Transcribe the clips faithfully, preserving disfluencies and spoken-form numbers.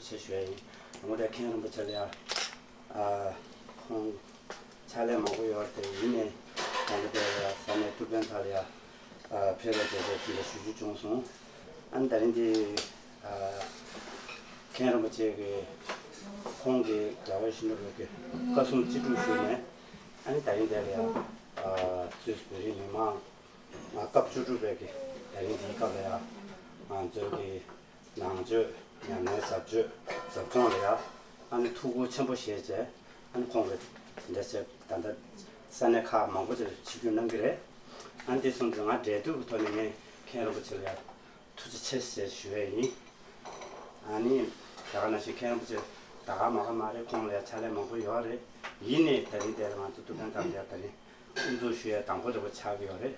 ཆེ་ཞུ་ཡ་ཡིན། དང་པོ་དེ་མཁན་རིན་པོ་ཆེ་ལ་ཡ། ཨ། ཁོང་ཕྱག་ལས་མང་པོ་ཡོད་རེད་དེ། ཡིན་ནའི་དང་པོ་དེ་ལ་ཡ་ས་གནས་ཐུའུ་བཀྭན་ཐང་ལ་ཡ། ཨ། ཕེབས་པའི་དེ་དེ་དེ་འདྲ་ཞུ་རྒྱུ་བྱུང་སོང་། ཨ་ནི་ད་རིང་འདི། ཨ། མཁན་རིན་པོ་ཆེ་གིས་ཁོང་གིས་རྒྱལ་བ་ཡིད་བཞིན་ནོར་བུ་གི་བཀའ་གསུང་ཅི་སྒྲུབ་ཞུས་ནས། ཨ་ནི་ད་རིང་འདི་ལ་ཡ། ཨ། སུད་སི་བོད་རིགས་མི་མང་། ཨ། སྐབས་བཅུ་དྲུག་པའི་གི་ད་རིང་འདིའི་སྐབས་ལ་ཡ། ང་ཚོའི་གི་ནང་ཆོས་ཉམས་ལེན་ཟབ་ཆོས་ཟབ་སྦྱོང་ལ་ཡ། ཨ་ནི་ཐུགས་ཁུར་ཆེན་པོ་བཞེས་བྱས། ཨ་ནི་ཁོང་གིས་འདི་འདྲ་བྱས། ད་ལྟ་ས་གནས་ཁག་མང་པོ་ཅིག་ལ་ཆིབས་བསྒྱུར་གནང་གི་རེད། ཨ་ནི་དེ་སོང་ཙང་ང་འབྲེལ་མཐུད་ཀྱི་ཐོག་ནས་ངས་མཁན་རིན་པོ་ཆེ་ལ་ཡ་ཐུགས་རྗེ་ཆེ་ཞེས་ཞུ་ཡས་ཡིན། ཨ་ནི་ད་ག་ནང་བཞིན་མཁན་རིན་པོ་ཆེ་ད་ག་མ་ག་མ་རེད། ཁོང་ལ་ཡ་ཕྱག་ལས་མང་པོ་ཡོད་རེད། ཡིན་ནའི་ད་རིང་དེ་ལ་ང་ཚོ་ཐུའུ་བཀྭན་ཐང་ལ་ཡ་ད་རིང་དབུ་འཛུགས་ཞུ་ཡས་དང་པོ་དེ་པོ་ཆགས་ཀྱི་ཡོད་རེད།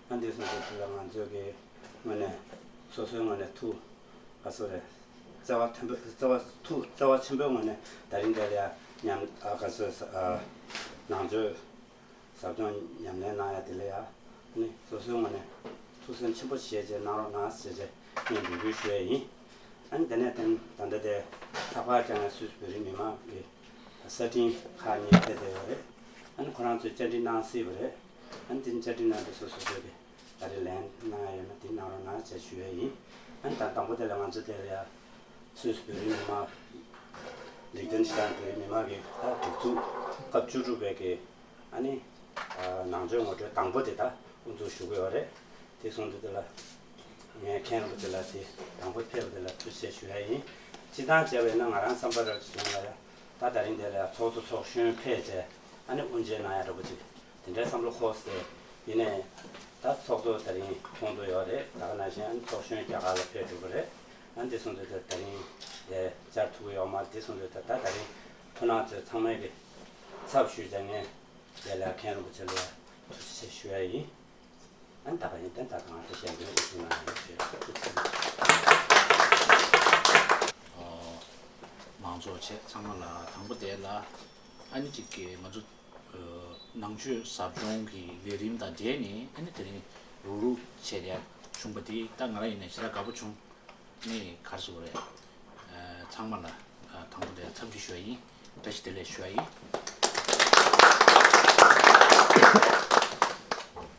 ཨ་འདི་སོང་ཙང་དེ་ལ་ང་ཚོའི་གི་ངོས་ནས་སོ་སོའི་ངོས་ནས་ཐུགས། ག་ཚོད་རེད། བརྩེ་བ་མཐོན་པོ། བརྩེ་བ་ཐུགས་བརྩེ་བ་ཆེན་པོའི་ངོས་ནས་ད་རིང་འདི་ལ་ཡ་ཉམས། ཨ། ག་ཚོད། ཨ། ནང་ཆོས་ཟབ་སྦྱོང་ཉམས་ལེན་གནང་ཡ་དེ་ལ་ཡ། ཨ་ནི་སོ་སོའི་ངོས་ནས་ཐུགས་སེམས་ཆེན་པོ་བཞེས་བྱས་གནང་རོགས་གནང་ཞེས་བྱས་ངས་འབོད་སྐུལ་ཞུ་ཡས་ཡིན། ཨ་ནི་དེ་ནས་དེ་ད་ལྟ་དེ་ཚགས་པར་བསྐྱངས་ཡ་སུད་སི་བོད་རིགས་མི་མང་གི་གསར་འཕྲིན་ཁག་གཉིས་ཕེབས་བསྡད་ཡོད་རེད། ཨ་ནི་ཁོ་རང་ཚོས་བཅར་འདྲི་གནང་སྲིད་པ་རེད། ཨ་ནི་དེ་བཅར་འདྲི་གནང་དུས་སོ་སོ་སོ་གི་ད་རེས་ལན་གནང་ཡ་ཡོད་ན་དེ་གནང་རོགས་གནང་ཞེས་ཞུ་ཡས་ཡིན། ཨ་ནི་ད་དང་པོ་དེ་ལ་ང་ཚོ་དེ་ལ་ཡ་སུད་སི་བོད་རིགས་མི་མང་། ལིག་ཏེན་ཤི་ཏན་བོད་རིགས་མི་མང་གི་ད་སྒྲིག་འཛུགས་སྐབས་བཅུ་དྲུག་པའི་གི། ཨ་ནི། ཨ། ནང་ཆོས་ངོ་སྤྲོད་དང་པོ་དེ་ད་དབུ་འཛུགས་ཞུ་གི་ཡོད་རེད། དེ་སོང་དུས་དེ་ལ་ངས་མཁན་རིན་པོ་ཆེ་ལ་དེ་དང་པོ་ཕེབས་པ་དེ་ལ་ཐུགས་རྗེ་ཆེ་ཞུ་ཡ་ཡིན། སྤྱིར་བཏང་བྱས་པ་ཡིན་ན་ང་རང་བསམ་པ་རབ་ཅིག་ཡིན་ལ་ཡ། ད་ད་རིང་དེ་ལ་ཡ་ཚོགས་གཙོ་ཚོགས་གཞོན་ཕེབས་བྱས། ཨ་ནི་དབུ་འབྱེད་གནང་ཡ་འདྲ་པོ་ཅིག་དེ་འདྲའི་བསམ་བློ་འཁོར་སོང་། ཡིན་ནའི་ད་ཚོགས་གཙོ་ད་རིང་ཚོགས་འདུ་ཡོད་རེད། ད་ག་ནང་བཞིན་ཨ་ནི་ཚོགས་གཞོན་རྒྱ་གར་ལ་ཕེབས་འགྲོ་གི་རེད། ཨ་ནི་དེ་སོང་དུས་ད་ད་རིང་དེ་བཅར་ཐུབ་ཀྱི་ཡོད་མ་རེད། དེ་སོང་དུས་ད་ད་ད་རིང་ཁོང་རྣམ་ཚོ་ཚང་མས་གི་ཚབ་ཞུས་བྱས་ངས་དེ་ལ་མཁན་རིན་པོ་ཆེ་ལ་ཐུགས་རྗེ་ཆེ་ཞུ་ཡ་ཡིན། ཨ་ནི་ད་ག་ཡིན་དེ་ད་གང་དུ་བཤད་དགོས་ཨེ་ཟེར་ན་ཡང་ཞུ་ཡ་ཐུགས་རྗེ་ཆེ། ཨོ། མང་ཚོགས་བཅས་ཚང་མ་ལ། དང་པོ་དེ་ལ་ཨ་ནི་གཅིག་གིས་ང་ཚོ་ནང་ཆོས་ཟབ་སྦྱོང་གི་ལས་རིམ་དང་འབྲེལ་ནས་ཨ་ནི་དེ་རིང་རུག་རུག་བྱས་ཏེ་བྱུང་པ་དེ་ད་ང་རང་ཡིན་ནའི་ཞེ་དྲག་དགའ་པོ་བྱུང་། ནི་ག་རེ་ཟེར་དགོས་རེད། ཨ། ཚང་མ་ལ། ཨ། དང་པོ་དེ་འཚམས་འདྲི་ཞུ་ཡ་ཡིན། བཀྲ་ཤིས་བདེ་ལེགས་ཞུ་ཡ་ཡིན།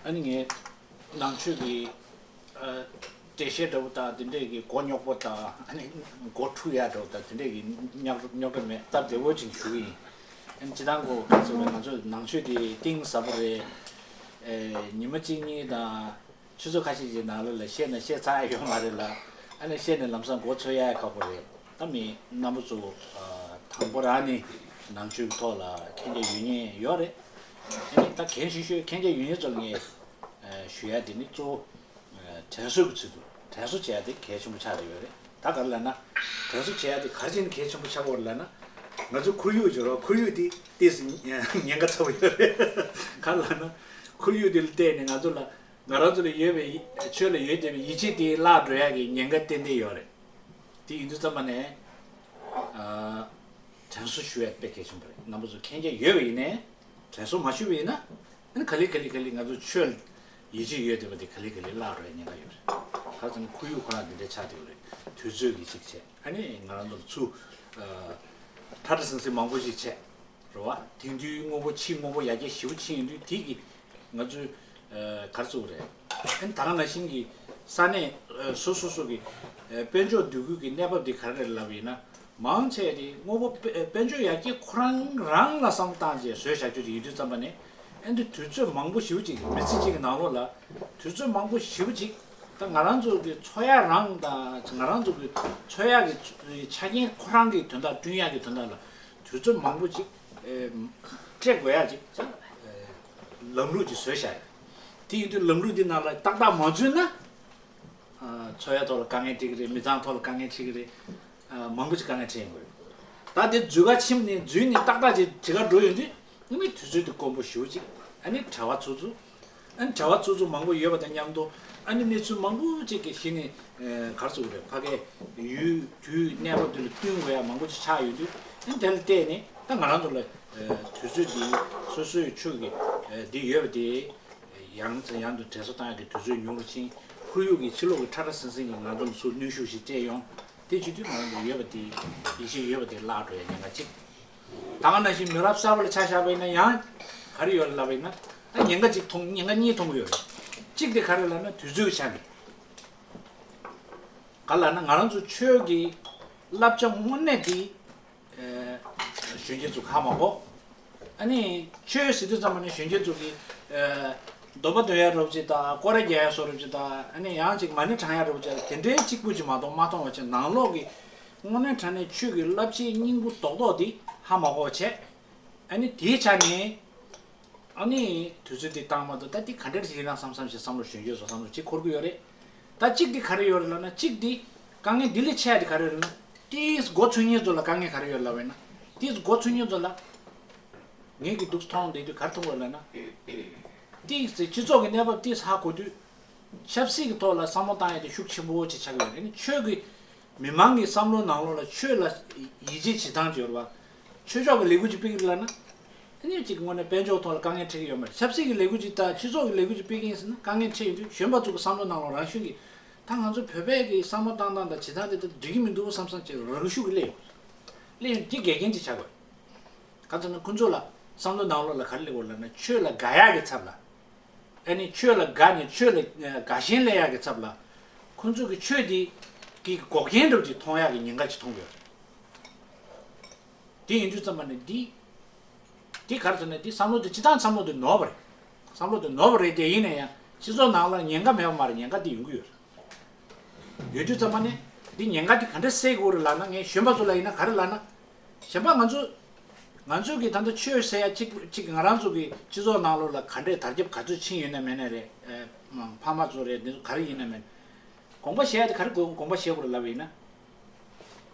ཨ་ནི་ངས་ནང་ཆོས་ཀྱི། ཨ། འགྲེལ་བཤད་འདྲ་པོ་དང་དེ་འདྲས་ཀྱི་མགོ་རྙོག་པོ་དང་། ཨ་ནི་མགོ་འཁྲུག་ཡ་འདྲ་པོ་དང་དེ་འདྲས་ཀྱི་རྙོག་རྙོག་དྲ་མེད། སྟབས་བདེ་པོ་ཅིག་ཞུ་གི་ཡིན། ཨ་ནི་སྤྱིར་བཏང་གོ་ག་རེ་ཟེར་དགོས་རེད། ང་ཚོ་ནང་ཆོས་དེ་གཏིང་ཟབ་པོ་རེད། ཨེ། ཉི་མ་གཅིག་གཉིས་དང་ཆུ་ཚོད་ཁ་ཤས་ཀྱི་ནང་ལོགས་ལ་བཤད་ན་བཤད་ཚར་ཡ་ཡོད་མ་རེད་ལ། ཨ་ནི་བཤད་ནས་ལམ་སང་མགོ་ཚོས་ཡ་ཁག་པོ་རེད། ད་མི་རྣམ་པ་ཚོ། ཨ། དང་པོ་རང་ནི་ནང་ཆོས་ཀྱི་ཐོག་ལ་མཁྱེན་རྒྱ་ཡོད་མཁན་ཡོད་རེད། ཨ་ནི་ད་གལ་ཆེ་ཤོས་མཁྱེན་རྒྱ་ཡོད་མཁན་ཚོ་ལ་ངས། ཨ། ཞུ་ཡ་དེ་ནི་གཙོ་བོ། ཨ། དྲན་གསོ་གི་ཚུལ་དུ་དྲན་གསོ་བྱེད་ཡ་དེ་གལ་ཆེན་པོ་ཆགས་བསྡད་ཡོད་རེད། ད་ག་རེ་ལབ་ན། དྲན་གསོ་བྱེད་ཡ་དེ་ག་རེ་བྱས་ནས་གལ་ཆེན་པོ་ཆགས་ཀྱི་ཡོད་རེད་ལབ་ན། ང་ཚོ་ཁོར་ཡུག་ཅིག་ཡོད་རེད། ཁོར་ཡུག་དེ་ཏོག་ཙམ་ཉེན་ཁ་ཚ་པོ་ཡོད་རེད། ག་རེ་ལབ་ན། ཁོར་ཡུག་དེ་ལ་བལྟས་ནས་ང་ཚོ་ལ། ང་རང་ཚོ་ལ་ཡོད་པའི་ཡི། ཆོས་ལ་ཡོད་བསྡད་པའི་ཡིད་ཆེས་དེ་བརླག་འགྲོ་ཡ་གི་ཉེན་ཁ་ཏན་ཏན་ཡོད་རེད། དེ་ཡིན་དུས་ཙམ་པ་ནས། ཨ། དྲན་གསོ་ཞུ་ཡ་དཔེ་གལ་ཆེན་པོ་རེད། རྣམ་པ་ཚོ་མཁྱེན་རྒྱ་ཡོད་པ་ཡིན་ནའི། དྲན་གསོ་མ་ཞུས་པ་ཡིན་ན། ཨ་ནི་ག་ལེ་ག་ལེ་ག་ལེ་ང་ཚོ་ཆོས་ལ་ཡིད་ཆེས་ཡོད་བསྡད་པ་དེ་ག་ལེ་ག་ལེ་བརླག་འགྲོ་ཡ་ཉེན་ཁ་ཡོད་རེད། ག་རེ་ཟེར་ན་ཁོར་ཡུག་ཁོ་རང་འདི་འདྲ་ཆགས་བསྡད་ཡོད་རེད། དུས་ཚོད་ཀྱི་གཅིག་བྱས། ཨ་ནི་ང་རང་ཚོ་ལ་ཚུར། ཨ། ཁྲ་ཁྲ་ཟིང་ཟིང་མང་པོ་ཞིག་བྱས། རེད་བ། དེང་དུས་དངོས་པོ་ཕྱི་དངོས་པོ་ཡར་རྒྱས་ཞེ་པོ་ཕྱིན་ཡོང་དུས་དེ་གི་ང་ཚོས། ཨ། ག་རེ་ཟེར་དགོས་རེད། ཨ་ནི་ད་ག་ནང་བཞིན་གྱི་ས་གནས། ཨ། སོ་སོ་སོ་གི། ཨ། དཔལ་འབྱོར་འདུ་འགོད་ཀྱི་གནས་བབ་འདི་ག་རེ་རེད་ལབ་པ་ཡིན་ན། མང་ཆེ་དེ་དངོས་པོ་དཔལ། དཔལ་འབྱོར་ཡར་རྒྱས་ཁོ་རང་རང་ལ་བསམ་བློ་བཏང་བྱས་བཟོས་བཞག་རྒྱུ་དེ་ཡིན་དུས་ཙམ་པ་ནས། ཨ་ནི་དུས་ཚོད་མང་པོ་ཞེ་པོ་ཅིག་མི་ཚེ་གཅིག་གི་ནང་ལོགས་ལ་དུས་ཚོད་མང་པོ་ཞེ་པོ་ཅིག་ད་ང་རང་ཚོ་གི་འཚོ་ཡ་རང་དང་། ང་རང་ཚོ་གི་འཚོ་ཡ་གི་ཆ་རྐྱེན་ཁོ་རང་གི་དོན་དག་བསྐྲུན་ཡ་གི་དོན་དག་ལ། དུས་ཚོད་མང་པོ་ཅིག་ཨེ། སྤྲད་དགོས་ཡ་ཅིག་ཨེ། ལམ་ལུགས་ཅིག་བཟོས་བཞག་ཡོད། དེ་ཡིན་དུས་ལམ་ལུགས་འདི་ནང་ལ་ཏག་ཏག་མ་འཛུལ་ན། ཨ། འཚོ་ཡ་ཐོག་ལ་དཀའ་ངལ་འཕྲད་ཀྱི་རེད། མི་ཚང་ཐོག་ལ་དཀའ་ངལ་འཕྲད་ཀྱི་རེད། ཨ། མང་པོ་ཅིག་དཀའ་ངལ་འཕྲད་ཡོང་གི་རེད། ད་དེ་འཛུལ་ཁ་ཕྱིན་ནས། འཛུལ་ནས་ཏག་ཏག་ཅིག་གྲི་ཁ་འགྲོ་ཡོང་དུས། ཨ་ནི་དུས་ཚོད་དེ་དཀོན་པོ་ཞེ་པོ་ཅིག་ཨ་ནི་བྲེལ་བ་ཚུགས་ཚུགས། ཨ་ནི་བྲེལ་བ་ཚུགས་ཚུགས་མང་པོ་ཡོད་པ་དང་མཉམ་དུ། ཨ་ནི་གནས་ཚུལ་མང་པོ་ཅིག་གི་གཞི་ནས། ཨ། ག་རེ་ཟེར་དགོས་རེད། ཕ་གིའི་ཡུལ་དུས་གནས་བབ་དེ་ལ་བསྟུན་དགོས་ཡ་མང་པོ་ཅིག་ཆགས་ཡོང་དུས། ཨ་ནི་དེ་ལ་བལྟས་ནས་ད་ང་རང་ཚོ་ལ། ཨ། དུས་ཚོད་འདི་སོ་སོའི་ཆོས་ཀྱི། ཨ། འདི་ཡོད་པ་དེ་ཡང་ཡང་དུ་དྲན་གསོ་བཏང་ཡ་གི་དུས་ཚོད་ཉུང་རུ་ཕྱིན། ཁོར་ཡུག་གི་ཕྱི་ལོགས་ཀྱི་ཁྲ་ཁྲ་ཟིང་ཟིང་གིས་ང་ཚོ་ལ་ཚུར་གནོན་ཤུགས་ཤིག་སྤྲད་ཡོང་། དེ་བྱེད་དུས་ང་རང་ཚོ་ཡོད་པ་དེ་ཡིད་ཆེས་ཡོད་པ་དེ་བརླག་འགྲོ་ཡ་ཉེན་ཁ་གཅིག་ད་ག་ནང་བཞིན་མི་རབས་གསར་པ་ལ་ཆ་བཞག་པ་ཡིན་ན་ཡང་ག་རེ་ཡོད་ལབ་པ་ཡིན་ན་ད་ཉེན་ཁ་གཅིག་མཐོང་ཉེན་ཁ་གཉིས་མཐོང་གི་ཡོད་རེད། གཅིག་དེ་ག་རེ་ལབ་ན་དུས་ཚོད་ཆ་ནས་ག་ལབ་ན་ང་རང་ཚོ་ཆོས་ཀྱི་བསླབ་བྱ་དངོས་གནས་དེ། གཞོན་སྐྱེས་ཚོ་ཧ་མ་གོ་ཨ་ནི་ཆོས་ཟེར་དུས་ཙམ་པ་ནི་གཞོན་སྐྱེས་ཚོ་གི་འདོན་པ་འདོན་ཡ་རོབ་ཅིག་དང་སྐོར་ར་རྒྱག་ཡ་སོ་རོབ་ཅིག་དང་ཨ་ནི་ཡང་ཅིག་མ་ཎི་བགྲང་ཡ་རོབ་ཅིག་དེ་འདྲའི་གཅིག་པུ་ཅིག་མ་གཏོགས་མ་མཐོང་བ་བྱས་ནང་ལོགས་ཀྱི་དངོས་གནས་དྲང་གནས་ཆོས་ཀྱི་བསླབ་བྱའི་སྙིང་པོ་རྡོག་རྡོག་དེ་ཧ་མ་གོ་བྱས་ཨ་ནི་དེའི་ཆ་ནས། ཨ་ནི་དུས་ཚོད་འདི་བཏང་མ་ཐུབ་ད་འདི་ག་འདྲ་ཞིག་ཡིན་ན་བསམ་བསམ་ཞིག་བསམ་བློ་གཞོན་སྐྱེས་ཚོ་བསམ་བློ་གཅིག་འཁོར་གི་ཡོད་རེད། ད་གཅིག་འདི་ག་རེ་ཡོད་རེད་ལབ་ན་གཅིག་འདི་དཀའ་ངལ་འདི་ལས་ཆེ་ཡ་འདི་ག་རེ་ཡོད་རེད་ན་ཏིས་མགོ་ཚོས་མཁན་ཚོ་ལ་དཀའ་ངལ་ག་རེ་ཡོད་ལབ་པ་ཡིན་ན་ཏིས་མགོ་ཚོས་མཁན་ཚོ་ལ་ངེད་ཀྱི་འདུག་མཐོང་བསྡད་དུས་ག་རེ་མཐོང་གི་ཡོད་ལབ་ན་ཏིས་སྤྱི་ཚོགས་ཀྱི་གནས་བབ་ཏིས་ཧ་གོ་དུས། ཆབ་སྲིད་ཀྱི་ཐོག་ལ་བསམ་བློ་བཏང་ཡ་དེ་ཤུགས་ཆེན་པོ་ཅིག་ཆགས་ཀྱི་ཡོད་རེད། ཨ་ནི་ཆོས་ཀྱི་མི་མང་གི་བསམ་བློ་ནང་ལོགས་ལ་ཆོས་ལ་ཡིད་ཆེས་བྱེད་སྟངས་ཅིག་ཡོད་རེད་བ། ཆོས་ཕྱོགས་ཀྱི་ལས་འགུལ་ཅིག་སྤེལ་གྱི་རེད་ལབ་ན། ཨ་ནི་ཅིག་དངོས་གནས་དཔལ་འབྱོར་ཐོག་ལ་དཀའ་ངལ་འཕྲད་ཀྱི་ཡོད་མ་རེད། ཆབ་སྲིད་ཀྱི་ལས་འགུལ་ཅིག་དང་སྤྱི་ཚོགས་ཀྱི་ལས་འགུལ་ཅིག་སྤེལ་གྱི་ཡིན་ཟེར་ན་དཀའ་ངལ་འཕྲད་ཡོང་དུས་གཞོན་པ་ཚོ་གི་བསམ་བློ་ནང་ལོགས་རང་ཤུགས་ཀྱིས་ད་ང་ཚོ་བོད་པའི་གི་བསམ་བློ་བཏང་སྟངས་དང་བྱེད་སྟངས་དེ་ད་འགྲིག་གི་མི་འདུག་བསམ་བསམ་ཅིག་རང་ཤུགས་ཀྱིས་སླེབས་ཡོང་། སླེབས་ཡོང་དེ་འགལ་རྐྱེན་ཅིག་ཆགས་དགོས། ག་ཚོད་ན་ཁོ་ཚོ་ལ་བསམ་བློ་ནང་ལོགས་ལ་ག་རེ་སླེབས་ཡོད་ལབ་ན་ཆོས་ལ་དགའ་ཡག་གི་ཚབ་ལ། ཨ་ནི་ཆོས་ལ་དགའ་ནས་ཆོས་ལ་དགའ་ཞེན་སླེབས་ཡག་གི་ཚབ་ལ། ཁོ་ཚོ་གི་ཆོས་འདི་གི་འགོག་རྐྱེན་འདྲ་བོ་ཅིག་མཐོང་ཡག་གི་ཉེན་ཁ་ཅིག་མཐོང་གི་ཡོད་རེད། དེ་ཡིན་དུས་ཙམ་པ་ནི་འདི། འདི་ག་རེ་ཟེར་ན་འདི་བསམ་བློ་འདི་སྤྱི་བཏང་བསམ་བློ་འདི་ནོར་བ་རེད། བསམ་བློ་འདི་ནོར་བ་རེད་དེ་ཡིན་ན་ཡང་སྤྱི་ཚོགས་ནང་ལ་ཉེན་ཁ་མེད་པ་མ་རེད། ཉེན་ཁ་འདི་ཡོང་གི་ཡོད་རེད། ཡོད་དུས་ཙམ་པ་ནི་འདི་ཉེན་ཁ་འདི་ག་འདྲ་སེལ་དགོས་རེད་ལབ་ན་ངས་གཞོན་པ་ཚོ་ལ་ཡིན་ན་ག་རེ་ལབ་ན། གཞན་པ་ང་ཚོ་ང་ཚོ་གི་ད་ལྟ་ཆོས་ཟེར་ཡ་གཅིག་གཅིག་ང་རང་ཚོ་གི་སྤྱི་ཚོགས་ནང་ལོགས་ལ་ག་འདྲས་དར་ཁྱབ་ག་ཚོད་ཕྱིན་ཡོད་ན་མེད་ན་རེད། ཨེ་མ་ཕ་མ་ཚོ་རེད། འདི་ཚོ་ག་རེ་ཡིན་ན་མེད་ན་དགོངས་པ་བཞེས་ཡ་དེ་ག་རེ་དགོས་དགོངས་པ་བཞེས་དགོས་རེད་ལབ་པ་ཡིན་ན།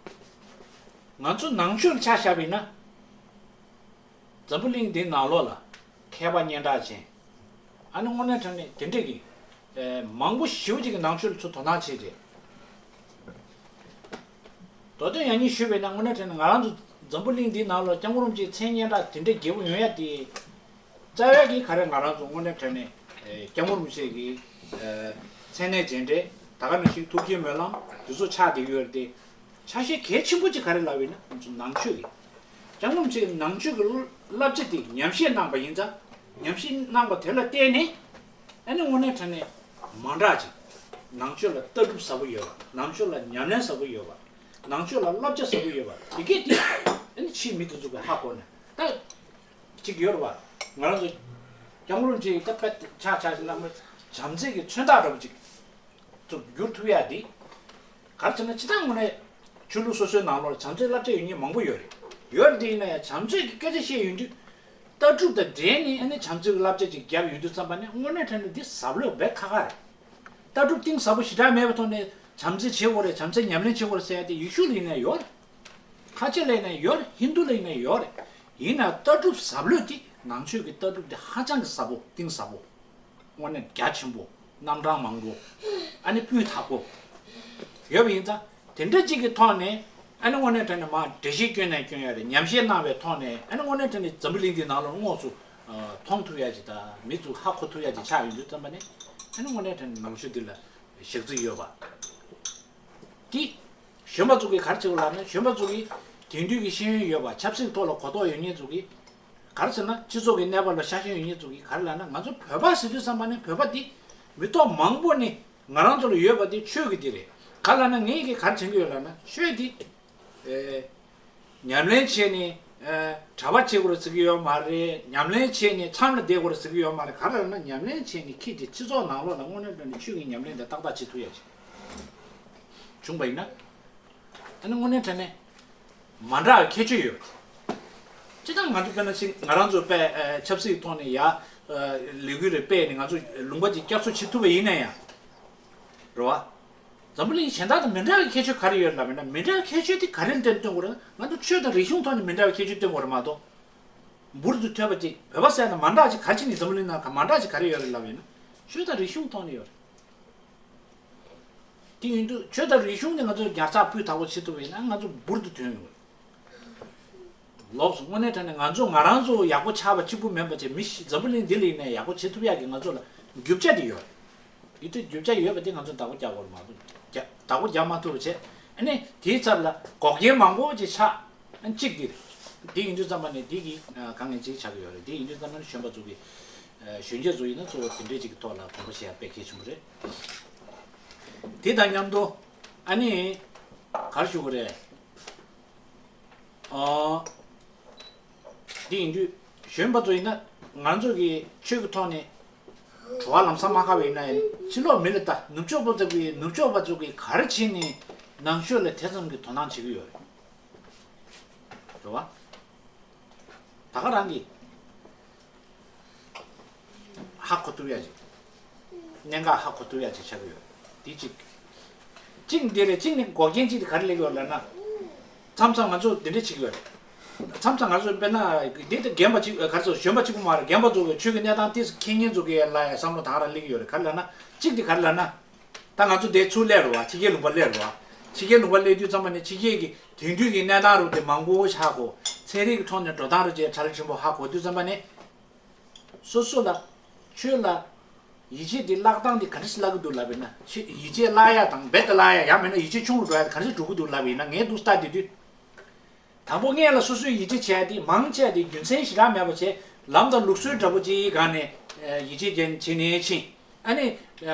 ང་ཚོ་ནང་ཆོས་ལ་ཆ་བཞག་པ་ཡིན་ན། འཛམ་བུ་གླིང་འདིའི་ནང་ལོགས་ལ་མཁས་པ་སྙན་གྲགས་ཅན། ཨ་ནི་དངོས་གནས་དྲང་གནས་དེ་འདྲས་ཀྱི་ཨེ་མང་པོ་ཞེ་པོ་ཅིག་གི་ནང་ཆོས་ལ་ཚུར་དོ་སྣང་བྱས་རྗེས། མདོ་དོན་ཡང་སྙིང་ཞུས་པས་ན་དངོས་གནས་དྲང་གནས་ང་རང་ཚོ་འཛམ་བུ་གླིང་འདིའི་ནང་ལ་སྐྱབས་མགོན་རིན་པོ་ཆེའི་མཚན་སྙན་གྲགས་དེ་འདྲས་རྒྱས་པོ་ཡོང་ཡ་དེ། རྩ་བའི་གི་ག་རེ་ང་རང་ཚོ་དངོས་གནས་དྲང་གནས་ཨེ་སྐྱབས་མགོན་རིན་པོ་ཆེ་གི་ཨེ་མཚན་གནས་རྗེས་འབྲེལ་ད་ག་ནང་བཞིན་ཐུགས་བསྐྱེད་སྨོན་ལམ་དེ་ཚོ་ཆགས་བསྡད་ཀྱི་ཡོད་རེད་དེ། ཆ་ཤས་གལ་ཆེན་པོ་གཅིག་ག་རེ་ལབ་ཡིན་ན་ང་ཚོ་ནང་ཆོས་ཀྱི། སྐྱབས་མགོན་རིན་པོ་ཆེ་གི་ནང་ཆོས་ཀྱི་བསླབ་བྱ་དེ་ཉམས་བཞེས་གནང་པ་ཡིན་ཙང་། ཉམས་བཞེས་གནང་པ་དེ་ལ་བརྟེན་ནས་ཨ་ནི་དངོས་གནས་དྲང་གནས་མ་འདྲ་ཅིག་ནང་ཆོས་ལ་ལྟ་གྲུབ་ཟབ་པོ་ཡོད་པ། ནང་ཆོས་ལ་ཉམས་ལེན་ཟབ་པོ་ཡོད་པ། ནང་ཆོས་ལ་བསླབ་བྱ་ཟབ་པོ་ཡོད་པ་དེ་གས་དེ་ཨ་ནི་ཕྱིའི་མི་དེ་ཚོ་གི་ཧ་གོ་ནས་ད་ཅིག་ཡོད་རེད་བ། ང་རང་ཚོ་སྐྱབས་མགོན་རིན་པོ་ཆེ་ཡི་ད་དཔེ་ཆ་ཆ་ཞིག་བླ་མ་བྱམས་བརྩེ་གི་མཚོན་རྟགས་འདྲ་པོ་ཅིག་ཚུར་བསྒྱུར་ཐུབ་ཡ་དེ། ག་རེ་ཟེར་ན་སྤྱིར་བཏང་ངོས་ནས་ཆོས་ལུགས་སོ་སོའི་ནང་ལོགས་ལ་བྱམས་བརྩེའི་བསླབ་བྱ་ཡོད་མཁན་མང་པོ་ཡོད་རེད། ཡོད་རེད་དེ་ཡིན་ན་ཡང་བྱམས་བརྩེ་གི་སྐད་ཆ་བཤད་ཡོང་དུས། ལྟ་གྲུབ་དང་འབྲེལ་ནས་ཨ་ནི་བྱམས་བརྩེའི་བསླབ་བྱ་ཅིག་བརྒྱབ་ཡོང་དུས་ཙམ་པ་ནས་དངོས་གནས་དྲང་གནས་འདི་ཟབ་ལོས་དཔེ་ཁག་ཁག་རེད། ལྟ་གྲུབ་གཏིང་ཟབ་པོ་ཞེ་དྲག་མེད་པའི་ཐོག་ནས་བྱམས་བརྩེ་བྱེད་དགོས་རེད། བྱམས་བརྩེ་ཉམས་ལེན་བྱེད་དགོས་རེད་ཟེར་ཡ་དེ་ཡེ་ཤུ་ལ་ཡིན་ན་ཡོད་རེད། ཁ་ཆེ་ལ་ཡིན་ན་ཡོད་རེད། ཧིན་དུ་ལ་ཡིན་ན་ཡོད་རེད། ཡིན་ན་ལྟ་གྲུབ་ཟབ་ལོས་དེ་ནང་ཆོས་ཀྱི་ལྟ་གྲུབ་དེ་ཧ་ཅང་གི་ཟབ་པོ་གཏིང་ཟབ་པོ། དངོས་གནས་རྒྱ་ཆེན་པོ། རྣམ་གྲངས་མང་པོ། ཨ་ནི་སྤུས་དག་པོ། ཡོད་པ་ཡིན་ཙང་དེ་འདྲ་གཅིག་གི་ཐོག་ནས་ཨ་ནི་དངོས་གནས་དྲང་གནས་མར་འགྲེལ་བཤད་སྐྱོན་ནས་སྐྱོན་ཡ་རེད། ཉམས་བཞེས་གནང་བའི་ཐོག་ནས་ཨ་ནི་དངོས་གནས་དྲང་གནས་འཛམ་བུ་གླིང་འདིའི་ནང་ལ་དངོས་སུ་མཐོང་ཐུབ་ཡ་ཅིག་དང་མི་ཚོས་ཧ་གོ་ཐུབ་ཡ་ཅིག་ཆགས་ཡོང་དུས་ཙམ་པ་ནས་ཨ་ནི་དངོས་གནས་དྲང་གནས་ནང་ཆོས་འདི་ལ་ཞག་རྩི་ཡོད་པ། དེ། གཞོན་པ་ཚོ་གིས་ག་རེ་བྱེད་དགོས་ལབ་ན་གཞོན་པ་ཚོ་གིས་དེང་དུས་ཀྱི་ཤེས་ཡོན་ཡོད་པ་ཆབ་སྲིད་ཐོག་ལ་གོ་རྟོགས་ཡོད་མཁན་ཚོ་གིས་ག་རེ་ཟེར་ན་སྤྱི་ཚོགས་ཀྱི་གནས་བབ་ལ་ཤ་ཞེན་ཡོད་མཁན་ཚོ་གིས་ག་རེ་ལབ་ན་ང་ཚོ་བོད་པ་ཟེར་དུས་ཙམ་པ་ནས་བོད་པ་འདི་མི་ཐོག་མང་པོ་ནི་ང་རང་ཚོ་ལ་ཡོད་པ་འདི་ཆོས་ཀྱི་འདི་རེད། ག་ལབ་ན་ངས་ཀྱིས་ག་རེ་དྲན་གྱི་ཡོད་ལབ་ན་ཆོས་འདི། ཨེ། ཉམས་ལེན་བྱས་ནས་ཨེ། གྲྭ་པ་བྱེད་དགོས་རེད་ཟེར་གྱི་ཡོད་མ་རེད། ཉམས་ལེན་བྱས་ནས་མཚམས་ལ་བསྡད་དགོས་རེད་ཟེར་གྱི་ཡོད་མ་རེད། ག་རེ་ལབ་ན་ཉམས་ལེན་བྱས་ནས་ཁྱེད་ཀྱི་སྤྱི་ཚོགས་ནང་ལོགས་ལ་དངོས་གནས་དྲང་གནས་ཆོས་ཀྱི་ཉམས་ལེན་དེ་ཏག་ཏག་བྱེད་ཐུབ་ཡ་ཅིག་བྱུང་བ་ཡིན་ན། ཨ་ནི་དངོས་གནས་དྲང་གནས་མ་འདྲ་བའི་ཁྱད་ཆོས་ཡོད་པ་དེ། སྤྱིར་བཏང་ང་ཚོ་དཔེར་ན་ཅིག་ང་རང་ཚོ་དཔེ་ཨེ། ཆབ་སྲིད་ཐོག་ནས་ཡ་ཨེ། ལས་འགུལ་རེ་སྤེལ་ནས་ང་ཚོ་ལུང་པ་ཅིག་བསྐྱར་གསོ་བྱེད་ཐུབ་པ་ཡིན་ན་ཡང་། རེད་བ། འཛམ་བུ་གླིང་གཞན་དག་དང་མི་འདྲ་བའི་ཁྱད་ཆོས་ག་རེ་ཡོད་ལབ་ཡིན་ན་མི་འདྲ་བའི་ཁྱད་ཆོས་དེ་ག་རེ་ལ་བརྟེན་སྟོན་དགོས་རེད་ན་ང་ཚོ་ཆོས་དང་རིག་གཞུང་ཐོག་ནས་མི་འདྲ་བའི་ཁྱད་ཆོས་སྟོན་དགོས་རེད་མ་གཏོགས། འབུར་དུ་ཐོན་པ་ཅིག་བོད་པ་ཟེར་ན་མ་འདྲ་ཅིག་ག་རེ་བྱས་ནས་འཛམ་བུ་གླིང་ནང་ག་མ་འདྲ་ཅིག་ག་རེ་ཡོད་རེད་ལབ་ཡིན་ན་ཆོས་དང་རིག་གཞུང་ཐོག་ནས་ཡོད་རེད། དེ་ཡིན་དུས་ཆོས་དང་རིག་གཞུང་དེ་ང་ཚོ་ཉར་ཚགས་སྤུས་དག་པོ་བྱེད་ཐུབ་པ་ཡིན་ན་ང་ཚོ་འབུར་དུ་ཐོན་ཡོང་གི་རེད། ལོགས་སུ་དངོས་གནས་དྲང་གནས་ང་ཚོ་ང་རང་ཚོ་ཡག་པོ་ཆགས་པ་གཅིག་པུ་མིན་པ་བྱས་མི་ཞིག་འཛམ་བུ་གླིང་འདི་ལ་ཡིན་ནའི་ཡག་པོ་བྱེད་ཐུབ་ཡག་གི་ང་ཚོ་ལ་རྒྱུ་ཆ་དེ་ཡོད་རེད། ཡིན་དུས་རྒྱུ་ཆ་ཡོད་པ་དེ་ང་ཚོ་བདག་པོ་རྒྱག་དགོས་རེད་མ་གཏོགས་རྒྱ་བདག་པོ་རྒྱག་མ་ཐུབ་པ་བྱས་ ཨ་ནི་དེའི་ཚབ་ལ་འགོག་རྐྱེན་མང་པོ་ཅིག་ཆགས། ཨ་གཅིག་འདི་རེད། འདི་ཡིན་དུས་ཙམ་པ་ནས་འདི་གི་ཨ་གང་ངེས་ཅིག་ཆགས་ཀྱི་ཡོད་རེད། འདི་ཡིན་དུས་ཙམ་པ་ནས་གཞོན་པ་ཚོ་གི་ཨ་གཞོན་སྐྱེས་ཚོ་ཡིན་ན་གཙོ་བོ་དེ་འདྲའི་ཅིག་གི་ཐོག་ལ་དགོངས་པ་བཞེས་ཡ་དཔེ་གལ་ཆེན་པོ་རེད། དེ་དང་མཉམ་དུ་ཨ་ནི་ག་རེ་ཞུ་དགོས་རེད། ཨོ། འདི་ཡིན་དུས་གཞོན་པ་ཚོ་ཡིན་ན་ང་ཚོ་གི་ཆོས་ཀྱི་ཐོག་ནས་བྲོ་བ་ལམ་སང་མ་ཁ་བ་ཡིན་ན་ཡང་ཕྱི་ལོགས་མི་ལ་ལྟ། ནུབ་ཕྱོགས་པ་ཚོ་གི་ནུབ་ཕྱོགས་པ་ཚོ་གི་ག་རེ་བྱས་ནས་ནང་ཆོས་ལ་དེ་ཙམ་གྱི་དོ་སྣང་བྱེད་ཀྱི་ཡོད་རེད། རེད་བ། ད་ག་རང་གི་ཧ་གོ་ཐུབ་ཡ་ཅིག་གནད་འགག་ཧ་གོ་ཐུབ་ཡ་ཅིག་ཆགས་ཀྱི་ཡོད། འདི་གཅིག་གཅིག་འདི་རེད། གཅིག་ནི་འགོག་རྐྱེན་གཅིག་དེ་ག་རེ་སླེབས་ཡོད་ལབ་ན། མཚམས་མཚམས་ང་ཚོ་འདི་འདྲ་བྱེད་ཀྱི་ཡོད་རེད། མཚམས་མཚམས་ང་ཚོ་དཔེར་ན་འདི་ལྟ་རྒན་པ་གཅིག་ག་རེ་ཟེར། གཞོན་པ་གཅིག་པུ་མ་རེད། རྒན་པ་ཚོ་གི་ཆོས་ཀྱི་གནས་སྟངས་ཏོག་ཙམ་མཁྱེན་མཁན་ཚོ་གི་ལ་ཡ་བསམ་བློ་ད་ག་རང་སླེབས་ཀྱི་ཡོད་རེད། ག་རེ་ལབ་ན། གཅིག་དེ་ག་རེ་ལབ་ན། ད་ང་ཚོ་འདིར་ཚུར་སླེབས་རེད་བ། ཕྱི་རྒྱལ་ལུང་པ་སླེབས་རེད་བ། ཕྱི་རྒྱལ་ལུང་པ་སླེབས་དུས་ཙམ་པ་ནས་ཕྱི་རྒྱལ་གྱི་དེང་དུས་ཀྱི་གནས་སྟངས་རུ་དེ་མང་པོ་ཧ་གོ། ཚན་རིག་གི་ཐོག་ནས་འགྲོ་སྟངས་རུ་བཅས་གྲ་ལ་ཆེན་པོ་ཧ་གོ་དུས་ཙམ་པ་ནས། སོ་སོ་ལ་ཆོས་ལ་ཡིད་ཆེས་དེ་བརླག་སྟངས་དེ་ག་འདྲ་ཞིག་བརླག་གི་འདུག་ལབ་ཡིན་ན། ཆེ་ཡིད་ཆེས་བརླག་ཡ་དང་རྦད་དེ་བརླག་ཡ། ཡང་མིན་ན་ཡིད་ཆེས་ཆུང་རུ་འགྲོ་ཡ་དེ་ག་འདྲ་ཞིག་འགྲོ་གི་འདུག་ལབ་ཡིན་ན། ངས་འདུག་ལྟ་བསྡད་དུས། དང་པོ་སྔོན་ལ་སོ་སོས་ཡིད་ཆེས་བྱས་ཏེ་མང་ཆེ་དེ་རྒྱུ་མཚན་ཞེ་དྲག་མེད་པ་བྱས། ལམ་དང་ལུགས་སྲོལ་འདྲ་པོ་ཅིག་སྒང་ནས་ཡིད་ཆེས་བྱས་ནས་ཕྱིན། ཨ་ནི་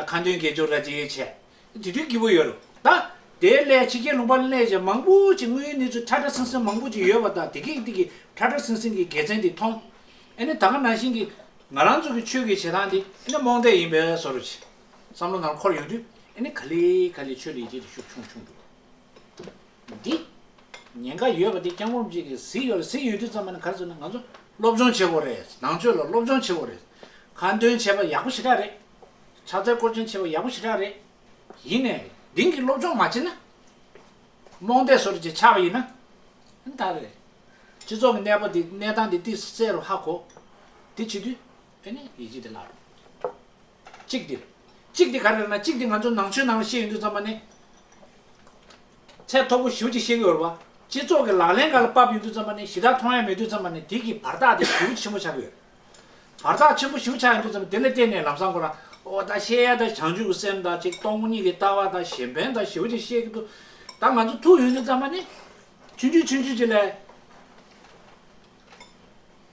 ཁ་འདོན་དགེ་སྦྱོར་ར་ཅིག་བྱས། དེ་དུས་སྐྱིད་པོ་ཡོད་རེད། ད་དེ་ལས་ཕྱི་རྒྱལ་ལུང་པ་སླེབས་བྱས་མང་པོ་ཅིག་དངོས་ཡོད་གནས་ཚུལ་ཁྲ་ཁྲ་སིང་སིང་མང་པོ་ཅིག་ཡོད་པ་དང་། དེ་གིས་དེ་གི་ཁྲ་ཁྲ་སིང་སིང་གི་དགེ་མཚན་དེ་མཐོང་། ཨ་ནི་ད་ག་ནང་བཞིན་གྱི་ང་རང་ཚོ་གི་ཆོས་ཀྱི་བྱེད་སྟངས་དེ་ཨ་ནི་རྨོངས་དད་ཡིན་པའི་བཟོ་འདྲ་ཅིག་བསམ་བློ་ནང་འཁོར་ཡོང་དུས། ཨ་ནི་ག་ལེ་ག་ལེ་ཆོས་ལ་ཡིད་ཆེས་དེ་ཤུགས་ཆུང་ཆུང་འགྲོ། འདི་ཉེན་ཁ་ཡོད་པ་དེ་སྐྱབས་མགོན་རིན་པོ་ཆེ་གིས་གཟིགས་ཡོད་རེད། གཟིགས་ཡོད་དུས་ཙམ་པ་ནས་ག་རེ་ཟེར་ན། ང་ཚོ་སློབ་སྦྱོང་བྱེད་དགོས་རེད། ནང་ཆོས་ལ་སློབ་སྦྱོང་བྱེད་དགོས་རེད། ཁ་འདོན་བྱས་པ་ཡག་པོ་ཞེ་དྲག་རེད། ཕྱག་འཚལ་སྐོར་སྦྱོང་བྱས་པ་ཡག་པོ་ཞེ་དྲག་རེད། ཡིན་ནའི་དེང་གི་སློབ་སྦྱོང་མ་བྱས་ན། རྨོངས་དད་བཟོ་འདྲ་ཅིག་ཆགས་པ་ཡིན་ན། ཨ་ནི་ད་རེད། སྤྱི་ཚོགས་ཀྱི་གནས་བབ་དེ་གནས་སྟངས་དེ་ཏོག་ཙམ་གསལ་རུ་ཧ་གོ། དེ་བྱེད་དུས་ཨ་ནི་ཡིད་ཆེས་དེ་བརླག་འགྲོ། གཅིག་དེ་རེད། གཅིག་དེ་ག་རེ་རེད་ན། གཅིག་དེ་ང་ཚོ་ནང་ཆོས་ནང་ལ་བཤད་ཡོང་དུས་ཙམ་པ་ནས་ཚད་མཐོ་པོ་ཞེ་པོ་ཅིག་བཤད་ཀྱི་ཡོད་རེད་བ། སྤྱི་ཚོགས་ཀྱི་ལག་ལེན་སྒང་ལ་ཕབ་ཡོང་དུས་ཙམ་པ་ནས་ཞེ་དྲག་མཐོང་ཡ་མེད་དུས་ཙམ་པ་ནས་དེ་གི་བར་ཐག་དེ་ཞེ་པོ་ཆེན་པོ་ཆགས་ཀྱི་ཡོད་རེད། བར་ཐག་ཆེན་པོ་ཞེ་པོ་ཆགས་ཡོང་དུས་ཙམ་པ་དེ་ལ་བརྟེན་ནས་ལམ་སང་ཁོ་རང་ཨོ་ད་བཤད་ཡ་ད་བྱང་ཆུབ་ཀྱི་སེམས་དང་ཅིག་སྟོང་ཉིད་ཀྱི་ལྟ་བ་དང་གཞན་ཕན་དང་ཞེ་པོ་ཅིག་བཤད་ཀྱི་འདུག་ད་ང་ཚོ་ཐུག་ཡོང་དུས་ཙམ་པ་ནས་ཆུང་ཆུང་ཆུང་ཆུང་ཅིག་ལ།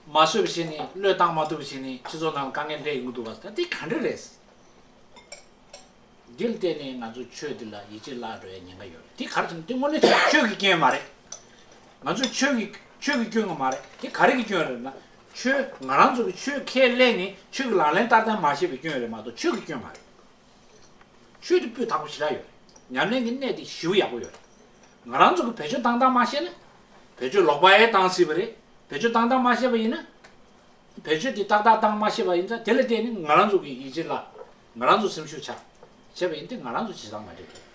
མ་བཟོད་པ་བྱས་ནས། བློས་བཏང་མ་ཐུབ་པ་བྱས་ནས་སྤྱི་ཚོགས་ནང་ལ་དཀའ་ངལ་སླེབས་ཡོང་གི་འདུག་བ། ད་འདི་ག་འདྲ་རེད། འདི་ལ་བརྟེན་ནས་ང་ཚོ་ཆོས་འདི་ལ་ཡིད་ཆེས་བརླག་འགྲོ་ཡའི་ཉེན་ཁ་ཡོད་རེད། འདི་ག་རེ་ཟེར་ན། འདི་དངོས་གནས་ཆོས་ཀྱི་སྐྱོན་མ་རེད། ང་ཚོས་ཆོས་ཀྱི་ཆོས་ཀྱི་སྐྱོན་མ་རེད། འདི་ག་རེ་གི་སྐྱོན་རེད་ན། ཆོས་ང་རང་ཚོ་གི་ཆོས་ཁས་ལེན་ནས་ཆོས་ཀྱི་ལག་ལེན་བསྟར་སྟངས་མ་ཤེས་པའི་སྐྱོན་རེད་མ་གཏོགས་ཆོས་ཀྱི་སྐྱོན་མ་རེད། ཆོས་དེ་སྤུས་དག་པོ་ཞེ་དྲག་ཡོད་རེད། ཉམས་ལེན་གྱི་གནས་དེ་ཞེ་པོ་ཡག་པོ་ཡོད་རེད། ང་རང་ཚོ་གི་བེད་སྤྱོད་བཏང་སྟངས་མ་ཤེས་ན། བེད་སྤྱོད་ལོག་པ་ཡང་བཏང་སྲིད་པ་རེད། བེད་སྤྱོད་བཏང་སྟངས་མ་ཤེས་པ་ཡིན་ན། བེད་སྤྱོད་དེ་ཏག་ཏག་བཏང་མ་ཤེས་པ་ཡིན་ཙང་། དེ་ལ་བརྟེན་ནས་ང་རང་ཚོ་གི་ཡིད་ཆེས་བརླག་ང་རང་ཚོ་སེམས་ཤུགས་ཆག་བྱས་པ་ཡིན་ཏེ་ང་རང་ཚོ་བྱེད་སྟངས་མ་འགྲིག་གི།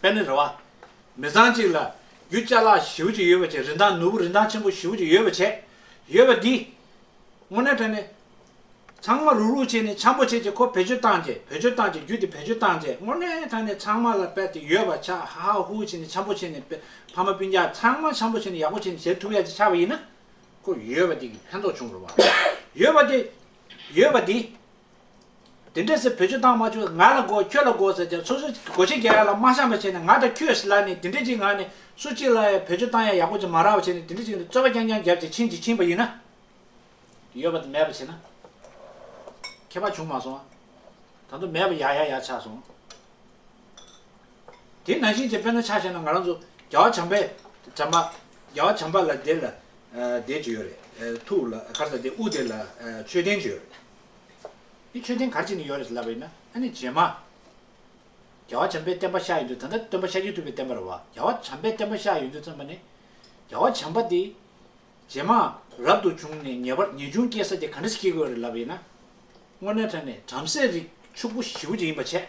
དཔེར་ན་རེད་བ། མི་ཚང་གཅིག་ལ་རྒྱུ་ཅ་ལག་ཞེ་པོ་ཅིག་ཡོད་པ་བྱས། རིན་ཐང་ནོར་བུ་རིན་ཐང་ཆེན་པོ་ཞེ་པོ་ཅིག་ཡོད་པ་བྱས། ཡོད་པ་འདི། དངོས་གནས་དྲང་གནས། ཚང་མ་རུག་རུག་བྱས་ནས་འཆམ་པོ་བྱས་བྱས། ཁོ་བེད་སྤྱོད་བཏང་བྱས། བེད་སྤྱོད་བཏང་བྱས། རྒྱུ་དེ་བེད་སྤྱོད་བཏང་བྱས། དངོས་གནས་དྲང་གནས་ཚང་མ་ལ་དཔེ་དེ་ཡོད་པ་ཆགས། ཧ་ཧ་ཧུ་ཧུ་བྱས་ནས་འཆམ་པོ་བྱས་ནས་དཔེ་ཕ་མ་སྤུན་ཀྱག་ཚང་མ་འཆམ་པོ་བྱས་ནས་ཡག་པོ་བྱས་ནས་བྱེད་ཐུབ་ཡ་ཅིག་ཆགས་པ་ཡིན་ན། ཁོ་ཡོད་པ་དེ་གི་ཕན་ཐོགས་བྱུང་རེད་བ། ཡོད་པ་དེ། ཡོད་པ་དེ། དེ་འདྲས་སེ་བེད་སྤྱོད་བཏང་མ་བཅུག་ང་ལ་དགོས། ཁྱོད་ལ་དགོས་ཟེར་བྱས། སོ་སོ་སྒོ་ཕྱེ་རྒྱག་ཡ་ལ་མ་བཤམས་པ་བྱས་ནས། ང་དང་ཁྱོད་ཟེར་ལབ་ནས་དེ་འདྲས་ཅིག་ངང་ནས་སུ་གཅིག་ལ་ཡང་བེད་སྤྱོད་བཏང་ཡ་ཡག་པོ་ཅིག་མ་རག་པ་བྱས་ནས། དེ་འདྲས་ཅིག་ནས་རྩོད་པ་རྐྱང་རྐྱང་བརྒྱབ་བྱས་ཕྱིན་ཅིག་ཕྱིན་པ་ཡིན་ན། ཡོད་པ་དེ་མེད་པ་བྱས་ན། ཁྱད་པར་བྱུང་མ་སོང་ཨ། ད་དུང་མེད་པ་ཡག་ཡག་ཡག་ཆགས་སོང་། དེ་ནང་བཞིན་གྱི་དཔེར་ན་ཆ་བཞག་ན། ང་རང་ཚོ་རྒྱལ་བ་བྱམས་པའི་བྱམས་པ། རྒྱལ་བ་བྱམས་པ་ལ་དེ་ལ་ཨ་དེ་ཅིག་ཡོད་རེད། ཨ་ཐུགས་ལ་ག་རེ་ཟེར། དེ་དབུ་དེ་ལ་ཨ་མཆོད་རྟེན་ཅིག་ཡོད་རེད། དེ་མཆོད་རྟེན་ག་རེ་བྱས་ནས་ཡོད་རེད་ལབ་པ་ཡིན་ན། ཨ་ནི་རྗེས་མ་རྒྱལ་བ་བྱམས་པའི་བསྟན་པ་ཤར་ཡོང་དུས། ད་ལྟ་སྟོན་པ་ཤཱཀྱ་ཐུབ་པའི་བསྟན་པ་རེད་བ། རྒྱལ་བ་བྱམས་པའི་བསྟན་པ་ཤར་ཡོང་དུས་ཙམ་པ་ནས། རྒྱལ་བ་བྱམས་པ་དེ་རྗེས་མ་རབ་ཏུ་བྱུང་ནས་ངེས་པར་ངེས་འབྱུང་སྐྱེ་ས་དེ་ག་འདྲ་ཞིག་སྐྱེ་དགོས་རེད་ལབ་པ་ཡིན་ན། དངོས་གནས་དྲང་གནས་བྲམ་ཟེ་རིགས་ཕྱུག་པོ་ཞེ་པོ་ཅིག་ཡིན་པ་བྱས།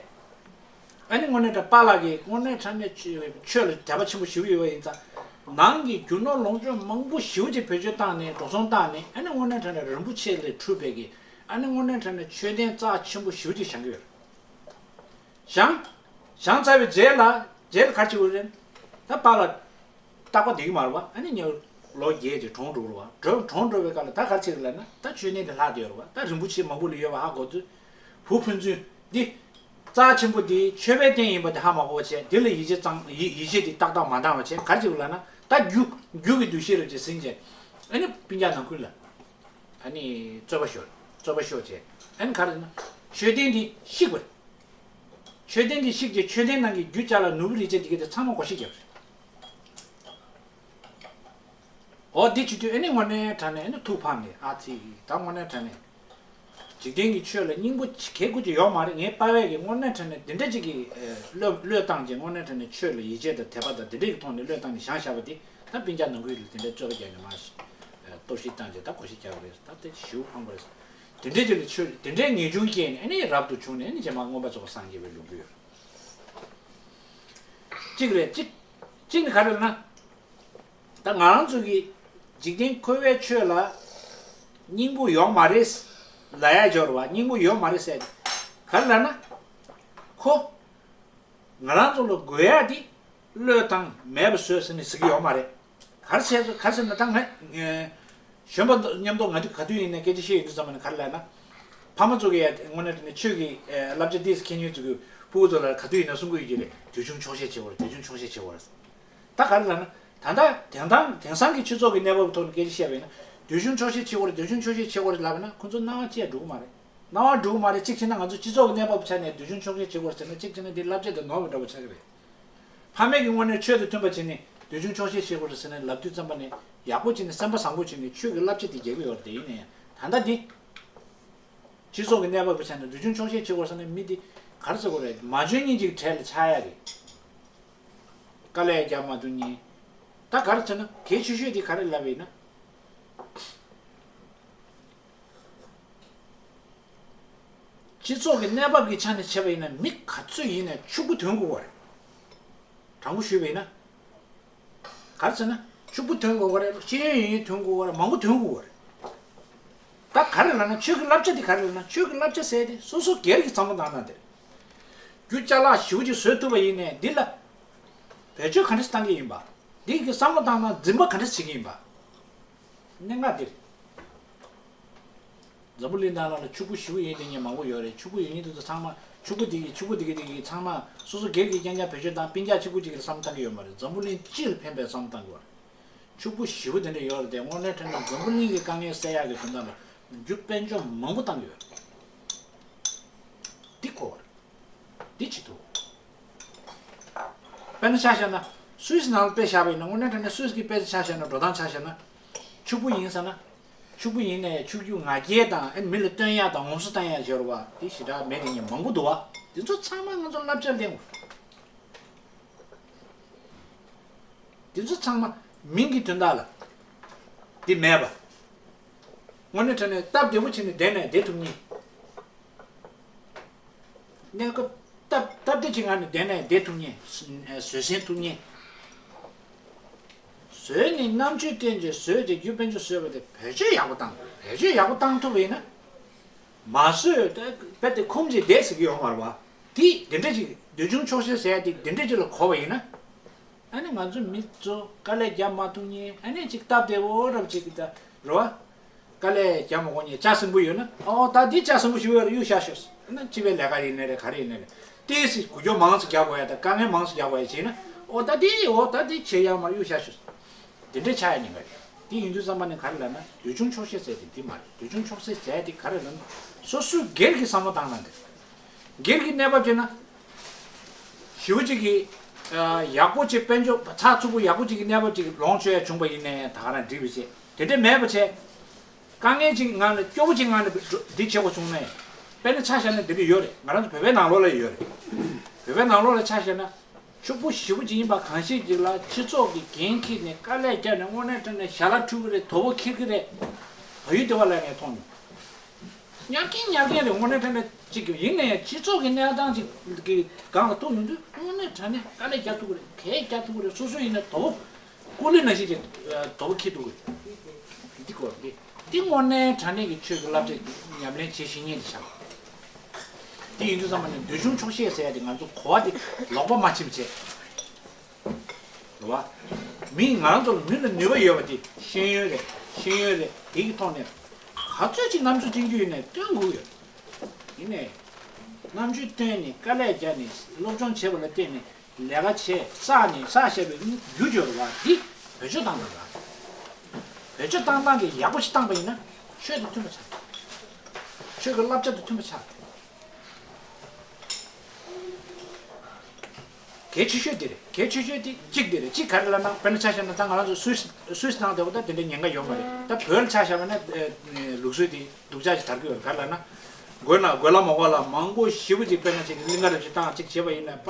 ཨ་ནི་དངོས་གནས་དྲང་པཱ་ལགས་ཀྱིས་དངོས་གནས་དྲང་གནས་ཆོས་ཆོས་ལ་དད་པ་ཆེན་པོ་ཞེ་པོ་ཡོད་པ་ཡིན་ཙང་། ནང་གི་རྒྱུ་ནོར་ལོངས་སྤྱོད་མང་པོ་ཞེ་པོ་ཅིག་བེད་སྤྱོད་བཏང་ནས། འགྲོ་སོང་བཏང་ནས། ཨ་ནི་དངོས་གནས་དྲང་གནས་རིན་པོ་ཆེ་ལས་གྲུབ་པའི་གི། ཨ་ནི་དངོས་གནས་དྲང་གནས་མཆོད་རྟེན་རྩ་ཆེན་པོ་ཞེ་པོ་ཅིག་བཞེངས་ཀྱི་ཡོད་རེད། བཞེངས། བཞེངས་ཚར་བའི་རྗེས་ལ། རྗེས་ལ་ག་རེ་བྱེད་དགོས་རེད། ད་པཱ་ལགས་རྟག་པར་བསྡད་ཀྱི་མ་རེད་བ། ཨ་ནི་ཉེ་ལོ་བརྒྱད་ཅིག་གྲོངས་འགྲོ་རེད་བ། གྲོངས་གྲོངས་འགྲོ་བའི་སྐབས་ལ་ད་ག་རེ་བྱེད་ཀྱི་ལབ་ན། ད་མཆོད་རྟེན་དེ་ལྷག་བསྡད་ཡོད་རེད་བ། ད་རིན་པོ་ཆེ་མང་པོ་ལ་ཡོད་པ་ཧ་གོ་དུས། བུ་ཕན་ཚུན་འདི། རྩ་ཆེན་པོ་འདི་མཆོད་པའི་རྟེན་ཡིན་པ་དེ་ཧ་མ་གོ་བ་བྱས། འདི་ལ་ཡིད་ཆེས་གཙང་ཡིད་ཡིད་ཆེས་འདི་ཏག་ཏག་མ་འདང་བ་བྱས། ག་རེ་བྱེད་དགོས་ལབ་ན། ད་རྒྱུ་རྒྱུ་གི་འདུ་ཤེས་རེ་ཅིག་ཟིན་བྱས། ཨ་ནི་སྤུན་ཀྱག་ནང་ཁུལ་ལ། ཨ་ནི་རྩོད་པ་ཤོར། རྩོད་པ་ཤོར་བྱས། ཨ་ནི་ག་རེ་ན། མཆོད་རྟེན་འདི་བཤིག་པ་རེད། མཆོད་རྟེན་འདི་བཤིག་བྱས་མཆོད་རྟེན་ནང་གི་རྒྱུ་ཅ་ལག་ནོར་བུ་རིན་ཆེན་འདི་ག་དེ་ཚང་མ་བགོ་བཤའ་བརྒྱབ་པ་རེད། འོ་འདི་བྱེད་དུས་ཨ་ནི་དངོས་གནས་དྲང་གནས་ཨ་ནི་ཐུགས་ཕམ་ནས། ཨ་ཙི། ད་དངོས་གནས་དྲང་གནས། འཇིག་རྟེན་གྱི་ཆོས་ལ་སྙིང་པོ་གལ་དགོས་ཀྱི་ཡོད་མ་རེད། ངའི་པ་ཕས་ཀྱིས་དངོས་གནས་དྲང་གནས་འདི་འདྲ་ཅིག་གི་ཨ་བློས་བློས་བཏང་བྱས། དངོས་གནས་དྲང་གནས་ཆོས་ལ་ཡིད་ཆེས་དང་དད་པ་དང་འདི་འདྲ་གི་ཐོག་ནས་བློས་བཏང་ནས་བཞེངས་བཞག་པ་དེ། ད་སྤུན་ཀྱག་ནང་ཁུལ་ལ་དེ་འདྲའི་རྩོད་པ་རྒྱག་ནས་མ་གཞི་ཨ་གཏོར་བཤིག་བཏང་བྱས་ད་བགོ་བཤའ་རྒྱག་པ་རེད། ད་དེ་ཞེ་པོ་ཕངས་པ་རེད། དེ་འདྲའི་ཅིག་ལ་ཆོས་དེ་འདྲའི་ངེས་འབྱུང་སྐྱེས་ནས་ཨ་ནི་རབ་ཏུ་བྱུང་ནས་ཨ་ནི་རྗེས་མ་མངོན་པར་རྫོགས་པར་སངས་རྒྱས་པའི་ལོ་རྒྱུས་ཡོད་རེད། གཅིག་རེད། གཅིག་གཅིག་ནི་ག་རེ་ལབ་ན། ད་ང་རང་ཚོ་གི་འཇིག་རྟེན་འཁོར་བའི་ཆོས་ལ་སྙིང་པོ་ཡོད་མ་རེད་ལབ་ཡ་སྦྱོར་བ། སྙིང་པོ་ཡོད་མ་རེད་ཟེར་ག་རེ་ལབ་ན། ཁོ་ང་རང་ཚོ་ལ་དགོས་ཡ་དེ་བློས་བཏང་མེད་པ་བཟོས་ཟེར་ནས་ཟེར་གྱི་ཡོད་མ་རེད། ག་རེ་བྱས་སོ་ག་རེ་ཟེར་ན། ད་ང་གཞོན་པ་མཉམ་དུ་ང་ཚོ་ག་དུས་ཡིན་ནའི་སྐད་ཆ་བཤད་ཡོང་དུས་ཙམ་པ་ནས་ག་རེ་ལབ་ན། ཕ་མ་ཚོ་གིས་ཡ་དངོས་གནས་དྲང་གནས་ཆོས་ཀྱི་ཨ་བསླབ་བྱ་ཏོག་ཙམ་མཁྱེན་མཁན་ཚོ་གི་ཕྲུ་གུ་ཚོ་ལ་ག་དུས་ཡིན་ན་གསུང་གི་ཡོད་ཀྱི་རེད། དུས་ཆུང་ཆོག་ཤེས་བྱེད་དགོས་རེད། དུས་ཆུང་ཆོག་ཤེས་བྱེད་དགོས་རེད། ད་ག་རེ་ལབ་ན། ད་ལྟ་དེང་སང་དེང་སང་གི་སྤྱི་ཚོགས་ཀྱི་གནས་བབ་ཐོག་ནས་སྐད་ཆ་བཤད་པ་ཡིན་ན། དུས་ཆུང་ཆོག་ཤེས་བྱེད་དགོས་རེད། དུས་ཆུང་ཆོག་ཤེས་བྱེད་དགོས་རེད་ལབ་པ་ན་ཁོང་ཚོ་སྣང་བ་ཅི་ཡང་འགྲོ་གི་མ་རེད། སྣང་བ་འགྲོ་གི་མ་རེད། གཅིག་བྱས་ན་ང་ཚོ་སྤྱི་ཚོགས་ཀྱི་གནས་བབ་ཆ་ནས་དུས་ཆུང་ཆོག་ཤེས་བྱེད་དགོས་རེད་ཟེར་ན། གཅིག་བྱས་ན་འདི་བསླབ་བྱ་དང་ནོར་བ་འདྲ་བོ་ཆགས་ཀྱི་རེད། ཕ་མས་ཀྱིས་དངོས་གནས་ཆོས་དང་མཐུན་པ་བྱས་ནས་དུས་ཆུང་ཆོག་ཤེས་བྱེད་དགོས་རེད་ཟེར་ནས་ལབ་དུས་ཙམ་པ་ནས་ཡག་པོ་བྱས་ནས་སེམས་པ་བཟང་པོ་བྱས་ནས་ཆོས་ཀྱི་བསླབ་བྱ་དེ་རྒྱག་གི་ཡོད་རེད། དེ་ཡིན་ན་ཡང་ད་ལྟ་འདི་སྤྱི་ཚོགས་ཀྱི་གནས་བབ་ཀྱི་ཆ་ནས་དུས་ཆུང་ཆོག་ཤེས་བྱེད་དགོས་ཟེར་ན། མི་འདི་ག་རེ་ཟེར་དགོས་རེད། མ་འཇོན་མཁན་ཅིག་གྲས་ལ་ཆགས་ཡ་རེད། དཀའ་ལས་རྒྱག་མ་ཐུབ་མཁན། ད་ག་རེ་ཟེར་ན་གལ་ཆེ་ཤོས་དེ་ག་རེ་ལབ་པ་ཡིན་ན། སྤྱི་ཚོགས་ཀྱི་གནས་བབ་ཀྱི་ཆ་ནས་བྱས་པ་ཡིན་ན་མི་ག་ཚོད་ཡིན་ནའི་ཕྱུག་པོ་ཐོན་དགོས་པ་རེད། དྲང་པོ་ཞུས་པ་ཡིན་ན། ག་རེ་ཟེར་ན་ཕྱུག་པོ་ཐོན་དགོས་པ་རེད། ཤེས་ཡོན་ཡོད་མཁན་ཐོན་དགོས་པ་རེད། མང་པོ་ཐོན་དགོས་པ་རེད། ད་ག་རེ་ལབ་ན་ཆོས་ཀྱི་བསླབ་བྱ་དེ་ག་རེ་ལབ་ན། ཆོས་ཀྱི་བསླབ་བྱ་ཟེར་དེ་སོ་སོ་སྒེར་གྱི་བསམ་བློ་བཏང་ན་དེ་རེད། རྒྱུ་ཅ་ལག་ཞེ་པོ་ཅིག་བཟོས་ཐུབ་པ་ཡིན་ནའི་འདི་ལ་བེད་སྤྱོད་ག་འདྲ་ཞིག་བཏང་གི་ཡིན་པ། འདི་གི་བསམ་བློ་བཏང་ན་འཛིན་པ་ག་འདྲ་བྱེད་ཀྱི་ཡིན་པ། གནད་འགག་འདི་རེད། འཛམ་བུ་གླིང་ནང་ལ་ཕྱུག་པོ་ཞེ་པོ་ཡིན་བསྡད་མཁན་མང་པོ་ཡོད་རེད། ཕྱུག་པོ་ཡིན་མཁན་དེ་ཚོ་ཚང་མ་ཕྱུག་པོ་དེ་གི་ཕྱུག་པོ་དེ་གི་དེ་གི་ཚང་མ་སོ་སོ་སྒེར་གྱི་རྐྱང་རྐྱང་བེད་སྤྱོད་བཏང་། སྤུན་ཀྱག་གཅིག་པུ་གཅིག་གི་བསམ་བློ་བཏང་གི་ཡོད་མ་རེད། འཛམ་བུ་གླིང་སྤྱི་ལ་ཕན་པའི་བསམ་བློ་བཏང་དགོས་པ་རེད། ཕྱུག་པོ་ཞེ་པོ་དེ་འདྲ་ཡོད་རེད་དེ། དངོས་གནས་དྲང་གནས་འཛམ་བུ་གླིང་གི་དཀའ་ངལ་སེལ་ཡག་གི་དོན་དག་ལ་རྒྱུ་དཔལ་འབྱོར་མང་པོ་བཏང་གི་ཡོད་རེད། འདི་གོ་བ་རེད། འདི་བྱེད་ཐུབ། དཔེར་ན་ཆ་བཞག་ན་སུད་སི་ནང་ལ་དཔེ་བཞག་པ་ཡིན་ན། དངོས་གནས་དྲང་གནས་སུད་སི་གི་དཔེ་ཆ་བཞག་ན། འགྲོ་སྟངས་ཆ་བཞག་ན། ཕྱུག་པོ་ཡིན་ཟེར་ན། ཕྱུག་པོ་ཡིན་ནའི་ཕྱུག་རྒྱུ་ང་རྒྱལ་དང་ཨ་ནི་མི་ལ་སྟོན་ཡག་དང་ངོམ་སོ་བཏང་ཡག་སྦྱོར་བ་དེ་ཞེ་དྲག་མེད་དེ་ཉིད་མང་པོ་འདུག་བ། དེ་ཚོ་ཚང་མ་ང་ཚོ་བསླབ་བྱར་ལེན་དགོས། དེ་ཚོ་ཚང་མ་མིང་གི་དོན་དག་ལ་དེ་མེད་པ། དངོས་གནས་དྲང་གནས་སྟབས་བདེ་པོ་བྱས་ནས་བསྡད་ནས་བསྡད་ཐུབ་མཁན། གནས་སྐབས་སྟབས་སྟབས་བདེ་ཅིག་ངང་ནས་བསྡད་ནས་བསྡད་ཐུབ་མཁན། བཟོད་བསྲན་ཐུབ་མཁན། བཟོས་ནས་རྣམ་དཔྱོད་བསྟན་བྱས་བཟོས་ཏེ་རྒྱུ་དཔལ་འབྱོར་བཟོས་པ་དེ་བེད་སྤྱོད་ཡག་པོ་བཏང་དགོས། བེད་སྤྱོད་ཡག་པོ་བཏང་ཐུབ་པ་ཡིན་ན། མ་བཟོས་ཏེ་རྦད་དེ་ཁུམ་གྱིས་བསྡད་ཟེར་གྱི་ཡོད་མ་རེད་བ། དེ་དེ་འདྲ་ཅིག་དུས་ཆུང་ཆོག་ཤེས་ཟེར་ཡ་དེ་དེ་འདྲ་ཅིག་ལ་གོ་བ་ཡིན་ན། ཨ་ནི་ང་ཚོ་མི་ཚོ་དཀའ་ལས་རྒྱག་མ་ཐུབ་མཁན། ཨ་ནི་ཅིག་སྟབས་བདེ་བོ་འདྲ་པོ་ཅིག་གི་ད་རེད་བ། དཀའ་ལས་རྒྱག་མ་དགོས་མཁན་ལྕགས་སྲིན་པོ་ཡོད་ན། ཨོ་ད་འདི་ལྕགས་སྲིན་པོ་ཞིག་ཡོད་རེད། གཡུག་བཞག་ཤོག་ཟེར་ན། སྤྱི་པའི་ལས་ཀ་ཡིན་ནའི་རེད། ག་རེ་ཡིན་ནའི་རེད། ཏོག་ཙམ་འགུལ་སྐྱོད་མང་ཙམ་རྒྱག་དགོས་ཡ་དང་དཀའ་ངལ་མང་ཙམ་རྒྱག་དགོས་ཡ་བྱས་ན། ཨོ་ད་འདི་ཨོ་ད་འདི་བྱེད་ཡ་མ་རེད། གཡུག་བཞག་ཤོག་ཟེར། དེ་འདྲ་ཆགས་ཡ་ཉེན་ཁ་རེད། དེ་ཡིན་དུས་ཙམ་པ་ནས་ག་རེ་ལབ་ན། དུས་ཆུང་ཆོག་ཤེས་ཟེར་དེ་འདི་མ་རེད། དུས་ཆུང་ཆོག་ཤེས་ཟེར་དེ་ག་རེ་ལབ་ན། སོ་སོའི་སྒེར་གྱི་བསམ་བློ་བཏང་ན་འདི། སྒེར་གྱི་གནས་བབ་བྱས་ན། ཞེ་པོ་ཅིག་གི་ཨ་ཡག་པོ་ཅིག་དཔལ་འབྱོར་ཚགས་ཚུད་པོ་ཡག་པོ་ཅིག་གི་གནས་བབ་ཅིག་ལོངས་སྤྱོད་ཡ་བྱུང་པ་ཡིན་ནའི་ད་ག་རང་འགྲིག་པ་བྱས། དེ་འདྲ་མེད་པ་བྱས། དཀའ་ངལ་ཅིག་ངང་ནས་སྐྱོ་པོ་ཅིག་ངང་ནས་འདི་བྱེད་དགོས་བྱུང་ནའི། དཔེར་ན་ཆ་བཞག་ན་འདི་འདྲ་ཡོད་རེད། ང་རང་ཚོ་བོད་པའི་ནང་ལོགས་ལ་ཡོད་རེད། བོད་པའི་ནང་ལོགས་ལ་ཆ་བཞག་ན། ཕྱུག་པོ་ཞེ་པོ་ཅིག་ཡིན་པ་གང་ཞིག་ཅིག་ལ་སྤྱི་ཚོགས་ཀྱི་འགན་འཁྱེར་ནས་དཀའ་ལས་བརྒྱབ་ནས་དངོས་གནས་དྲང་གནས་ཞལ་ལག་འཁྲུ་གི་རེད། དོ་པོ་འཁྱེར་གི་རེད། བལ་ཡུལ་དེ་བ་ལ་ངས་མཐོང་མྱོང་། ཉར་གིན་ཉར་གིན་རེད། དངོས་གནས་དྲང་གནས་ཅིག་ཡིན་ན་ཡང་སྤྱི་ཚོགས་ཀྱི་གནས་སྟངས་ཅིག་གི་སྒང་ལ་གཏུག་ཡོང་དུས་དངོས་གནས་དྲང་གནས་དཀའ་ལས་རྒྱག་ཐུབ་ཀྱི་རེད། གས་རྒྱག་ཐུབ་ཀྱི་རེད། སོ་སོ་ཡིན་ན་དོ་པོ་ཀུ་ལི་ནང་བཞིན་གྱི་དོ་པོ་འཁྱེར་ཐུབ་ཀྱི་རེད། འདི་སྐོར་འདི་འདི་དངོས་གནས་དྲང་གནས་ཀྱི་ཆོས་ཀྱི་བསླབ་བྱ་ཉམས་ལེན་བྱེད་ཤེས་མཁན་དེ་ཆགས། འདི་ཡིན་དུས་ཙམ་པ་ནས་དུས་ཆུང་ཆོག་ཤེས་ཟེར་ཡ་དེ་ང་ཚོ་གོ་བ་འདི་ལོག་པ་མ་ཕྱིན་བྱས། རེད་བ། མི་ང་རང་ཚོ་ལ་མི་ལ་ནུས་པ་ཡོད་པ་དེ་ཤེས་ཡོན་རེད། ཤེས་ཡོན་རེད། དེ་གི་ཐོག་ནས་ག་ཚོད་ཅིག་རྣམ་དཔྱོད་ཅན་རྒྱུ་ཡིན་ནའི་སྟོན་དགོས་ཡོད། ཡིན་ནའི་ རྣམ་དཔྱོད་བཏོན་ནས་དཀའ་ལས་བརྒྱབ་ནས་སློབ་སྦྱོང་བྱས་པ་ལ་བརྟེན་ནས་ལས་ཀ་བྱས་བསགས་ནས་བསགས་བཞག་པའི་རྒྱུ་སྦྱོར་བ་འདི་བེད་སྤྱོད་བཏང་དང་། བེད་སྤྱོད་བཏང་སྟངས་ཀྱི་ཡག་པོ་ཞིག་བཏང་པ་ཡིན་ན་ཆོས་དང་མཐུན་པ་ཆགས། ཆོས་ཀྱི་བསླབ་བྱ་དང་མཐུན་པ་ཆགས། གལ་ཆེ་ཤོས་དེ་རེད། གལ་ཆེ་ཤོས་དེ་གཅིག་དེ་རེད། གཅིག་ག་རེ་ལབ་ན། དཔེར་ན་ཆ་བཞག་ན་ད་ང་རང་ཚོ་སུད་སི་སུད་སི་ནང་དེ་བ་ད་དེ་འདྲའི་ཉེན་ཁ་ཡོད་མ་རེད། ད་བོད་ལ་ཆ་བཞག་པ་ན་ལུགས་སྲོལ་དེ་སྡུག་ཅག་ཅིག་དར་གི་ཡོད་རེད། ག་རེ་ལབ་ན། དགོས་ན་དགོས་ལ་མ་དགོས་ལ་མང་པོ་ཞེ་པོ་ཅིག་དཔེར་ན་ཅིག་གླིང་ག་རེ་ཅིག་བཏང་ཅིག་བྱས་པ་ཡིན་ན་པ།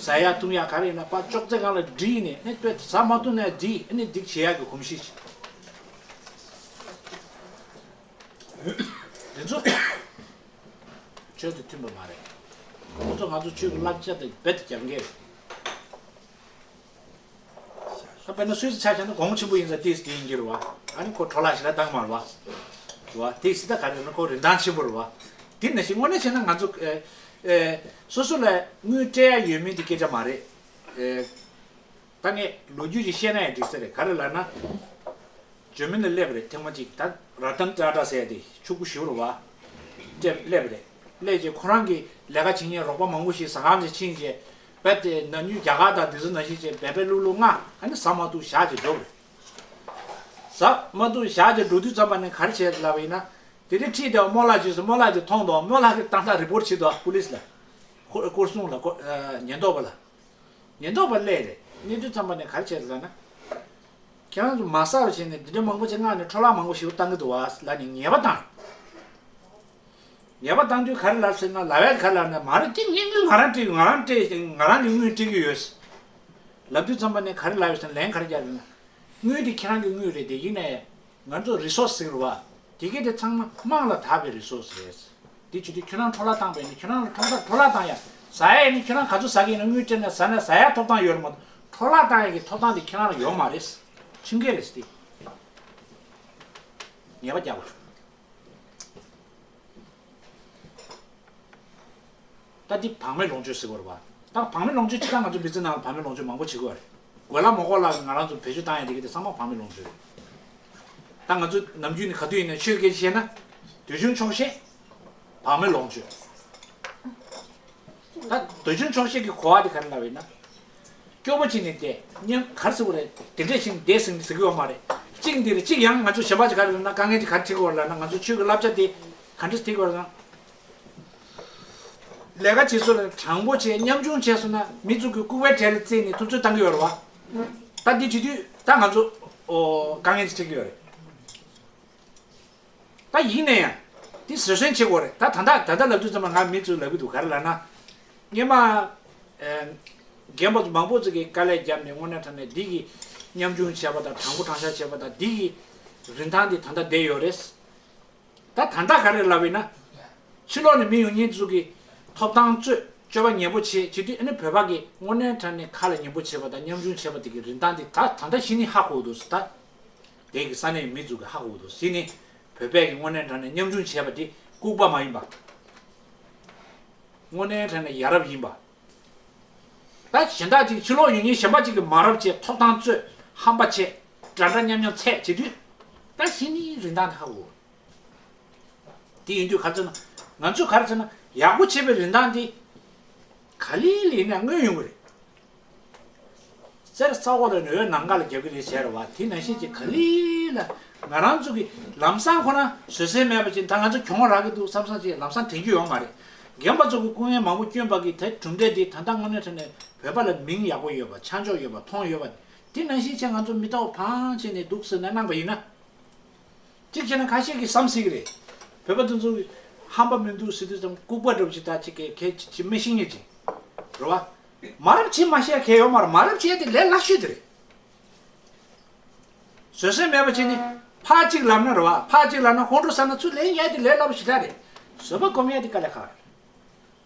ཟ་ཡ་བཏུང་ཡ་ག་རེ་ཡིན་ན་པ་ཅོག་ཙེ་སྒང་ལ་སྒྲིལ་ནས་ཨ་ནི་དཔེ་ཟ་མ་བཏུང་ན་སྒྲིལ་ཨ་ནི་སྡིག་བྱེད་ཡ་གི་གོམས་གཤིས་ཅིག་དེ་ཚོ་ཆོས་དང་མཐུན་པ་མ་རེད། ཁོ་ཚོ་ང་ཚོ་ཆོས་ཀྱི་བསླབ་བྱ་དང་རྦད་དེ་རྒྱབ་འགལ་རེད། ད་དཔེར་ན་སུད་སི་ཆ་བཞག་ན་གོང་ཆེན་པོ་ཡིན་ཙང་ཏིས་དེ་ཡིན་གྱི་རེད་བ། ཨ་ནི་ཁོ་འཕྲོ་བརླག་ཞེ་དྲག་བཏང་མ་རེད་བ། རེད་བ། ཏིས་ད་ག་རེ་ན་ཁོ་རིན་ཐང་ཆེན་པོ་རེད་བ། དེ་ནང་བཞིན་དངོས་གནས་བྱས་ན་ང་ཚོ་ཨེ་ཨེ་སོ་སོ་ལ་དངུལ་སྤྲད་ཡ་ཡོད་མེད་དེ་སྐད་ཆ་མ་རེད། ཨེ་ད་ངས་ལོ་རྒྱུས་ཅིག་བཤད་ན་ཡང་འགྲིག་ས་རེད། ག་རེ་ལབ་ན། འཇར་མན་ལ་སླེབས་པ་རེད། ཐེངས་མ་གཅིག་ད་ར་ཏན་ཏྲ་ཏྲ་ཟེར་ཡ་དེ་ཕྱུག་པོ་ཞེ་པོ་རེད་བ། སླེབས་སླེབས་པ་རེད། སླེབས་རྗེས་ཁོ་རང་གི་ལས་ཀ་བྱེད་མཁན་རོགས་པ་མང་པོ་ཞིག་ཟ་ཁང་ཅིག་ཕྱིན་རྗེས་རྦད་དེ་ན་ནིང་རྒྱ་གར་དང་དེ་ཚོ་ནང་བཞིན་བྱས་བལ་བལ་ལུག་ལུག་ང་ཨ་ནི་ཟ་མ་ཐུབ་བཞག་ཅིག་འགྲོ་རེད། ཟ་མ་ཐུབ་བཞག་ཅིག་འགྲོ་དུས་ཙམ་པ་ནས་ག་རེ་བྱས་ལབ་པ་ཡིན་ན། དེ་རིང་ཁྲིད་དེ་རྨོ་ལགས་བྱས་སོང་། རྨོ་ལགས་དེ་མཐོང་འདུག་རྨོ་ལགས་ཀྱིས་ཏག་ཏག་རི་པོར་ཊི་བྱས་འདུག་པུ་ལིས་ལ། སྐོར་སྐོར་སྲུང་ལ་སྐོར་ཉེན་རྟོག་པ་ལ། ཉེན་རྟོག་པ་སླེབས་རེད། སླེབས་དུས་ཙམ་པ་ནས་ག་རེ་བྱས་ལབ་ན། ཁྱེད་རང་ཚོ་མ་ཟ་བ་བྱས་ནས་འདི་འདྲ་མང་པོ་བྱས་མངགས་ནས་འཕྲོ་བརླག་མང་པོ་ཞིག་བཏང་གི་འདུག་བ་ལབ་ནས་ཉེས་པ་བཏང་། ཉེས་པ་བཏང་དུས་ག་རེ་ལབ་ཟེར་ན། ལབ་ཡ་ག་རེ་ལབ་ན། མ་རེད། དེ་ངས་དངུལ་ང་རང་སྤྲད་ང་རང་སྤྲད་ང་རང་གི་དངུལ་སྤྲད་ཀྱི་ཡོད། ལབ་དུས་ཙམ་པ་ནས་ག་རེ་ལབ་ཡོད་ཟེར་ན། ལན་ག་རེ་རྒྱབ་ཡོད་ན། དངུལ་དེ་ཁྱེད་རང་གི་དངུལ་རེད་དེ། ཡིན་ནའི་ང་ཚོ་རི་སོར་སི་ཟེར་བ་དེ་གས་དེ་ཚང་མ་དམངས་ལ་བདག་པའི་རི་སོར་སི་རེད། དེ་བྱེད་དུས་ཁྱོད་རང་འཕྲོ་བརླག་བཏང་པས་ནི་ཁྱོད་རང་ལ་འཕྲོ་བརླག་འཕྲོ་བརླག་བཏང་ཡ། ཟ་ཡ་ནི་ཁྱོད་རང་ག་ཚོད་ཟ་གི་ཡིན་ན་དངུལ་སྤྲད་ན་ཟ་ན་ཟ་ཡ་ཐོབ་ཐང་ཡོད་རེད་མ་གཏོགས་འཕྲོ་བརླག་བཏང་ཡ་གི་ཐོབ་ཐང་དེ་ཁྱེད་རང་ལ་ཡོད་མ་རེད། ཁྲིམས་འགལ་རེད་དེ། ཉེས་པ་རྒྱག་དགོས། ད་འདི་བག་མེད་ལོངས་སྤྱོད་ཟེར་བ་རེད་བ། ད་བག་མེད་ལོངས་སྤྱོད་སྤྱིར་བཏང་ང་ཚོ་མི་ཚེ་ནང་ལ་བག་མེད་ལོངས་སྤྱོད་མང་པོ་བྱེད་ཀྱི་ཡོད་རེད། དགོས་ལ་མ་དགོས་ལ་ང་རང་ཚོ་བེད་སྤྱོད་བཏང་ཡ་དེ་གི་དེ་ཚང་མ་བག་མེད་ལོངས་སྤྱོད་རེད། ད་ང་ཚོ་ནམ་རྒྱུན་ནས་ག་དུས་ཡིན་ན་ཆོས་སྐད་ཆ་བཤད་ན། འདོད་ཆུང་ཆོག་ཤེས། བག་མེད་ལོངས་སྤྱོད། ད་འདོད་ཆུང་ཆོག་ཤེས་ཀྱི་གོ་བ་དེ་ག་རེ་ལབ་ཡིན་ན། སྐྱོ་པོ་བྱས་ནས་བསྡད་སྙམ་ག་རེ་ཟེར་བ་རེད། དེ་འདྲས་བྱས་ནས་བསྡད་ཟིན་ཟེར་གི་ཡོད་མ་རེད། གཅིག་འདི་རེད། གཅིག་ཡང་ང་ཚོ་གཞན་པ་ཅིག་ག་རེ་ལབ་ན། དཀའ་ངལ་ཅིག་ག་རེ་འཕྲད་ཀྱི་ཡོད་རེད་ལབ་ན། ང་ཚོ་ཆོས་ཀྱི་བསླབ་བྱ་དེ་ག་འདྲས་འཕྲད་ཀྱི་ཡོད་རེད་ན། ལས་ཀ་བྱེད་སོང་ལ་དྲང་པོ་བྱས་ཉམ་ཆུང་བྱས་སོང་ན་མི་ཚོ་གི་ལྐུགས་པའི་གྲལ་ལ་བརྩིས་ནས་ཐུབ་ཚོད་བཏང་གི་ཡོད་རེད་བ། ད་འདི་བྱེད་དུས་ད་ང་ཚོ་ཨོ་དཀའ་ངལ་ཅིག་འཕྲད་ཀྱི་ཡོད་རེད། ད་ཡིན་ན་ཡང་འདི་བཟོད་བསྲན་བྱེད་དགོས་རེད། ད་ད་ལྟ་ད་ལྟ་ལབ་དུས་ཙམ་པ་ང་མི་ཚོས་ལབ་ཀྱི་འདུག་ག་རེ་ལབ་ན། སྔོན་མ་ཨེ་རྒན་པ་ཚོ་མང་པོ་ཚོ་གིས་དཀའ་ལས་བརྒྱབ་ནས་དངོས་གནས་དྲང་གནས་འདི་གི་ཉམ་ཆུང་བྱས་པ་དང་དྲང་པོ་དྲང་བཞག་བྱས་པ་དང་འདི་གི་རིན་ཐང་འདི་ད་ལྟ་བསྡད་ཡོད་རེད། ད་ད་ལྟ་ག་རེ་ལབ་ཡིན་ན། ཕྱི་ལོགས་ནས་མི་ཡོང་མཁན་ཚོ་གི་ཐོབ་ཐང་རྩོད་སྤྱོད་པ་ངན་པོ་བྱེད་བྱེད་དུས་ཨ་ནི་བོད་པ་གི་དངོས་གནས་དྲང་གནས་ཁ་ལ་ངན་པོ་བྱེད་པ་དང་ཉམ་ཆུང་བྱེད་པ་དེ་གི་རིན་ཐང་དེ་ད་ད་ལྟ་གཞི་ནས་ཧ་གོ་འདུག་ཟེར། ད་དེ་གི་ས་གནས་མི་ཚོ་གི་ཧ་གོ་འདུག་གཞི་ནས་བོད་པས་གི་དངོས་གནས་དྲང་གནས་ཉམ་ཆུང་བྱེད་པ་དེ་ལྐུགས་པ་མ་ཡིན་པ། དངོས་གནས་དྲང་གནས་ཡ་རབས་ཡིན་པ། ད་གཞན་དག་ཅིག་ཕྱི་ལོགས་ཡོད་མཁན་གཞན་པ་ཅིག་གིས་མ་རབས་བྱས་ཐོབ་ཐང་རྩོད་ཧམ་པ་བྱས་འདྲ་འདྲ་མཉམ་མཉམ་ཚད་བྱེད་དུས་ད་གཞི་ནས་རིན་ཐང་དེ་ཧ་གོ། དེ་ཡིན་དུས་ག་རེ་ཟེར་ན། ང་ཚོས་ག་རེ་ཟེར་ན་ཡག་པོ་བྱས་པའི་རིན་ཐང་དེ་ག་ལེ་ལེ་ཡིན་ན་མངོན་ཡོང་གི་རེད། གསེར་ས་འོག་ལ་ནི་འོད་ནམ་མཁའ་ལ་རྒྱབ་ཀྱི་རེད་ཟེར་བ་དེ་ནང་བཞིན་གྱི་ག་ལེ་ལ་ང་རང་ཚོ་གི་ལམ་སང་ཁོ་ན་བཟོད་བསྲན་མེད་པ་ཅིག་ད་ང་ཚོ་གྱོང་རག་གི་འདུག་བསམ་བསམ་ཅིག་ལམ་སང་དྲན་རྒྱུ་ཡོད་མ་རེད། རྒན་པ་ཚོ་གི་སྐུ་ངལ་མང་པོ་བསྐྱོན་པ་གི་དེ་གྲུབ་འབྲས་དེ་ད་ལྟ་དངོས་གནས་དྲང་གནས་བོད་པ་ལ་མིང་ཡག་པོ་ཡོད་པ་ཆ་འཇོག་ཡོད་པ་མཐོང་ཡོད་པ་དེ་ནང་བཞིན་བྱས་ང་ཚོ་མི་ལྟ་བ་ཕངས་བྱས་ནས་འདུག་ཟེར་ནས་གནང་པ་ཡིན་ན། གཅིག་བྱས་ན་ཁ་ཤས་ཀྱིས་བསམ་སྲིད་ཀྱི་རེད། བོད་པ་དེ་ཚོ་ཧམ་པ་མི་འདུག་ཟེར་དུས་ཙམ་ལྐུགས་པ་འདྲ་པོ་ཞིག་ད་ཅིག་གས་གས་ཅིག་མི་ཤེས་ངེས་ཅིག་རེད་བ། མ་རབས་བྱེད་མ་ཤེས་གལ་ཡོད་མ་རེད། མ་རབས་བྱེད་དེ་ལས་སླ་ཤོས་དེ་རེད། བཟོད་བསྲན་མེད་པ་བྱས་ནས་ཕར་གཅིག་ལབ་ན་རེད་བ། ཕར་གཅིག་ལབ་ན་ཧོན་ཀྲུག་ཟ་ན་ཚུར་ལན་ཡ་དེ་ལས་སླ་པོ་ཞེ་དྲག་རེད། བཟོད་པ་སྒོམ་ཡ་དེ་དཀའ་ལས་ཁག་རེད།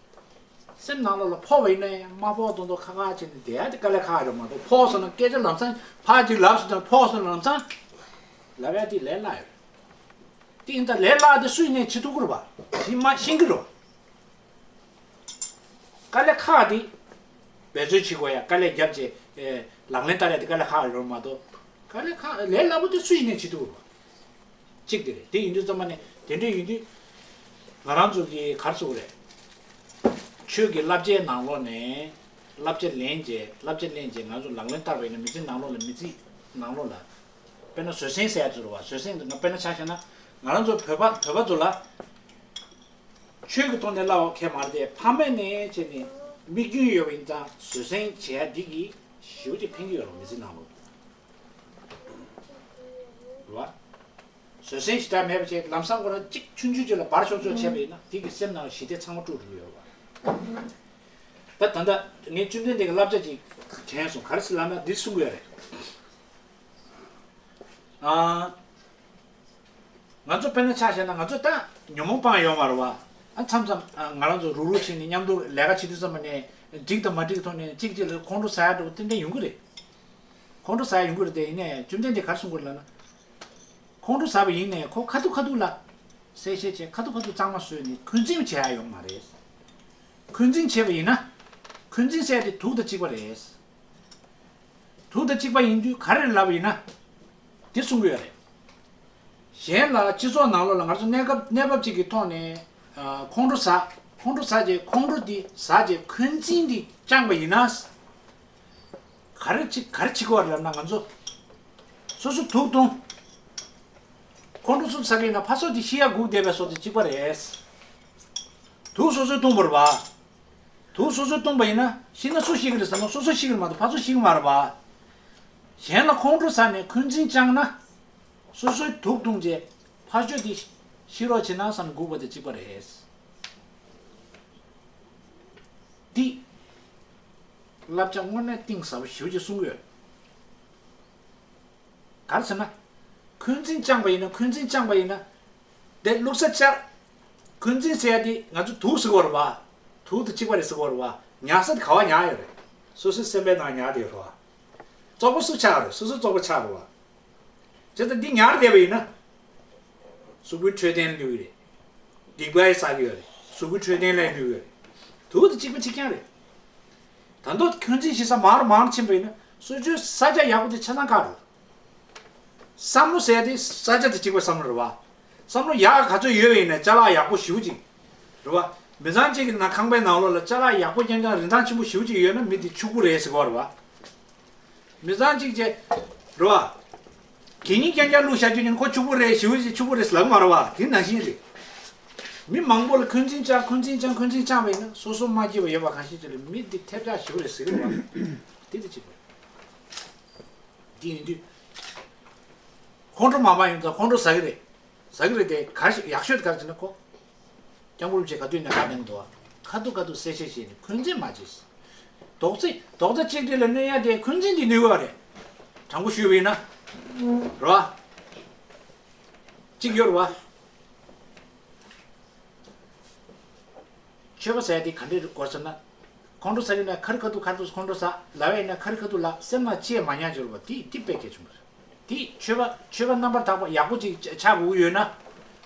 སེམས་ནང་ལོགས་ལ་ཕོག་པ་ཡིན་ན་ཡང་མ་ཕོག་མདོག་མདོག་ཁ་ཁ་བྱས་ནས་བསྡད་ཡ་དེ་དཀའ་ལས་ཁག་རེད་མ་གཏོགས། ཕོག་སོང་ན་སྐད་ཆ་ལམ་སང་ཕར་གཅིག་ལབ་སོང་ན་ཕོག་སོང་ན་ལམ་སང་ལབ་ཡ་དེ་ལས་སླ་ཡོད། དེ་ཡིན་ད་ལས་སླ་དེ་སུ་ཡིན་ནའི་བྱེད་ཐུབ་ཀྱི་རེད་བ། ཤེས་མ་ཤེས་ཀྱི་རེད་བ། དཀའ་ལས་ཁག་དེ་འབད་རྩོལ་བྱེད་དགོས་ཡ། དཀའ་ལས་བརྒྱབ་བྱས་ལག་ལེན་བསྟར་ཡ་དེ་དཀའ་ལས་ཁག་རེད་མ་གཏོགས། དཀའ་ལས་ཁག་ལས་སླ་པོ་དེ་སུ་ཡིན་ནའི་བྱེད་ཐུབ་ཀྱི་རེད་བ། གཅིག་དེ་རེད། དེ་ཡིན་དུས་ཙམ་པ་ནས་དེ་འདྲ་ཡིན་དུས་ང་རང་ཚོ་གི་ག་རེ་ཟེར་དགོས་རེད། ཆོས་ཀྱི་བསླབ་བྱའི་ནང་ལོགས་ནས་བསླབ་བྱ་ལེན་བྱས། བསླབ་བྱ་ལེན་བྱས་ང་ཚོ་ལག་ལེན་བསྟར་བ་ཡིན་ན། མི་ཚེ་ནང་ལོགས་ལ། མི་ཚེ་ནང་ལོགས་ལ་དཔེར་ན་བཟོད་བསྲན་ཟེར་ཡ་ཚོ་རེད་བ། བཟོད་བསྲན་དེ་ང་དཔེར་ན་ཆ་བཞག་ན། ང་རང་ཚོ་བོད་པ་བོད་པ་ཚོ་ལ་ཆོས་ཀྱི་ཐོག་ནས་བསླབ་པ་གང་ཡང་མ་རེད་དེ། ཕ་མ་ནས་བྱས་ནས་དམིགས་རྒྱུན་ཡོད་པ་ཡིན་ཙང་། བཟོད་བསྲན་བྱེད་ཡ་འདི་གིས་ཞེ་པོ་ཅིག་ཕན་གྱི་ཡོད་རེད། མི་ཚེ་ནང་ལོགས་རེད་བ། བཟོད་བསྲན་ཞེ་དྲག་མེད་པ་བྱས། ལམ་སང་ཁོ་རང་གཅིག་ཆུང་ཆུང་ཅིག་ལ་འབར་ཤོག་ཤོག་བྱས་པ་ཡིན་ན། དེ་གི་སེམས་ནང་ལ་ཞི་བདེ་ཚང་མ་དཀྲུགས་འགྲོ་གི་ཡོད་རེད་བ། ད་ད་ལྟ་ངས་བཅོམ་ལྡན་འདས་ཀྱི་བསླབ་བྱ་ཅིག་དྲན་སོང་། ག་རེ་ཟེར་ལབ་ན་འདི་གསུང་གི་ཡོད་རེད། ཨ། ང་ཚོ་དཔེར་ན་ཆ་བཞག་ན། ང་ཚོ་ད་ཉོན་མོངས་སྤངས་ཡོད་མ་རེད་བ། ཨ། མཚམས་མཚམས་ཨ་ང་རང་ཚོ་རུག་རུག་བྱས་ནས་མཉམ་དུ་ལས་ཀ་བྱེད་དུས་ཙམ་པ་ནས་འགྲིག་དང་མ་འགྲིག་གི་ཐོག་ནས་གཅིག་གཅིག་ལ་ཁོང་ཁྲོ་ཟ་ཡ་འདྲ་བོ་ཏན་ཏན་ཡོང་གི་རེད། ཁོང་ཁྲོ་ཟ་ཡ་ཡོང་གི་རེད་དེ། ཡིན་ནའི་བཅོམ་ལྡན་འདས་ག་རེ་གསུང་གི་རེད་ལབ་ན། ཁོང་ཁྲོ་ཟ་བ་ཡིན་ནའི་ཁོ་ཁ་ཐུག་ཁ་ཐུག་ལ་གསལ་བཤད་བྱས། ཁ་ཐུག་ཁ་ཐུག་གཙང་མ་བཟོས་ནས་འཁོན་འཛིན་བྱེད་ཡ་ཡོད་མ་རེད། འཁོན་འཛིན་བྱས་པ་ཡིན་ན། འཁོན་འཛིན་ཟེར་ཡ་དེ་དུག་དང་གཅིག་པ་རེད། དུག་དང་གཅིག་པ་ཡིན་དུས་ག་རེ་ལབ་པ་ཡིན་ན། འདི་གསུང་གི་ཡོད་རེད། གཞན་ལ་སྤྱི་ཚོགས་ནང་ལོགས་ལ་ང་ཚོ་གནས་སྐབས་གནས་བབ་ཅིག་གི་ཐོག་ནས་ཨ་ཁོང་ཁྲོ་ཟ། ཁོང་ཁྲོ་ཟ་བྱས། ཁོང་ཁྲོ་འདི་ཟ་བྱས་འཁོན་འཛིན་འདི་བཅངས་པ་ཡིན་ན། ག་རེ་བྱེད་ག་རེ་བྱེད་དགོས་རེད་ལབ་ན། ང་ཚོ་སོ་སོ་དུག་འཐུང་། ཁོང་ཁྲོ་སོ་སོ་ཟ་གི་ཡིན་ན་ཕར་ཚུར་དེ་ཤི་ཡ་སྒུག་བསྡད་པའི་བཟོ་དེ་གཅིག་པ་རེད། དུག་སོ་སོས་འཐུང་བ་རེད་བ། དུག་སོ་སོས་འཐུང་བ་ཡིན་ན་ཤི་ན་སུ་ཤི་གི་རེད་ཟེར་ན། སོ་སོ་ཤི་གི་རེད་མ་གཏོགས་ཕར་ཚུར་ཤི་གི་མ་རེད་བ། གཞན་ལ་ཁོང་ཁྲོ་ཟ་ནས་འཁོན་འཛིན་བཅངས་ན། སོ་སོས་དུག་འཐུང་རྗེས་ཕར་ཕྱོགས་དེ་ཤི་རོགས་བྱེད་ན་བསམ་སྒུག་པ་དེ་གཅིག་པ་རེད། འདི་བསླབ་བྱ་དངོས་གནས་གཏིང་ཟབ་པོ་ཞེ་པོ་ཅིག་གསུང་གི་ཡོད། ག་རེ་ཟེར་ན། འཁོན་འཛིན་བཅངས་པ་ཡིན་ན། འཁོན་འཛིན་བཅངས་པ་ཡིན་ན། དེ་བླུགས་ས་བཅར། འཁོན་འཛིན་ཟེར་ཡ་དེ་ང་ཚོ་དུག་ཟེར་གི་ཡོད་རེད་བ། དུག་དང་གཅིག་པ་རེད་ཟེར་གི་ཡོད་རེད་བ། ཉར་ས་དེ་ག་པར་ཉར་ཡོད་རེད། སོ་སོའི་སེམས་པའི་ནང་ཉར་བསྡད་ཡོད་རེད་བ། བཙོག་པ་སུ་ཆགས་རེད། སོ་སོ་བཙོག་པ་ཆགས་རེད་བ། བྱས་ཙང་འདི་ཉར་བསྡད་པ་ཡིན་ན། གཟུགས་པོའི་འཕྲོད་བསྟེན་ལ་ཡོད་རེད། སྡིག་པ་ཡི་བསགས་ཀྱི་ཡོད་རེད། གཟུགས་པོའི་འཕྲོད་བསྟེན་ལ་ཡོད་རེད། དུག་དང་གཅིག་པ་གཅིག་རྐྱང་རེད། ད་དུང་འཁོན་འཛིན་བྱེད་ས་མར་མར་ཕྱིན་པ་ཡིན་ན། སོ་སོའི་ས་ཆ་ཡག་པོ་དེ་ཆ་ཚང་ཁག་རེད། བསམ་བློ་ཟེར་ཡ་དེ་ས་ཆ་དང་གཅིག་པའི་བསམ་བློ་རེད་བ། བསམ་བློ་ཡག་ག་ཚོད་ཡོད་པ་ཡིན་ན་ཅ་ལག་ཡག་པོ་ཞེ་པོ་ཅིག་རེད་བ། མི་ཚང་གཅིག་གི་ནང་ཁང་པའི་ནང་ལོགས་ལ་ཅ་ལག་ཡག་པོ་རྐྱང་རྐྱང་རིན་ཐང་ཆེན་པོ་ཞེ་པོ་ཅིག་ཡོད་ན་མི་དེ་ཕྱུག་པོ་རེད་ཟེར་གི་ཡོད་རེད་བ། མི་ཚང་གཅིག་བྱས། རེད་བ། གད་སྙིགས་རྐྱང་རྐྱང་བླུགས་བཞག་རྒྱུ་ཡིན་ན་ཁོ་ཕྱུག་པོ་རེད། ཞེ་པོ་ཅིག་ཕྱུག་པོ་རེད་ཟེར་ལབ་ཀྱི་མ་རེད་བ། དེ་ནང་བཞིན་རེད། མི་མང་པོ་ལ་འཁོན་འཛིན་བཅངས། འཁོན་འཛིན་བཅངས། འཁོན་འཛིན་བཅངས་པ་ཡིན་ན། སོ་སོ་མ་སྐྱིད་པ་ཡོད་པ་གང་ཤེས་ཅིག་ལ་མི་འདི་ཐེབས་ཆག་ཞེ་པོ་རེད་ཟེར་གི་རེད་བ། དེ་དེ་གཅིག་པ་རེད། འདི་ཡིན་དུས། ཁོང་ཁྲོ་མ་མང་ཡོང་ཙང་ཁོང་ཁྲོ་ཟ་གི་རེད། ཟ་གི་རེད་དེ། ག་ཞིག་ཡག་ཤོས་དེ་ག་རེ་ཟེར་ན། ཁོ་སྐྱབས་མགོན་རིན་པོ་ཆེ་ག་དུས་ནས་བཀའ་གནང་འདུག་བ། ཁ་ཐུག་ཁ་ཐུག་གསལ་བཤད་བྱས་ནས་འཁོན་འཛིན་མ་བྱེད། རྡོག་རྩ་རྡོག་རྩ་གཅིག་སྒྲིལ་ལ་གནོད་ཡ་དེ་འཁོན་འཛིན་དེ་གནོད་ཡོད་རེད། དྲང་པོ་ཞུས་པ་ཡིན་ན། རེད་བ། གཅིག་ཡོད་རེད་བ། ཆོས་པ་ཟེར་ཡ་དེ་ག་འདྲས་དགོས་ཟེར་ན། ཁོང་ཁྲོ་ཟ་གི་ན་ཁ་རི་ཁ་ཐུག་ཁ་ཐུག་ཁོང་ཁྲོ་ཟ། ལབ་ཡ་ཡིན་ན་ཁ་རི་ཁ་ཐུག་ལབ། སེམས་ནང་ཅི་ཡང་མ་ཉར་འགྱུར་བ་དེ་དེ་དཔེ་གལ་ཆེན་པོ་རེད། དེ་ཆོས་པ་ཆོས་པ་རྣམ་པར་དག་པ་ཡག་པོ་ཅིག་ཆགས་དགོས་ཀྱི་ཡོད་ན།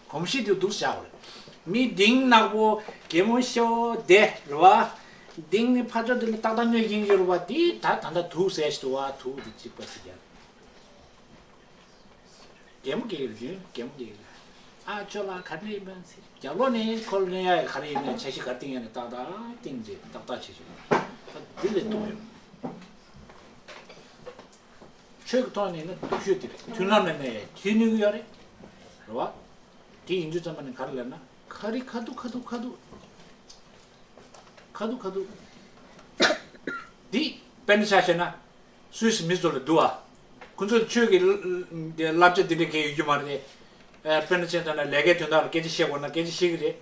གོམས་གཤིས་དེ་འདུག་སེ་བཞག་དགོས་རེད། མི་གདེང་ནག་པོ་གད་མོ་ཤོར་བསྡད་རེད་བ། གདེང་ནི་ཕར་ཕྱོགས་དེ་ལ་ཏག་ཏག་གནོད་ཀྱིན་ཡོད་རེད་བ། དེ་ད་ད་ལྟ་དུག་ཟེར་ཞིག་འདུག་བ། དུག་དེ་གཅིག་པ་གཅིག་རྐྱང་། གད་མོ་སྐྱེ་གི་རེད། གད་མོ་སྐྱེ་གི་རེད། ཨ་ཅོ་ལགས་ག་རེ་ཡིན་པ་ཟེར། རྒྱབ་ལོགས་ནས་ཁོ་ལ་གནོད་ཡ་ག་རེ་ཡིན་ནའི་འཆར་གཞི་ག་རེ་བཏིང་ཡ་ནས་ཏག་ཏག་བཏིང་རྗེས་ཏག་ཏག་བྱེད་ཆོག་ད་འདི་ལས་ལྡོག་ཡོད། ཆོས་ཀྱི་ཐོག་ནས་ནི་སྡུག་ཤོས་དེ་རེད། མཐུན་ལམ་ལ་གནས་ཡ་ཁྱོན་ནུས་ཀྱི་ཡོད་རེད། རེད་བ། དེ་ཡིན་དུས་ཙམ་པ་ནས་ག་རེ་ལབ་ན། ཁ་རི་ཁ་ཐུག་ཁ་ཐུག་ཁ་ཐུག་ཁ་ཐུག་ཁ་ཐུག་འདི་དཔེར་ན་ཆ་བཞག་ན། སུད་སི་མི་ཚོ་ལ་འདུག་ཨ། ཁོ་ཚོ་ཆོས་ཀྱི་བསླབ་བྱ་འདི་འདྲ་གང་ཡོད་རྒྱུ་མ་རེད། ཨ། དཔེར་ན་ཆ་བཞག་ན་ལས་ཀའི་དོན་དག་ལ་སྐད་ཆ་བཤད་དགོས་ན་སྐད་ཆ་བཤད་ཀྱི་རེད།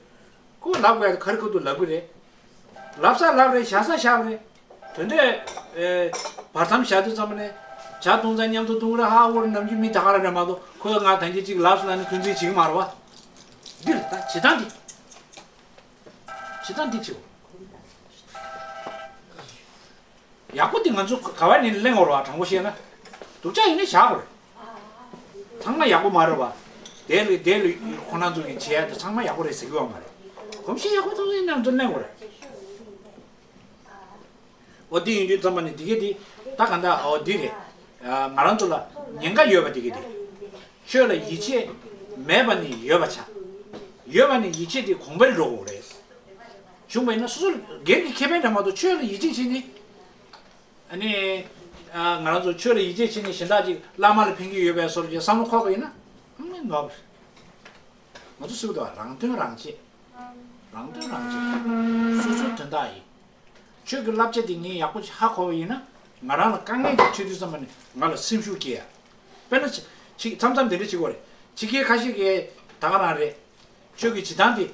ཁོ་ལབ་དགོས་ཡ་ཁ་རི་ཁ་ཐུག་ལབ་ཀྱི་རེད། ལབ་ས་ལབ་རེད། བཞག་ས་བཞག་རེད། དོན་དེ། ཨེ། བར་མཚམས་བཞག་དུས་ཙམ་པ་ནས་ཇ་བཏུང་ཙང་མཉམ་དུ་བཏུང་གི་རེད། ཧ་ཧུར་ནམ་རྒྱུན་མི་ད་ག་རང་རེད་མ་གཏོགས། ཁོས་ང་ད་གིན་གཅིག་ལབ་སོང་ལབ་ནས་འཁོན་འཛིན་བྱེད་ཀྱི་མ་རེད་བ། འདི་རེད་ད་བྱེད་སྟངས་འདི། བྱེད་སྟངས་འདི་བྱེད། ཡག་པོ་འདི་ང་ཚོ་ག་བ་ནས་གླེང་བ་རེད་བ། དྲང་པོ་བཤད་ན། སྡུག་ཅག་ཡིན་ན་བཞག་དགོས་རེད། ཚང་མ་ཡག་པོ་མ་རེད་བ། དེ་ལ་དེ་ལ་ཁོ་རང་ཚོ་གི་བྱེད་ཡ་དེ་ཚང་མ་ཡག་པོ་རེད་ཟེར་གི་ཡོད་མ་རེད། གོམས་གཤིས་ཡག་པོ་ཐོག་ནས་ང་ཚོ་གླེང་དགོས་རེད། འོ་དེ་ཡིན་དུས་ཙམ་པ་ནས་དེ་གས་དེ་ད་ག་འདྲ། འོ་འདི་རེད། ང་རང་ཚོ་ལ་ཉེན་ཁ་ཡོད་པ་དེ་གས་དེ། ཆོས་ལ་ཡིད་ཆེས་མེད་པ་ནི་ཡོད་པ་ཆགས། ཡོད་པ་ནི་ཡིད་ཆེས་དེ་གོང་འཕེལ་འགྲོ་དགོས་རེད། བྱུང་བ་ཡིན་ན་སོ་སོ་སྒེར་གྱི་ཁེ་ཕན་འདྲ་མ་གཏོགས་ཆོས་ལ་ཡིད་ཆེས་བྱས་ནས། ཨ་ནི། ཨ། ང་རང་ཚོ་ཆོས་ལ་ཡིད་ཆེས་བྱས་ནས་གཞན་དག་ཅིག་བླ་མ་ལ་ཕན་གྱི་ཡོད་པའི་བཟོ་འདྲ་ཅིག་བསམ་བློ་འཁོར་བ་ཡིན་ན། ཨ་ནི་ནོར། ང་ཚོ་སུས་འདུག་རང་དོན་རང་གཅེས། རང་དོན་རང་གཅེས། སོ་སོའི་དོན་དག་ཡིན། ཆོས་ཀྱི་བསླབ་བྱ་འདི་ངས་ཡག་པོ་ཅིག་ཧ་གོ་བ་ཡིན་ན། ང་རང་ལ་དཀའ་ངལ་ཅིག་འཕྲད་དུས་ཙམ་པ་ནས་ང་ལ་སེམས་ཤུགས་སྐྱེ་ཡ། དཔེར་ན། ཅིག་མཚམས་མཚམས་འདི་འདྲ་ཅིག་ཡོད་རེད། ཕྱི་རྒྱལ་ཁ་ཤས་ཀྱིས་ད་ག་རང་རེད། ཆོས་ཀྱི་བྱེད་སྟངས་འདི།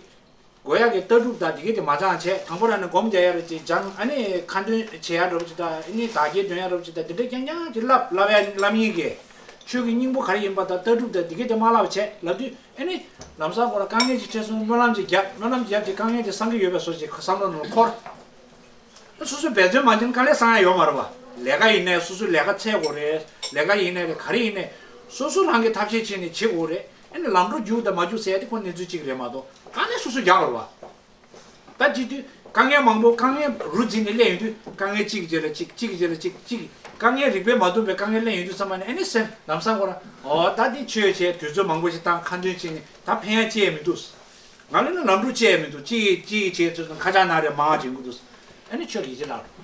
དགོས་ཡག་གི་ལྟ་གྲུབ་དང་དེ་གས་དེ་མ་སྦྱངས་བྱས། དང་པོ་རང་ནས་སྒོམ་རྒྱག་ཡ་ར་ཅིག་སྦྱངས། ཨ་ནི་ཁ་འདོན་བྱེད་ཡ་འདྲ་པོ་ཅིག་དང་། ཨ་ནི་བདག་གིས་འདོན་ཡ་འདྲ་པོ་ཅིག་དང་། དེ་འདྲ་རྐྱང་རྐྱང་ཅིག་བསླབ་བསླབ་ཡ་བསླབ་མཁན་གྱིས་ཆོས་ཀྱི་སྙིང་པོ་ག་རེ་ཡིན་པ་དང་ལྟ་གྲུབ་དང་དེ་གས་དེ་མ་བསླབ་བྱས་ལབ་དུས། ཨ་ནི་ལམ་སང་ཁོ་རང་དཀའ་ངལ་ཅིག་འཕྲད་སོང་། སྨོན་ལམ་ཅིག་རྒྱབ། སྨོན་ལམ་རྒྱབ་དེ་དཀའ་ངལ་དེ་སངས་ཀྱི་ཡོད་པའི་བཟོ་ཅིག་བསམ་བློ་ནང་ལ་འཁོར། སོ་སོས་འབད་བརྩོན་མ་བྱས་ན་དཀའ་ལས་སངས་ཡ་ཡོད་མ་རེད་པ། ལས་ཀ་ཡིན་ནའི་སོ་སོའི་ལས་ཀ་འཚོལ་དགོས་རེད། ལས་ཀ་ཡིན་ནའི་རེད། ག་རེ་ཡིན་ནའི་སོ་སོ་རང་གིས་ཐབས་ཤེས་བྱས་ནས་བྱེད་དགོས་རེད། ཨ་ནི་ལམ་འགྲོ་རྒྱུགས་དང་མ་རྒྱུགས་ཟེར་ཡ་དེ་ཁོ་གནས་ཚུལ་གཅིག་རེད་མ་གཏོགས་དཀའ་ལས་སོ་སོས་རྒྱག་དགོས་རེད་པ། ད་བྱེད་དུས་དཀའ་ངལ་མང་པོ། དཀའ་ངལ་རུ་འཛིན་ནས་སླེབས་ཡོང་དུས། དཀའ་ངལ་གཅིག་གི་རྗེས་ལ་གཅིག་གཅིག་གི་རྗེས་ལ་གཅིག་གཅིག་དཀའ་ངལ་རིགས་པས་མ་བསྡུས་པའི་དཀའ་ངལ་སླེབས་ཡོང་དུས་ཙམ་པ་ནས། ཨ་ནི་སེམས་ལམ་སང་ཁོ་རང་འོ་ད་འདི་ཆོས་བྱས་དུས་ཚོད་མང་པོ་ཞིག་བཏང་། ཁ་འདོན་བྱས་ནས་ད་ཕན་ཡ་ཅི་ཡང་མི་འདུག་ང་ལ་ནི་ལམ་འགྲོ་ཅི་ཡང་མི་འདུག་ཅི་ཅི་བྱས་ཚོད་ཁ་ཆག་ན་རེ་མང་བ་བྱེད་དགོས་འདུག་ཨ་ནི་ཆོས་ཀྱི་ཡིད་ཆེས་བརླག་འགྲོ།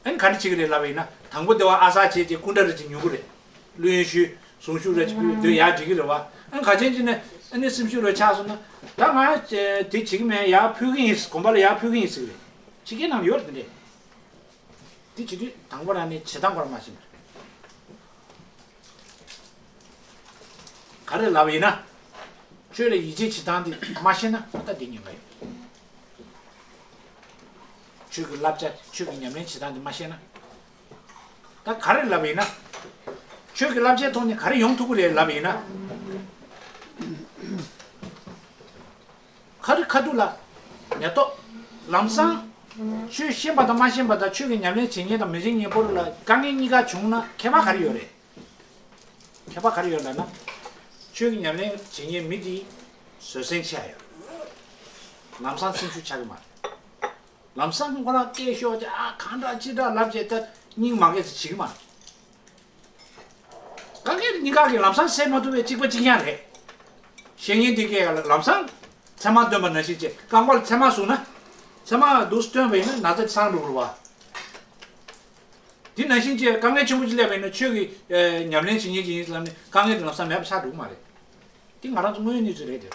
ཨ་ནི་ག་འདྲ་བྱེད་ཀྱི་རེད་ལབ་པ་ཡིན་ན། དང་པོ་དེ་བ་ཨ་གསར་བྱས་ཏེ་སྐུ་འདྲ་རེ་ཅིག་ཉོ་གི་རེད། གླུ་དབྱངས་ཞུས། གཟུངས་གཞུག་རེ་ཅིག་ཕུལ་དུས་ཡར་འགྲིག་གི་རེད་པ། ཨ་ནི་ག་ཅན་ཅིག་ནས་ཨ་ནི་སེམས་ཤུགས་རེ་ཆག་སོང་ན། ད་ང་དེ་བྱེད་ཀྱི་མེད། ཡར་ཕུལ་གྱི་ཡིན། དགོན་པ་ལ་ཡར་ཕུལ་གྱི་ཡིན་ཟེར་གྱི་རེད། ཕྱི་རྒྱལ་ནང་ཡོད་རེད་དེ་འདྲས། དེ་བྱེད་དུས་དང་པོ་རང་ནས་བྱེད་སྟངས་སྐོར་མ་ཤེས་ན། ག་རེ་ལབ་ཡིན་ན། ཆོས་ལ་ཡིད་ཆེས་བྱེད་སྟངས་དེ་མ་ཤེས་ན་ད་དེ་ཉེན་ཁ་ཡོད། ཆོས་ཀྱི་བསླབ་བྱ། ཆོས་ཀྱི་ཉམས་ལེན་བྱེད་སྟངས་དེ་མ་ཤེས་ན། ད་ག་རེ་ལབ་ཡིན་ན། ཆོས་ཀྱི་བསླབ་བྱའི་ཐོག་ནས་ག་རེ་ཡོང་ཐུབ་ཀྱི་རེད་ལབ་ཡིན་ན། ཁ་རི་ཁ་ཐུག་ལ། མེ་ཏོག་ལམ་སང་། ཆོས་ཤེས་པ་དང་མ་ཤེས་པ་དང་། ཆོས་ཀྱི་ཉམས་ལེན་བྱེད་མཁན་དང་མི་བྱེད་མཁན་བར་ལ་དཀའ་ངལ་གཉིས་ཀ་བྱུང་ན་ཁྱད་པར་ག་རེ་ཡོད་རེད། ཁྱད་པར་ག་རེ་ཡོད་ལབ་ན། ཆོས་ཀྱི་ཉམས་ལེན་བྱེད་མཁན་མི་དེ་བཟོད་བསྲན་ཆེ་ཡོད། ལམ་སང་སེམས་ཤུགས་ཆག་གི་མ་རེད། ལམ་སང་ཁོ་རང་སྐད་ཤོར་ཏེ། ཨ། གང་འདྲ་ཅི་འདྲ་ལབ་བྱས་ད་སྙིང་མ་དགའ་ཚེ་བྱེད་ཀྱི་མ་རེད། དཀའ་ངལ་གཉིས་ཀ་གི་ལམ་སང་སེལ་མ་ཐུབ་པའི་གཅིག་པ་གཅིག་རྐྱང་རེད། བཤད་མཁན་དེ་གས་ལམ་སང་ཚེར་མ་འདོན་པ་ནང་བཞིན་བྱས། རྐང་པ་ལ་ཚེར་མ་ཟུག་ན། ཚེར་མ་འདུག་སྟོན་པ་ཡིན་ན་ན་ཚ་སངས་འགྲོ་གི་རེད་པ། དེ་ནང་བཞིན་བྱས་དཀའ་ངལ་ཆེན་པོ་ཅིག་སླེབས་པ་ཡིན་ན། ཆོས་ཀྱི་ཨ་ཉམས་ལེན་བྱེད་མཁན་ཅིག་ཡིན་ལབ་ནས་དཀའ་ངལ་དེ་ལམ་སང་མེད་པ་ཆགས་འགྲོ་གི་མ་རེད། དེ་ང་རང་ཚོ་དངོས་ཡོད་གནས་ཚུལ་རེད་དེ།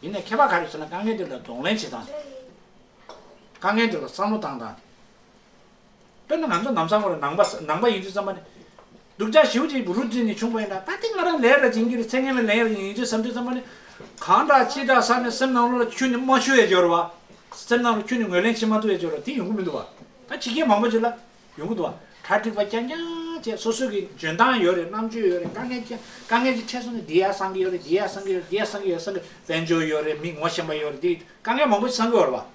ཡིན་ནའི་ཁྱད་པར་ག་རེ་ཟེར་ན། དཀའ་ངལ་དེ་ལ་གདོང་ལེན་བྱེད་སྟངས་དེ། དཀའ་ངལ་དེ་ལ་བསམ་བློ་བཏང་སྟངས་དེ། དཔེར་ན་ང་ཚོ་ལམ་སང་ཁོ་རང་ནང་པ་ནང་པ་ཡིན་དུས་ཙམ་པ་ནས། སྡུག་ཅག་ཞེ་པོ་ཅིག་རུ་འཛིན་ནས་བྱུང་པ་ཡིན་ན། ད་དེ་ང་རང་ལས་ར་སྦྱིན་གྱི་རེད། ཚེ་སྔོན་མའི་ལས་ར་ཡིན་དུས་བསམ་དུས་ཙམ་པ་ནས། གང་འདྲ་ཅི་འདྲ་བསམ་ནས་སེམས་ནང་ལོགས་ལ་ཁྱོན་ནས་མ་ཞུ་ཡ་སྦྱོར་བ། སེམས་ནང་ལ་ཁྱོན་ནས་ངོས་ལེན་བྱེད་མ་ཐུབ་ཡ་སྦྱོར་བ་དེ་ཡོང་གི་མི་འདུག་བ། ད་ཕྱི་རྒྱལ་མང་པོ་ཅིག་ལ་ཡོང་གི་འདུག་བ། གྲ་སྒྲིག་པ་རྐྱང་རྐྱང་བྱས། སོ་སོ་གི་འཇོན་ཐང་ཡོད་རེད། རྣམ་དཔྱོད་ཡོད་རེད། དཀའ་ངལ་ཅིག་དཀའ་ངལ་ཅིག་འཕྲད་སོང་ན་འདི་ཡར་བསང་གི་ཡོད་རེད། འདི་ཡར་བསང་གི་ཡོད་རེད། འདི་ཡར་བསང་གི་ཡོད་རེད། བསང་གི། དཔལ་འབྱོར་ཡོད་རེད། མི་ངོ་ཤེས་པ་ཡོད་རེད། དེ་དཀའ་ངལ་མང་པོ་ཞིག་བསང་གི་ཡོད་རེད་པ།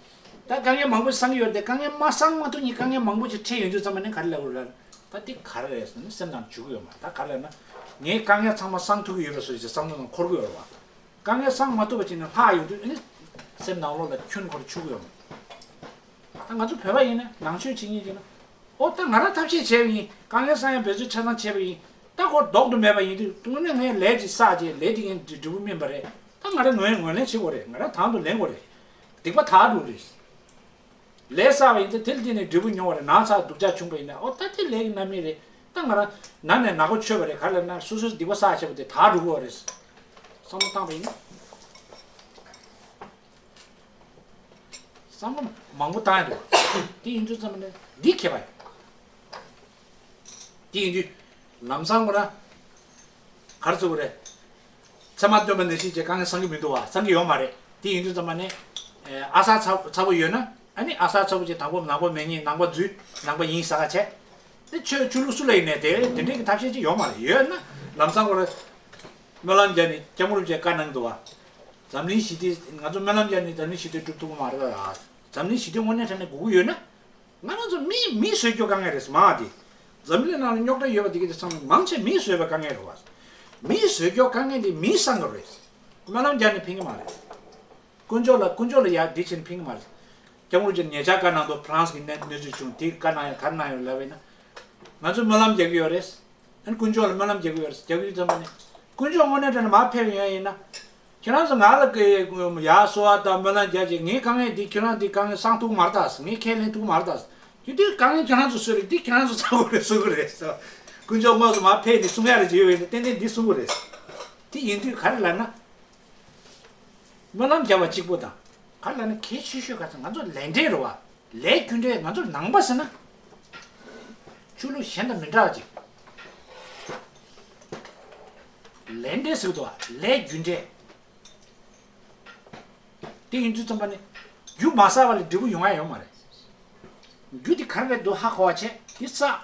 ད་དཀའ་ངལ་མང་པོ་ཞིག་བསང་གི་ཡོད་རེད་དེ། དཀའ་ངལ་མ་བསང་མ་ཐུབ་མཁན་དཀའ་ངལ་མང་པོ་ཞིག་འཕྲད་ཡོང་དུས་ཙམ་པ་ནས་ག་རེ་ལབ་དགོས་རེད། ད་དེ་ག་རེ་རེད་ཟེར་ན་སེམས་ནང་འཇུག་གི་ཡོད་མ་རེད། ད་ག་རེ་ལབ་ན། ངས་དཀའ་ངལ་ཚང་མ་བསང་ཐུབ་ཀྱི་ཡོད་པའི་བཟོ་ཞིག་བསམ་བློ་ནང་འཁོར་གི་ཡོད་རེད་པ། དཀའ་ངལ་བསང་མ་ཐུབ་པ་ཅིག་ནས་ལྷག་ཡོང་དུས། ཨ་ནི་སེམས་ནང་ལོགས་ལ་ཁྱོན་ཁོ་རང་ཆུག་གི་ཡོད་མ་རེད། ད་ང་ཚོ་བོད་པ་ཡིན་ན། ནང་ཆོས་བྱེད་མཁན་ཡིན་ན། ཨོ་ད་ང་རང་ཐབས་ཤེས་བྱས་པ་ཡིན། དཀའ་ངལ་བསང་ཡ་འབད་རྩོལ་ཆ་ཚང་བྱས་པ་ཡིན། ད་ཁོ་ལྡོག་ཏུ་མེད་པ་ཡིན་དུས། དངོས་གནས་ངས་ལས་ཅིག་བསགས་བྱས། ལས་དེ་ངས་འབྲས་བུ་སྨིན་པ་རེད། ད་ང་རང་ངོས་ངོས་ལེན་བྱེད་དགོས་རེད། ང་རང་དང་དུ་ལེན་དགོས་རེད། སྡིག་པ་དག་འགྲོ་རེད། ལས་བསགས་པ་ཡིན་ཙང་དེ་ལ་བརྟེན་ནས་འབྲས་བུ་མྱོང་བ་རེད། ནང་ཚ་སྡུག་ཅག་བྱུང་པ་ཡིན་ན། ཨོ་ད་དེ་ལས་ཀྱི་རྣམ་སྨིན་རེད། ད་ང་རང་ན་ནས་ནག་པོ་ཆོད་པ་རེད། ག་རེ་ལབ་ན་སོ་སོས་སྡིག་པ་བསགས་བྱས་པ་དེ་དག་འགྲོ་གི་ཡོད་རེད། བསམ་བློ་བཏང་པ་ཡིན་ན། བསམ་བློ་མང་པོ་བཏང་ཡ་འདུག་དེ་ཡིན་དུས་ཙམ་པ་ནས་འདི་ཁྱད་པར་ཡོད། དེ་ཡིན་དུས་ལམ་སང་ཁོ་རང་ག་རེ་ཟེར་དགོས་རེད། ཚེར་མ་འདོན་པ་ནང་བཞིན་བྱས་དཀའ་ངལ་བསང་གི་མི་འདུག་བ། བསང་གི་ཡོད་མ་རེད། དེ་ཡིན་དུས་ཙམ་པ་ནས། ཨ་གསར་ཚ་ཚ་པོ་ཡོད་ན། ཨ་ནི་ཨ་གསར་ཚ་པོ་བྱས། དང་པོ་ནང་པ་མེད་མཁན། ནང་པ་འཛུལ། ནང་པ་ཡིན་ཟེར་ག་བྱས། དེ་ཆོས་ཆོས་ལུགས་སུ་ལ་ཡིན་ནའི་དེ་དེ་འདྲའི་གི་ཐབས་ཤེས་ཅིག་ཡོད་མ་རེད། ཡོད་ན་ལམ་སང་ཁོ་རང་སྨོན་ལམ་རྒྱག་ནས་སྐྱབས་མགོན་རིན་པོ་ཆེས་བཀའ་གནང་འདུག་བ། འཛམ་གླིང་ཞི་བདེ། ང་ཚོ་སྨོན་ལམ་རྒྱག་ནས་འཛམ་གླིང་ཞི་བདེ་སྒྲུབ་ཐུབ་ཀྱི་མ་རེད་པ། འཛམ་གླིང་ཞི་བདེ་དངོས་གནས་དྲང་གནས་དགོས་ཀྱི་ཡོད་ན། ང་རང་ཚོ་མི་མི་བཟོས་རྒྱུ་དཀའ་ངལ་རེད་མ་དེ། འཛམ་གླིང་ནང་ལ་རྙོག་དྲ་ཡོད་པ་དེ་ག་དེ་ཚང་མ་མང་ཆེ་མི་བཟོས་པའི་དཀའ་ངལ་རེད་བ། མི་བཟོས་རྒྱུ་དཀའ་ངལ་དེ་མིས་བསང་གི་རེད། སྨོན་ལམ་རྒྱག་ནས་ཕན་གྱི་མ་རེད། དཀོན་མཆོག་ལ་དཀོན་མཆོག་ལ་ཡར་འདི་བྱས་ནས་ཕན་གྱི་མ་རེད། སྐྱབས་མགོན་རིན་པོ་ཆེས་ཉེ་ཆར་བཀའ་གནང་འདུག་ཕ་རན་སི་གི་གནས་གནས་ཚུལ་བྱུང་། དེ་བཀའ་གནང་ཡ་ག་རེ་གནང་ཡོད་ལབ་པ་ཡིན་ན། ང་ཚོས་སྨོན་ལམ་རྒྱག་གི་ཡོད་རེད། ཨ་ནི་དཀོན་མཆོག་ལ་སྨོན་ལམ་རྒྱག་གི་ཡོད་རེད། རྒྱག་གི་ཡོད་ཙམ་པ་ནི། དཀོན་མཆོག་དངོས་གནས་དྲང་གནས་མར་ཕེབས་ཡོང་ཡ་ཡིན་ན། ཁྱེད་རང་ཚོ་ང་ལ་ཡར་གསོལ་བ་དང་སྨོན་ལམ་རྒྱག་ཅིག་ངའི་དཀའ་ངལ་འདི་ཁྱེད་རང་འདི་དཀའ་ངལ་སང་ཐུག་མ་རེད་ད། ངའི་ཁས་ལེན་ཐུག་མ་རེད་ད། དེ་དུས་དཀའ་ངལ་ཁྱེད་རང་ཚོ་གསོས་རེད། འདི་ཁྱེད་རང་ཚོ་ཚང་དགོས་རེད། གསོ་དགོས་རེད་ཟེར། དཀོན་མཆོག་དངོས་སུ་མར་ཕེབས་ནས་གསུང་ཡ་རེ་ཅིག་ཡོད་པ་ཡིན་ན་ཏན་ཏན་འདི་གསུང་དགོས་རེད། དེ་ཡིན་དུས་ག་རེ་ལབ་ན། སྨོན་ལམ་རྒྱབ་པ་གཅིག་པོ་དང་། ག་རེ་ལབ་ན་གལ་ཆེ་ཤོས་ག་ཚོད་ང་ཚོ་ལས་འབྲས་རེད་བ། ལས་རྒྱུ་འབྲས་ང་ཚོ་ནང་པ་ཟེར་ན། ཆོས་ལུགས་གཞན་དང་མི་འདྲ་བ་ཅིག་ལས་འབྲས་ཟེར་གི་འདུག་བ། ལས་རྒྱུ་འབྲས། དེ་ཡིན་དུས་ཙམ་པ་ནི། རྒྱུ་མ་བསགས་པ་ལས་འབྲས་བུ་ཡོང་ཡ་ཡོད་མ་རེད། རྒྱུ་དེ་ག་རེ་རེད་འདུག་ཧ་གོ་བ་བྱས་དེ་བསགས།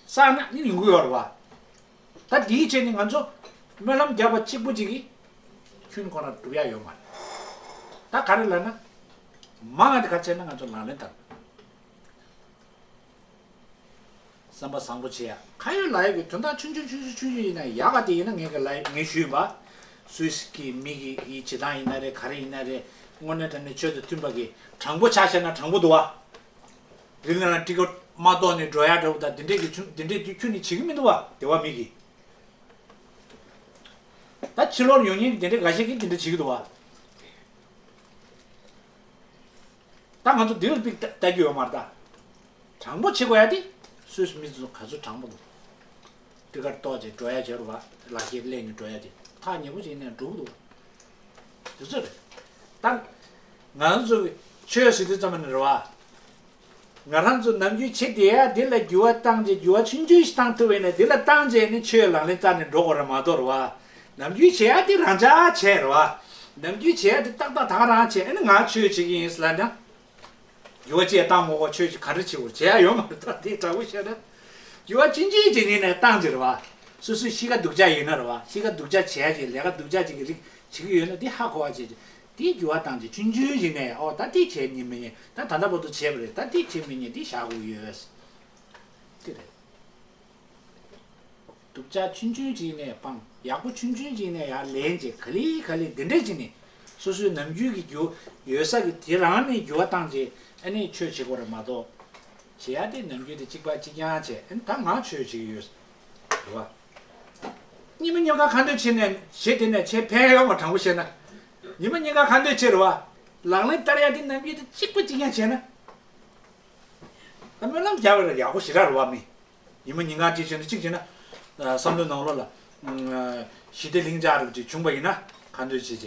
བསགས་ན་ནི་ཡོང་གི་ཡོད་རེད་བ། ད་དེའི་ཆེད་ནི་ང་ཚོ་སྨོན་ལམ་རྒྱབ་པ་གཅིག་པུ་གཅིག་གིས་ཁྱོན་ཁོ་ན་འགྲུབ་ཡ་ཡོད་མ་རེད། ད་ག་རེ་ལབ་ན། མང་ང་དེ་ག་བྱས་ན་ང་ཚོ་ལག་ལེན་བསྟར། བསམ་པ་བཟང་པོ་བྱེད་ཡ་ཁ་ཡོད་ལག་ཡོད་ཀྱི་དོན་དག་ཆུང་ཆུང་ཆུང་ཆུང་ཆུང་ཆུང་ཡིན་ན་ཡག་ག་དེ་ཡིན་ན་ངས་ག་ལ་ངས་ཞུས་པ། སུད་སི་གི་མི་གི་ཡི་བྱེད་སྟངས་ཡིན་ན་རེད་ག་རེ་ཡིན་ན་རེད་དངོས་གནས་དྲང་གནས་ཆོས་དང་མཐུན་པ་གི་དྲང་པོ་ཆ་བཞག་ན་དྲང་པོ་འདུག་བ། རི་ལ་ན་ཏི་ཀོ་མ་གཏོགས་ནས་འགྲོ་ཡ་འདྲ་བོ་དང་འདི་འདྲས་ཀྱི་ཆུ་འདི་འདྲས་ཀྱི་ཁྱོན་ནས་བྱེད་ཀྱི་མི་འདུག་བ་སྡེ་བ་མི་གིས། ད་ཕྱི་ལོགས་ཡོང་མཁན་འདི་འདྲས་འགའ་ཤས་ཀྱིས་འདི་འདྲས་བྱེད་ཀྱི་འདུག་བ། ད་ང་ཚོ་འདི་ལ་ལྟ་རྒྱུ་ཡོད་མ་རེད་ད། དྲང་པོ་བྱེད་དགོས་ཡ་དེ་སུད་སི་མི་ཚོ་ག་ཚོད་དྲང་པོ་འདུག་ཏི་ཀོ་ཏོག་ཅེས་འགྲོ་ཡ་བྱེད་རུ་བ་ལག་ཁྱེར་ལེན་ནས་འགྲོ་ཡ་དེ་ཐག་ཉེ་པོ་ཅིག་ནས་འགྲོ་གི་འདུག་དེ་ཚོ་རེད། ད་ང་ཚོ་ཆོས་ཟེར་དུས་ཙམ་ནས་རེད་བ། ང་རང་ཚོ་ནམ་རྒྱུན་བྱེད་བསྡད་ཡ་འདི་ལ་འགྱུར་བ་བཏང་རྗེས་འགྱུར་བ་ཆུང་ཆུང་ཞིག་བཏང་ཐུབ་པ་ཡིན་ན་འདི་ལ་བཏང་རྗེས་ནི་ཆོས་ལག་ལེན་བསྟར་ནས་འགྲོ་དགོས་རེད་མ་གཏོགས་རེད་བ། ནམ་རྒྱུན་བྱེད་ཡ་འདི་རང་འཇགས་བྱས་རེད་བ། ནམ་རྒྱུན་བྱེད་ཡ་འདི་ཏག་ཏག་ད་ག་རང་བྱས་ཨ་ནི་ང་ཆོས་བྱེད་ཀྱི་ཡིན་ཟེར་ལབ་ན། འགྱུར་བ་ཅིག་བཏང་མ་དགོས་ཆོས་ཅིག་ག་འདྲ་བྱེད་དགོས་བྱེད་ཡ་ཡོད་མ་རེད་ད་དེ་དྲང་པོ་བཤད་ན། འགྱུར་བ་ཆུང་ཆུང་ཅིག་ནི་ནས་བཏང་ཅིག་རེད་བ། སོ་སོའི་གཤིས་ཀ་སྡུག་ཅག་ཡིན་ན་རེད་བ་གཤིས་ཀ་སྡུག་ཅག་བྱེད་ཡ་ཅིག་ལས་ཀ་སྡུག་ཅག་ཅིག་གི་རིགས་བྱེད་ཀྱི་ཡོད་ན་དེ་ཧ་གོ་བ་བྱེད་ཅིག་དེའི་འགྱུར་བ་བཏང་ཅིག་ཆུང་ཆུང་ཅིག་ནས་ཨོ་ད་དེ་བྱེད་ཉན་མི་ཉན་ད་ད་ལྟ་བར་དུ་བྱས་པ་རེད་ད་དེ་བྱེད་མི་ཉན་དེ་བཞག་དགོས་ཡོད། དེ་རེད། སྡུག་ཅག་ཆུང་ཆུང་ཅིག་ནས་སྤང་། ཡག་པོ་ཆུང་ཆུང་ཅིག་ནས་ཡར་ལེན་བྱས་ག་ལེ་ག་ལེ་འདི་འདྲས་ཅིག་ནས་སོ་སོའི་ནམ་རྒྱུན་གྱི་རྒྱུ་ཡོད་ས་གི་དེ་རང་ནས་འགྱུར་བ་བཏང་བྱས་ཨ་ནི་ཆོས་བྱེད་དགོས་རེད་མ་གཏོགས། བྱེད་ཡ་དེ་ནམ་རྒྱུན་དེ་གཅིག་པ་གཅིག་རྐྱང་བྱས་ཨ་ནི་ད་ང་ཆོས་བྱེད་ཀྱི་ཡོད། རེད་བ། ཉི་མ་ཉིན་གང་ཁ་འདོན་བྱས་ནས་བྱེད་དེ་ནས་བྱེད་ཕན་ཡོད་མ་དྲང་པོ་བཤད་ན། ཉི་མ་ཉིན་གང་ཁ་འདོན་བྱེད་རེད་བ། ལག་ལེན་བསྟར་ཡ་དེ་ནམ་རྒྱུན་དེ་གཅིག་པ་གཅིག་རྐྱང་བྱས་ན། ད་སྨོན་ལམ་རྒྱག་པ་ལ་ཡག་པོ་ཞེ་དྲག་རེད་བ་མི། ཉི་མ་ཉིན་གང་གཅིག་བྱས་ན་གཅིག་བྱས་ན། བསམ་བློའི་ནང་ལོགས་ལ། ཞི་བདེ་ལྷིང་འཇགས་རུ་ཅིག་བྱུང་པ་ཡིན་ན་ཁ་འདོན་བྱེད་ཅེས།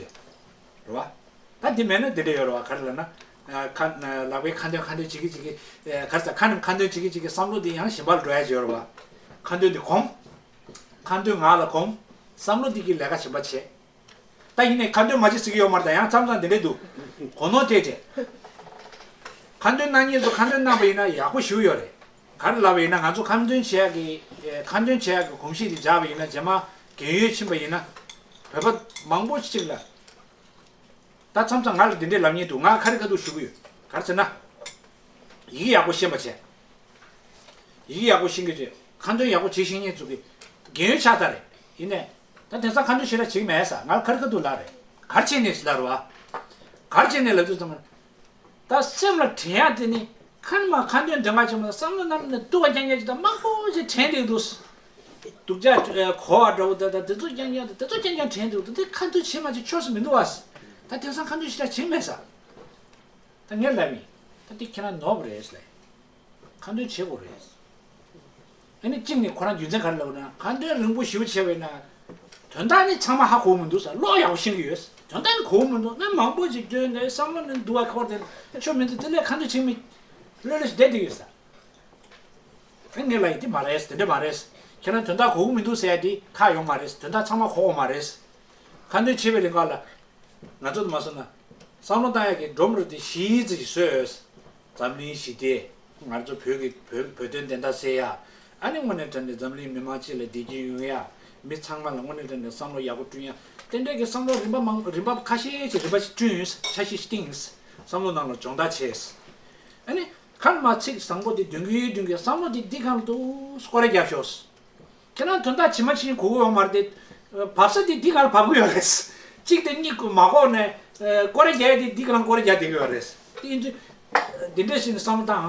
རེད་བ། ད་འདི་མེད་ན་འདི་འདྲ་ཡོད་རེད་བ་ག་རེ་ལབ་ན། ཁ་ལག་པས་ཁ་འདོན་ཁ་འདོན་བྱེད་ཀྱི་བྱེད་ཀྱི། ག་རེ་ཟ་ཁ་ནས་ཁ་འདོན་བྱེད་ཀྱི་བྱེད་ཀྱི་བསམ་བློ་འདི་ཡང་གཞན་པ་ལ་འགྲོ་ཡ་ཅིག་ཡོད་རེད་བ། ཁ་འདོན་འདི་གོམས། ཁ་འདོན་ངག་ལ་གོམས། བསམ་བློ་འདི་གི་ལས་ཀ་གཞན་པ་བྱེད། ད་ཡིན་ནའི་ཁ་འདོན་མ་བྱེད་ཟེར་གྱི་ཡོད་མ་རེད་ད་ཡང་མཚམས་མཚམས་འདི་འདྲས་འདུག་གོ་ནོར་ཐེབས་བྱས། ཁ་འདོན་གནང་མཁན་ཚོ་ཁ་འདོན་གནང་པ་ཡིན་ན་ཡག་པོ་ཞེ་པོ་ཡོད་རེད། ག་རེ་ལབ་པ་ཡིན་ན་ང་ཚོ་ཁ་འདོན་བྱེད་ཡག་གི་ཁ་འདོན་བྱེད་ཡག་གི་གོམས་གཤིས་དེ་འཇགས་པ་ཡིན་ན་རྗེས་མ་རྒན་ཡོལ་ཕྱིན་པ་ཡིན་ན། བོད་པ་མང་པོ་ཅིག་ལ། ད་མཚམས་མཚམས་ང་ལ་འདི་འདྲས་ལབ་མཁན་འདུག་ང་ཁ་རི་ཁ་ཐུག་ཞུ་གི་ཡོད། ག་རེ་ཟེར་ན། ཡི་གེ་ཡག་པོ་ཤེས་པ་བྱས། ཡི་གེ་ཡག་པོ་ཤེས་ཀྱི་རེད། ཁ་འདོན་ཡག་པོ་བྱེད་ཤེས་མཁན་ཚོ་གི་རྒན་ཡོལ་ཆགས་ཚར་རེད། ཡིན་ནའི། ད་དེང་སང་ཁ་འདོན་ཞེ་དྲག་བྱེད་ཀྱི་མེད་ས་ང་ཁ་རི་ཁ་ཐུག་ལབ་རེད། ག་རེ་བྱས་ནས་ལབ་རེད་བ། ག་རེ་བྱས་ནས་ལབ་དུས་ཙམ་པ། ད་སེམས་ལ་དྲན་ཡག་དེ་ནི་ཁ་ནས་མར་ཁ་འདོན་འདོན་ག་བྱུང་ན་བསམ་བློ་ནང་ནས་སྡུག་པ་རྐྱང་རྐྱང་ཅིག་དང་མང་པོ་ཞིག་དྲན་བསྡད་འདུག་སྡུག་ཅག་གོ་བ་འདྲ་བོ་ད་ད་དེ་ཚོ་རྐྱང་རྐྱང་དང་དེ་ཚོ་རྐྱང་རྐྱང་དྲན་འདུག་ད་དེ་ཁ་འདོན་བྱེད་མ་བྱེད་ཆོས་སུ་མི་འདུག་བ། ད་དེང་སང་ཁ་འདོན་ཞེ་དྲག་བྱེད་ཀྱི་མེད་ས། ད་ངས་ལབ་ཡིན། ད་འདི་ཁྱེད་རང་ནོར་བ་རེད་ཟེར། ཁ་འདོན་བྱེད་དགོས་རེད། ཨ་ནི་གཅིག་ནས་ཁོ་རང་རྒྱུ་མཚན་ག་རེ་ལབ་ན་ཁ་འདོན་རིང་པོ་ཞེ་པོ་བྱས་པ་ཡིན་ན། དོན་དག་ནི་ཚང་མ་ཧ་གོ་གི་མི་འདུག་ཟེར་ཀློག་ཡག་པོ་ཤེས་ཀྱི་ཡོད། དོན་དག་ནི་གོ་གི་མི་འདུག་ང་མང་པོ་ཞིག་བསྐྱོན་ནས་བསམ་བློ་ནི་འདུ་བ་འཁོར་ཏེ་ཆོ་མི་འདུག་དེ་ལས་ཁ་འདོན་བྱེད་མི་ལྷོད་ལྷོད་ཞིག་བསྡད་བསྡད་ཡོད་ཟེར། ཨ་ངས་ལབ་ཡིན་དེ་མ་རེད་དེ་འདྲ་མ་རེད། ཁྱེད་རང་དོན་དག་གོ་གི་མི་འདུག་ཟེར་ཡ་དེ་ཁག་ཡོད་མ་རེད་དོན་དག་ཚང་མ་གོ་གི་མ་རེད། ཁ་འདོན་བྱེད་པའི་རིང་ག་ལ། ང་ཚོ་མ་སོང་ན། བསམ་བློ་བཏང་ཡག་གི་སྒྲོམ་རེ་དེ་བཞི་ཙམ་ཞིག་བཟོས་ཡོད། འཛམ་གླིང་ཞི་བདེ། ང་ཚོ་བོད་ཀྱི་བོད་བོད་དོན་བདེན་མཐའ་གསལ་ཡ། ཨ་ནི་དངོས་གནས་དྲང་གནས་འཛམ་གླིང་མི་མང་སྤྱི་ལ་བདེ་སྐྱིད་ཡོང་ཡ། མི་ཚང་མ་ལ་དངོས་གནས་དྲང་གནས་བསམ་བློ་ཡག་པོ་བསྐྲུན་ཡ། དེ་འདྲའི་གི་བསམ་བློ་རིམ་པ་མང་རིམ་པ་ཁ་ཤས་ཤིག་རིམ་པ་ཞིག་བསྐྲུན་ཡོད། འཆར་གཞི་ཞིག་བཏིང་ཡོད། བསམ་བློ་ནང་ལ་སྦྱོང་བརྡར་བྱས། ཨ་ནི་ཁ་ནས་མར་ཚིག་བཟང་པོ་དེ་འདོན་གི་འདོན་གི་བསམ་བློ་དེ་འདི་སྒང་ལ་འདུག་སྐོར་ར་རྒྱབ་ཤོག་ཁྱེད་རང་དོན་དག་ཇི་མ་ཇི་བཞིན་གོ་གི་ཡོད་མ་རེད་དེ། བབས་ས་དེ་འདི་ག་ལ་བབས་གི་ཡོད་རེད། གཅིག་དང་གཉིས་མ་གོ་ནས་སྐོར་ར་རྒྱག་ཡ་དེ་འདི་ག་ལ་སྐོར་ར་རྒྱག་བསྡད་གི་ཡོད་རེད། དེ་ཡིན་དུས་འདི་འདྲ་ཞིག་ནས་བསམ་བློ་བཏང་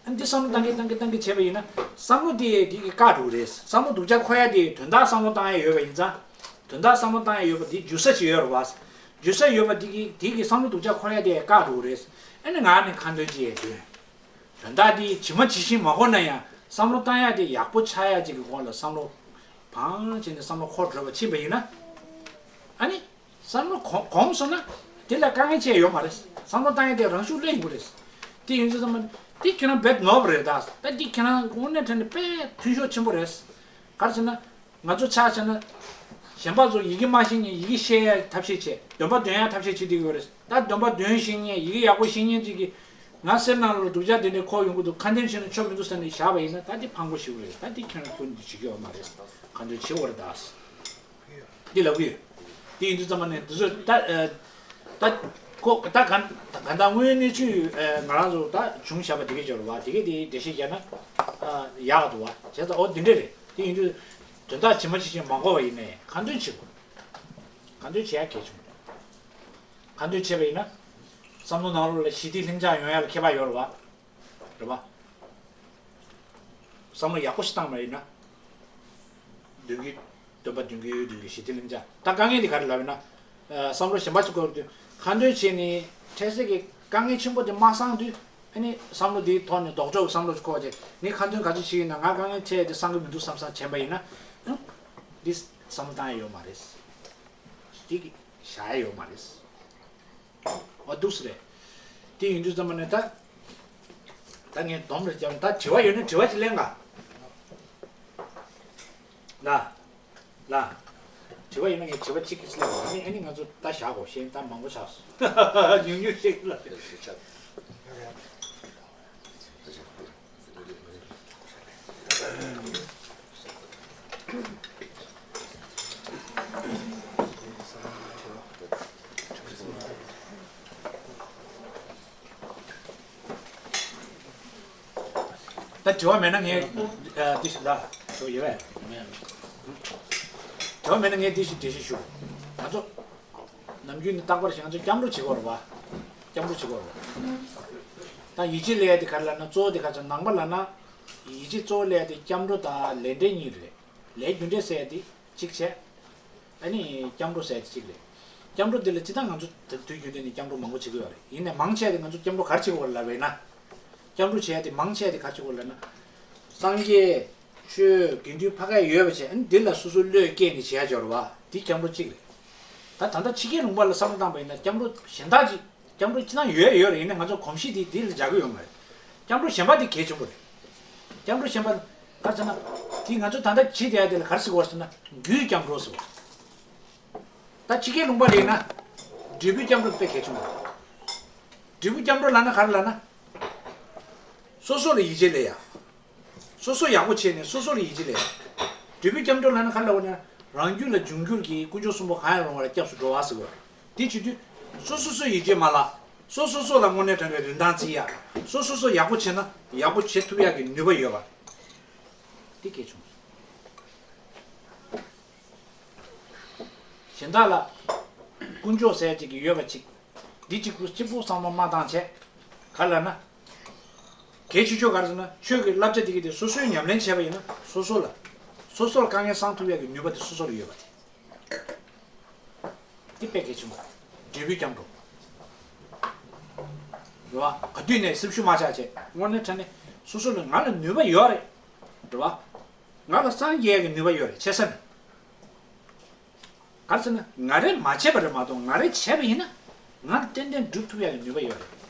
ཨང་། འདི་བསམ་བློ་བཏང་གི་བཏང་གི་བཏང་གི་བྱས་པ་ཡིན་ན་བསམ་བློ་དེ་འདི་གི་བཀག་འགྲོ་གི་རེད། བསམ་བློ་སྡུག་ཅག་འཁོར་ཡ་དེ་དོན་དག་བསམ་བློ་བཏང་ཡ་ཡོད་པ་ཡིན་ཙང་། དོན་དག་བསམ་བློ་བཏང་ཡ་ཡོད་པ་འདི་འཇུ་ས་ཅིག་ཡོད་རེད་བ། འཇུ་ས་ཡོད་པ་འདི་གི་འདི་གི་བསམ་བློ་སྡུག་ཅག་འཁོར་ཡ་དེ་བཀག་འགྲོ་གི་རེད། ཨ་ནི་ང་ནི་ཁ་འདོན་ཅིག་ཡས་དོན། དོན་དག་འདི་ཇི་མ་ཇི་བཞིན་མ་གོ་ན་ཡང་བསམ་བློ་བཏང་ཡ་དེ་ཡག་པོ་ཆགས་ཡ་ཅིག་གི་དབང་ལ་བསམ་བློ་བང་བྱས་ནས་བསམ་བློ་འཁོར་འགྲོ་བ་ཕྱིན་པ་ཡིན་ན། ཨ་ནི། བསམ་བློ་གོམས་གོམས་སོང་ན། དེ་ལ་དཀའ་ངལ་ཅི་ཡང་ཡོད་མ་རེད། བསམ་བློ་བཏང་ཡ་དེ་རང་ཤུགས་ལས་ཡིན་པ་རེད། དེ་ཡིན་དུས་ཙམ་པ། དེ་ཁྱེད་རང་རྦད་ནོར་བ་རེད་ད། ད་འདི་ཁྱེད་རང་དངོས་གནས་དྲང་གནས་དཔེ་འཐུས་ཤོར་ཆེན་པོ་རེད། ག་རེ་ཟེར་ན། ང་ཚོ་ཆ་བཞག་ན། གཞན་པ་ཚོ་ཡི་གེ་མ་ཤེས་མཁན་ཡི་གེ་ཤེས་ཡ་ཐབས་ཤེས་བྱས། འདོན་པ་འདོན་ཡ་ཐབས་ཤེས་བྱེད་བསྡད་ཀྱི་ཡོད་རེད། ད་འདོན་པ་འདོན་ཤེས་མཁན་ཡི་གེ་ཡག་པོ་ཤེས་མཁན་ཅིག་གིས། ང་སེམས་ནང་ལ་སྡུག་ཅག་དེ་འདྲའི་འཁོར་ཡོང་གི་འདུག་ཁ་འདོན་བྱས་ན་ཆོ་མི་འདུག་ཟེར་ནས་བཞག་པ་ཡིན་ན། ད་འདི་ཕངས་པོ་ཞེ་པོ་རེད། ད་འདི་ཁྱེད་རང་ཁྱོན་ནས་བྱེད་ཀྱི་ཡོད་མ་རེད། ཁ་འདོན་བྱེད་དགོས་རེད་ད། འདི་ལབ་ཀྱི་ཡོད། དེ་ཡིན་དུས་ཙམ་པ་ནས་འདི་ཚོས་ད། ཨ། ད། ཁོ་ད་ག་ག་ད་དངོས་ཡོད་གནས་ཚུལ། ཨ། ང་རང་ཚོ་ད་བྱུང་བཞག་པ་དེ་གས་སྦྱོར་བ་དེ་གས་དེ་འགྲེལ་བཤད་རྒྱག་ན། ཨ། ཡག་འདུག་བ། བྱས་ཙང་འོ་འདི་འདྲས་རེད། དེ་ཡིན་དུས། དོན་དག་ཇི་མ་ཇི་བཞིན་མ་གོ་བ་ཡིན་ནའི་ཁ་འདོན་བྱེད་དགོས། ཁ་འདོན་བྱེད་ཡ་གལ་ཆེན་པོ་རེད། ཁ་འདོན་བྱས་པ་ཡིན་ན། བསམ་བློ་ནང་ལོགས་ལ་ཞི་བདེ་ལྷིང་འཇགས་ཡོང་ཡ་ལ་ཁྱད་པར་ཡོད་རེད་བ། རེད་བ། བསམ་བློ་ཡག་པོ་ཞིག་བཏང་བ་ཡིན་ན། མདུན་གྱི། སྟོན་པ་མདུན་གྱི་ཡུལ་མདུན་གྱི་ཞི་བདེ་ལྷིང་འཇགས། ད་དཀའ་ངལ་འདི་ག་རེ་ལབ་ཡོད་ན། ཨ། བསམ་བློ་གཞན་པ་ཞིག་འཁོར་དུས་ཁ་འདོན་བྱས་ནས་འཕྲལ་སེལ་གྱི་དཀའ་ངལ་ཆེན་པོ་དེ་མ་སངས་དུས། ཨ་ནི་བསམ་བློ་འདིའི་ཐོག་ནས་ལྡོག་ཕྱོགས་ཀྱི་བསམ་བློ་ཞིག་འཁོར་བ་དེ། ངས་ཁ་འདོན་ག་ཚོད་བྱས་ཡིན་ན་ང་དཀའ་ངལ་འཕྲད་དེ་སངས་ཀྱི་མི་འདུག་བསམ་བསམ་བྱས་པ་ཡིན་ན། ཨང་། འདི་བསམ་བློ་བཏང་ཡ་ཡོད་མ་རེད། འདི་གི་བཞག་ཡ་ཡོད་མ་རེད། འོ་འདུག་སེ་རེད། དེ་ཡིན་དུས་ཙམ་པ་ནས་ད། ད་ངས་སྡོམ་རེ་བརྒྱབ་ན། ད་དྲི་བ་ཡོད་ན་དྲི་བ་ཅིག་ལེན་ག་ལ། ལ། དྲི་བ་ཡོད་ན་ངས་དྲི་བ་གཅིག་གིས་ལེན་ག་ཨ་ནི་ཨ་ནི་ང་ཚོ་ད་བཞག་གོ། གཞན་ད་མང་པོ་ཆགས་སོང་། ཉུང་ཉུང་ཞིག་ལ། ད་དྲི་བ་མེད་ན་ངས། ཨ། འདི་ཞིག་ལ། དྲི་བ་ཡོད་པས། དྲི་བ་མེད་ན་ངས་འདི་ཞིག་འགྲེལ་བཤད་ཞུ། ང་ཚོ་ནམ་རྒྱུན་ནས་རྟག་པར་ཞིག་ང་ཚོ་སྐྱབས་འགྲོ་བྱེད་ཀྱི་ཡོད་རེད་བ། སྐྱབས་འགྲོ་བྱེད་ཀྱི་ཡོད་རེད་བ། ད་ཡིད་ཆེས་སླེབས་ཡ་དེ་ག་རེ་ལབ་ན། གཙོ་བོ་དེ་ག་ཚོད་ནང་པ་ལབ་ན། ཡིད་ཆེས་གཙོ་བོ་སླེབས་ཡ་དེ་སྐྱབས་འགྲོ་དང་ལས་འབྲས་གཉིས་རེད། ལས་རྒྱུ་འབྲས་ཟེར་ཡ་དེ་གཅིག་བྱས། ཨ་ནི་སྐྱབས་འགྲོ་ཟེར་ཡ་དེ་གཅིག་རེད། སྐྱབས་འགྲོ་འདི་ལ་སྤྱིར་བཏང་ང་ཚོ་ད་དུས་རྒྱུན་དུ་ནས་སྐྱབས་འགྲོ་མང་པོ་བྱེད་ཀྱི་ཡོད་རེད། ཡིན་ནའི་མང་ཆེ་བ་དེ་ང་ཚོ་སྐྱབས་འགྲོ་ག་རེ་བྱེད་ཀྱི་ཡོད་རེད་ལབ་པ་ཡིན་ན། སྐྱབས་འགྲོ་བྱེད་ཡ་དེ་མང་ཆེ་བ་དེ་ག་རེ་བྱེད་ཀྱི་ཡོད་རེད་ལབ་ན། སངས་རྒྱས། ཆོས། དགེ་འདུན་ཕ་གིར་ཡོད་པ་བྱས། ཨ་ནི་འདི་ལ་སོ་སོའི་བློས་བཀལ་ནས་བྱེད་ཡ་སྦྱོར་བ་འདི་སྐྱབས་འགྲོ་གཅིག་རེད། ད་ད་ལྟ་ཕྱི་རྒྱལ་ལུང་པ་ལ་བསམ་བློ་བཏང་པ་ཡིན་ན་སྐྱབས་འགྲོ་གཞན་དག་ཅིག་སྐྱབས་འགྲོ་སྤྱིར་བཏང་ཡོད་ཡོད་རེད། ཡིན་ནའི་ང་ཚོ་གོམས་གཤིས་འདི་འདི་ལ་འཇགས་ཀྱི་ཡོད་མ་རེད། སྐྱབས་འགྲོ་གཞན་པ་འདི་གལ་ཆེན་པོ་རེད། སྐྱབས་འགྲོ་གཞན་པ་ག་རེ་ཟེར་ན། འདི་ང་ཚོ་ད་ལྟ་བྱེད་བསྡད་ཡ་དེ་ལ་ག་རེ་ཟེར་དགོས་ཟེར་ན། རྒྱུའི་སྐྱབས་འགྲོ་ཟེར་བ། ད་ཕྱི་རྒྱལ་ལུང་པ་ལ་ཡིན་ན། འབྲས་བུའི་སྐྱབས་འགྲོ་དཔེ་གལ་ཆེན་པོ་རེད། འབྲས་བུའི་སྐྱབས་འགྲོ་ལབ་ན་ག་རེ་ལབ་ན། སོ་སོ་ལ་ཡིད་ཆེས་སླེབས་ཡ། སོ་སོ་ཡག་པོ་བྱས་ནས་སོ་སོ་ལ་ཡིད་ཆེས་སླེབས་ཡ། འབྲས་བུའི་སྐྱབས་འགྲོ་ལབ་ན་ག་རེ་ལབ་པ་ན། རང་རྒྱུད་ལ་འབྱུང་འགྱུར་གྱི་དཀོན་མཆོག་གསུམ་པོ་གང་ཡང་རུང་བ་ལ་སྐྱབས་སུ་འགྲོ་བ་ཟེར་བ། དེ་བྱེད་དུས། སོ་སོ་སོ་ཡིད་ཆེས་མ་ལགས། སོ་སོ་སོ་ལ་དངོས་གནས་དྲང་གནས་རིན་ཐང་བརྩི་ཡ། སོ་སོ་སོ་ཡག་པོ་བྱས་ན་ཡག་པོ་བྱེད་ཐུབ་ཡག་གི་ནུས་པ་ཡོད་པ། དེ་གལ་ཆེན་པོ། གཞན་དག་ལ་དཀོན་མཆོག་ཟེར་ཅིག་གི་ཡོད་པ་ཅིག་འདི་གཅིག་པུ་གཅིག་པུ་བསམ་བློ་མ་བཏང་བྱས། ག་རེ་ལབ་ན། གལ་ཆེ་ཤོས་ག་རེ་ཟེར་ན། ཆོས་ཀྱི་བསླབ་བྱ་འདི་གི་དེ་སོ་སོའི་ཉམས་ལེན་བྱས་པ་ཡིན་ན་སོ་སོ་ལ། སོ་སོར་དཀའ་ངལ་སངས་ཐུབ་ཡག་གི་ནུས་པ་དེ་སོ་སོ་ལ་ཡོད་པ་དེ། འདི་དཔེ་གལ་ཆེན་པོ། འབྲས་བུའི་སྐྱབས་འགྲོ། རེད་བ། ག་དུས་ནས་སེམས་ཤུགས་མ་ཆག་བྱས། དངོས་གནས་དྲང་གནས་སོ་སོ་ལ་ང་ལ་ནུས་པ་ཡོད་རེད། རེད་བ། ང་ལ་སངས་རྒྱས་ཀྱི་ནུས་པ་ཡོད་རེད། ཆེ་ས་ནས། ག་རེ་ཟེར་ན་ང་རས་མ་བྱས་པ་རེད་མ་གཏོགས་ང་རས་བྱས་པ་ཡིན་ན་ང་ཏན་ཏན་སྒྲུབ་ཐུབ་ཡག་གི་ནུས་པ་ཡོད་རེད།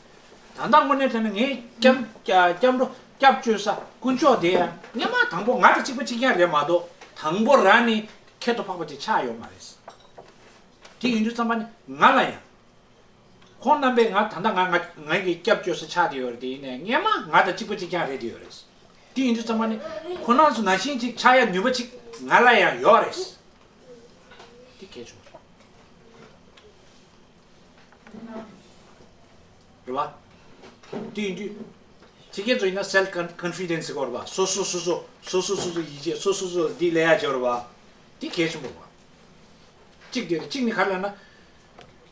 ད་ལྟ་དངོས་གནས་དྲང་གནས་ངས་སྐྱབས་སྐྱབས་འགྲོ་སྐྱབས་བཅོལ་ས་དཀོན་མཆོག་དེ་ཡང་སྔས་མ་དང་པོ་ང་དང་གཅིག་པ་གཅིག་རྐྱང་རེད་མ་གཏོགས་དང་པོ་རང་ནས་ཁྱད་དུ་འཕགས་པ་ཅིག་ཆགས་ཡོད་མ་རེད། དེ་ཡིན་དུས་ཙམ་པ་ནི་ང་ལ་ཡང་། ཁོང་རྣམ་པས་ང་ད་ལྟ་ང་ང་ང་གི་སྐྱབས་བཅོལ་ས་ཆགས་བསྡད་ཡོད་རེད་དེ། ཡིན་ནའི་སྔས་མ་ང་དང་གཅིག་པ་གཅིག་རྐྱང་རེད་བསྡད་ཡོད་རེད། དེ་ཡིན་དུས་ཙམ་པ་ནི་ཁོ་རང་ཚོ་ནང་བཞིན་ཅིག་ཆགས་ཡ་ནུས་པ་ཅིག་ང་ལ་ཡང་ཡོད་རེད། དེ་གལ་ཆེན་པོ་རེད། རེད་བ། དེ་ཡིན་དུས། ཕྱི་རྒྱལ་ཚོ་ཡིན་ན་self con- confidence ཟེར་གོ་རེད་བ། སོ་སོ་སོ་སོ་སོ་སོ་སོ་སོ་ཡིད་ཆེས། སོ་སོ་སོ་འདི་ལས་ཡ་བྱེད་རེད་བ། དེ་གལ་ཆེན་པོ་རེད་བ། གཅིག་དེ་རེད། གཅིག་ནི་ག་རེ་ལབ་ན།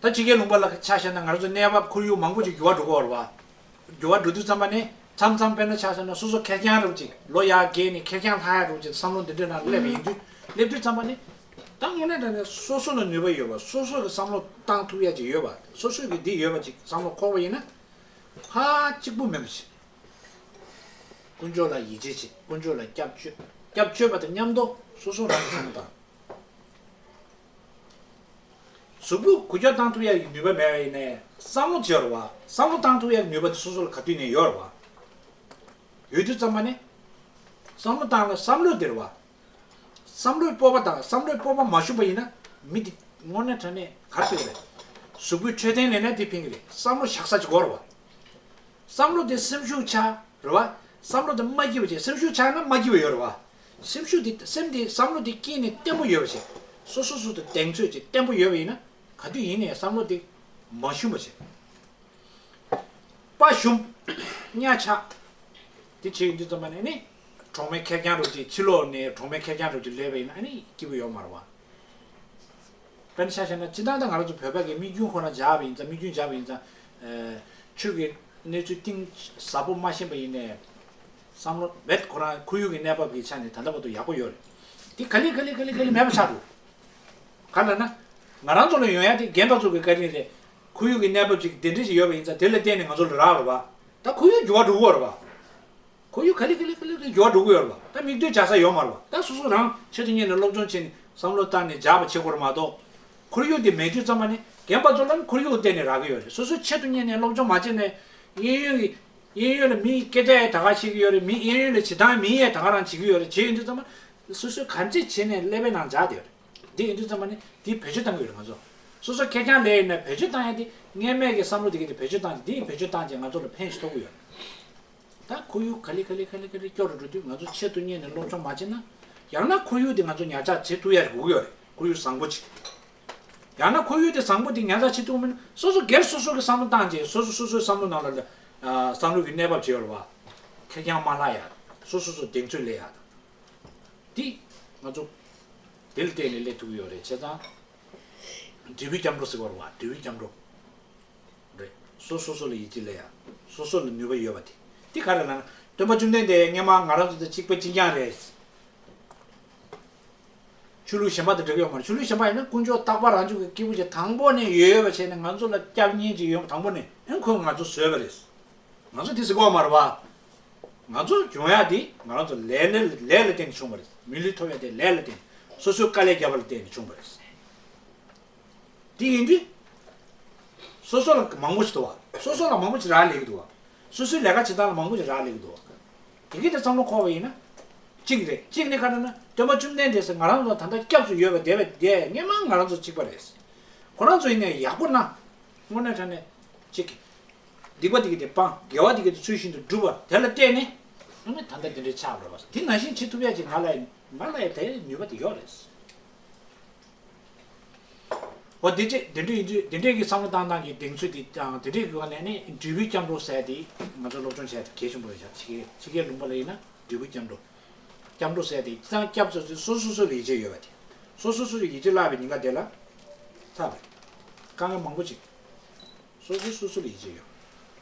ད་ཕྱི་རྒྱལ་ལུང་པ་ལ་ཆ་བཞག་ན་ང་རང་ཚོ་གནས་བབ་ཁོར་ཡུག་མང་པོ་ཅིག་འགྱུར་བ་འགྲོ་གི་ཡོད་རེད་བ། འགྱུར་བ་འགྲོ་དུས་ཙམ་པ་ནི་མཚམས་མཚམས་དཔེར་ན་ཆ་བཞག་ན་སོ་སོ་ཁེར་རྐྱང་རེད་བ་ཅིག་ལོ་ཡར་རྒས་ནས་ཁེར་རྐྱང་ལྷག་ཡ་རེད་བ་ཅིག་བསམ་བློ་འདི་འདྲའི་ནང་སླེབས་པ་ཡིན་དུས། སླེབས་དུས་ཙམ་པ་ནི། ད་དངོས་གནས་དྲང་གནས་སོ་སོ་ལ་ནུས་པ་ཡོད་པ། སོ་སོ་གི་བསམ་བློ་བཏང་ཐུབ་ཡ་ཅིག་ཡོད་པ། སོ་སོ་གི་འདི་ཡོད་པ་ཅིག་བསམ་བློ་འཁོར་བ་ཡིན་ན། ཧ་གཅིག་པུ་མེད་པ་ཞིག་དཀོན་མཆོག་ལ་ཡིད་ཆེས་བྱེད། དཀོན་མཆོག་ལ་སྐྱབས་བཅོལ། སྐྱབས་བཅོལ་བ་དང་མཉམ་དུ་སོ་སོ་རང་གི་བསམ་བློ་བཏང་། གཟུགས་པོ་འགུལ་སྐྱོད་བཏང་ཐུབ་ཡ་ཡི་ནུས་པ་མེད་པ་ཡིན་ནའི། བསམ་བློ་བྱེད་རོགས་བ། བསམ་བློ་བཏང་ཐུབ་ཡ་ནུས་པ་དེ་སོ་སོ་ལ་ག་དུས་ནས་ཡོད་རོགས་བ། ཡོད་དུས་ཙམ་པ་ནས། བསམ་བློ་བཏང་ལ་བསམ་བློ་དེ་རོགས་བ། བསམ་བློའི་སྤོབས་པ་དང་བསམ་བློའི་སྤོབས་པ་མ་ཞུམ་པ་ཡིན་ན། མི་དེ་དངོས་གནས་དྲང་གནས་ག་རེ་ཕན་གི་རེད། གཟུགས་པོའི་འཕྲོད་བསྟེན་ལས་ན་དེ་ཕན་གི་རེད། བསམ་བློ་བཞག་ས་ཅིག་དགོས་རོགས་བ། བསམ་བློ་དེ་སེམས་ཤུགས་ཆག་རེད་བ། བསམ་བློ་དེ་མ་སྐྱིད་པ་བྱས། སེམས་ཤུགས་ཆག་ན་མ་སྐྱིད་པ་ཡོད་རེད་བ། སེམས་ཤུགས་དེ་སེམས་དེ་བསམ་བློ་དེ་སྐྱིད་ནས་བརྟན་པོ་ཡོད་པ་བྱས། སོ་སོ་སོ་དེ་གདེང་ཚོད་ཅིག་བརྟན་པོ་ཡོད་པ་ཡིན་ན། ག་དུས་ཡིན་ནའི་བསམ་བློ་དེ་མ་ཞུམ་པ་བྱས། དཔའ་ཞུམ། གཉའ་ཆག་དེ་བྱེད་ཡོང་དུས་ཙམ་པ་ནས་ནི། གྲོགས་མེད་ཁེར་རྐྱང་རུ་ཅིག་ཕྱི་ལོགས་ནས་གྲོགས་མེད་ཁེར་རྐྱང་རུ་ཅིག་སླེབས་པ་ཡིན་ན་ནི་སྐྱིད་པོ་ཡོད་མ་རེད་བ། དཔེར་ན་ཆ་བཞག་ན་སྤྱིར་བཏང་ད་ང་རང་ཚོ་བོད་པ་གི་དམིགས་རྒྱུན་ཁོ་ན་སྦྱར་བ་ཡིན་ཙང་། དམིགས་རྒྱུན་སྦྱར་བ་ཡིན་ཙང་། ཨ། ཆོས་ཀྱི་གནས་ཚུལ་གཏིང་ཟབ་པོ་མ་ཤེས་པ་ཡིན་ནའི། བསམ་བློ་བེད་ཁོ་རང་ཁོར་ཡུག་གི་གནས་བབ་ཀྱི་ཆ་ནས་ད་ལྟ་བར་དུ་ཡག་པོ་ཡོད་རེད། དེ་ག་ལེ་ག་ལེ་ག་ལེ་ག་ལེ་མེད་པ་ཆགས་འགྲོ། ག་ལ་ན། ང་རང་ཚོ་ལ་ཡོང་ཡ་དེ་རྒན་པ་ཚོ་གི་བཀའ་དྲིན་རེད། ཁོར་ཡུག་གི་གནས་བབ་ཅིག་དེ་འདྲ་ཞིག་ཡོད་པ་ཡིན་ཙང་། དེ་ལ་བརྟེན་ནས་ང་ཚོ་ལ་རག་རེད་བ། ད་ཁོར་ཡུག་འགྱུར་བ་འགྲོ་གི་ཡོད་རེད་བ། ཁོར་ཡུག་ག་ལེ་ག་ལེ་ག་ལེ་ག་ལེ་འགྱུར་བ་འགྲོ་གི་ཡོད་རེད་བ། ད་མིག་ལྟོས་བྱ་ས་ཡོད་མ་རེད་བ། ད་སོ་སོ་རང་ཆེད་དུ་གཉེར་ནས་སློབ་སྦྱོང་བྱས་ནས་བསམ་བློ་བཏང་ནས་སྦྱར་བ་བྱེད་དགོས་རེད་མ་གཏོགས། ཁོར་ཡུག་དེ་མེད་དུས་ཙམ་པ་ནས་རྒན་པ་ཚོ་ལ་ནི་ཁོར་ཡུག་བརྟེན་ནས་རག་གི་ཡོད་རེད། སོ་སོ་ཆེད་དུ་གཉེར་ནས་སློབ་སྦྱོང་མ་བྱས་ནས། གཡས་གཡོན་གྱི། གཡས་གཡོན་ལ་མི་སྐད་ཆ་ཡང་ད་ག་བཤད་ཀྱི་ཡོད་རེད། མི་གཡས་གཡོན་ལ་བྱེད་སྟངས་མི་ཡང་ད་ག་རང་བྱེད་ཀྱི་ཡོད་རེད། བྱེད་ཡོང་དུས་ཙམ་པ། སོ་སོས་ག་འདྲས་བྱས་ནས་ཀླད་པའི་ནང་འཇགས་བསྡད་ཡོད་རེད། འདི་ཡིན་དུས་ཙམ་པ་ནི་འདི་བེད་སྤྱོད་བཏང་གི་ཡོད་རེད་ང་ཚོ། སོ་སོ་ཁེར་རྐྱང་ལས་ཡིན་ན་བེད་སྤྱོད་བཏང་ཡ་དེ་སྔོན་མའི་གི་བསམ་བློ་དེ་གི་དེ་བེད་སྤྱོད་བཏང་། འདི་བེད་སྤྱོད་བཏང་རྗེས་ང་ཚོ་ལ་ཕན་ཞིག་ཐོགས་ཀྱི་ཡོད་རེད། ད་ཁོར་ཡུག་ག་ལེ་ག་ལེ་ག་ལེ་ག་ལེ་སྐྱོ་རུ་འགྲོ་དུས། ང་ཚོ་ཆེད་དུ་གཉེར་ནས་སློབ་སྦྱོང་མ་བྱས་ན། ཡང་ན་ཁོར་ཡུག་དེ་ང་ཚོ་ཉར་ཚགས་བྱེད་ཐུབ་ཡ་དགོས་ཀྱི་ཡོད་རེད། ཁོར་ཡུག་བཟང་པོ་ཅིག་ཡང་ན་ཁོར་ཡུག་དེ་བཟང་པོ་དེ་ཉར་ཚགས་བྱེད་ཐུབ་མིན་ན། སོ་སོ་སྒེར་སོ་སོ་གི་བསམ་བློ་བཏང་རྗེས། སོ་སོ་སོ་སོའི་བསམ་བློ་ནང་ལ་ལ། ཨ། བསམ་བློ་གི་གནས་བབ་ཅིག་ཡོད་རེད་བ། ཁེར་རྐྱང་མ་ལྷག་ཡ། སོ་སོ་སོ་གདེང་ཚོད་སླེབས་ཡ་དང་། འདི་ང་ཚོ་དེ་ལ་བརྟེན་ནས་སླེབས་ཐུབ་ཀྱི་ཡོད་རེད། བྱས་ཙང་འབྲས་བུའི་སྐྱབས་འགྲོ་ཟེར་བ་རེད་བ། འབྲས་བུའི་སྐྱབས་འགྲོ་རེད། སོ་སོ་སོ་ལ་ཡིད་ཆེས་སླེབས་ཡ། སོ་སོ་ལ་ནུས་པ་ཡོད་པ་དེ། འདི་ག་རེ་ལབ་ན། སྟོན་པ་བཅོམ་ལྡན་འདས་སྔོན་མ་ང་རང་ཚོ་དང་གཅིག་པ་གཅིག་རྐྱང་རེད། ཆོས་ལུགས་གཞན་པ་དང་འདྲ་གི་ཡོད་མ་རེད། ཆོས་ལུགས་གཞན་པ་ཡིན་ན་དཀོན་མཆོག་རྟག་པ་རང་བྱུང་གི་སྐྱེས་བུ་ཅིག་དང་པོ་ནས་ཡོད་ཡོད་པ་བྱས་ནས་ང་ཚོ་ལ་སྐྱབས་གནས་ཅིག་ཡོད། དང་པོ་ནས་ཨེ་ཁོས་ང་ཚོ་བཟོས་པ་རེད། ང་ཚོ་དེ་ཟེར་གི་ཡོད་མ་རེད་བ། ང་ཚོ་འབྱུང་ཡ་དེ་ང་རང་ཚོ་ལས་ལས་ལས་ལ་བརྟེན་ནས་བྱུང་བ་རེད། མི་ལུས་ཐོབ་ཡ་དེ་ལས་ལ་བརྟེན། སོ་སོའི་དཀའ་ལས་བརྒྱབ་པ་ལ་བརྟེན་ནས་བྱུང་བ་རེད། དེ་ཡིན་དུས། སོ་སོ་ལ་མང་པོ་ཞིག་འདུག་བ། སོ་སོ་ལ་མང་པོ་ཞིག་རག་ལས་ཀྱི་འདུག་བ། སོ་སོའི་ལས་ཀ་བྱེད་སྟངས་ལ་མང་པོ་ཞིག་རག་ལས་ཀྱི་འདུག་བ། དེ་གི་དེ་བསམ་བློ་འཁོར་བ་ཡིན་ན། གཅིག་རེད། གཅིག་ནི་ག་རེ་ན། སྟོན་པ་བཅོམ་ལྡན་འདས་ཟེར་ང་རང་ཚོ་ད་ལྟ་སྐྱབས་སུ་ཡོད་པ་དེ་བས་དེ་སྔོན་མ་ང་རང་ཚོ་གཅིག་པ་རེད། ཁོ་རང་ཚོ་ཡིན་ནའི་ཡག་པོ་གནང་། དངོས་གནས་དྲང་གནས་གཅིག་གི། སྡིག་པ་དེ་གི་དེ་སྤངས། དགེ་བ་དེ་གི་དེ་ཚུལ་བཞིན་དུ་བསྒྲུབས་པ་དེ་ལ་བརྟེན་ནས། ཨ་ནི་ད་ལྟ་དེ་འདྲའི་ཆགས་འགྲོ་བ། དེ་ནང་བཞིན་བྱེད་ཐུབ་ཡ་ཅིག་ང་ལ་ང་ལ་ཡ་དེ་ནུས་པ་དེ་ཡོད་རེད། འོ་དེ་ཅི་དེ་འདྲ་ཡིན་དུས། དེ་འདྲའི་གི་བསམ་བློ་བཏང་སྟངས་ཀྱི་གདེང་ཚོད་དེ་དང་། དེ་འདྲའི་གི་སྒོ་ནས་ནི་འབྲས་བུའི་སྐྱབས་འགྲོ་ཟེར་དེ་ང་ཚོ་སློབ་སྦྱོང་བྱས་ཏེ་གལ་ཆེན་པོ་རེད་ཤག་ཕྱི་རྒྱལ་ཕྱི་རྒྱལ་ལུང་པ་ལ་ཡིན་ན་འབྲས་བུའི་སྐྱབས་འགྲོ། སྐྱབས་འགྲོ་ཟེར་དེ་ཅི་ཙང་སྐྱབས་སོ་སོ་སོ་སོ་ལ་ཡིད་ཆེས་ཡོད་པ་དེ། སོ་སོ་སོ་སོ་ལ་ཡིད་ཆེས་བརླག་པའི་ཉེན་ཁ་དེ་ལ་ཚ་བ་རེད། དཀའ་ངལ་མང་པོ་ཅིག་སོ་སོ་སོ་སོ་ལ་ཡིད་ཆེས་ཡོད།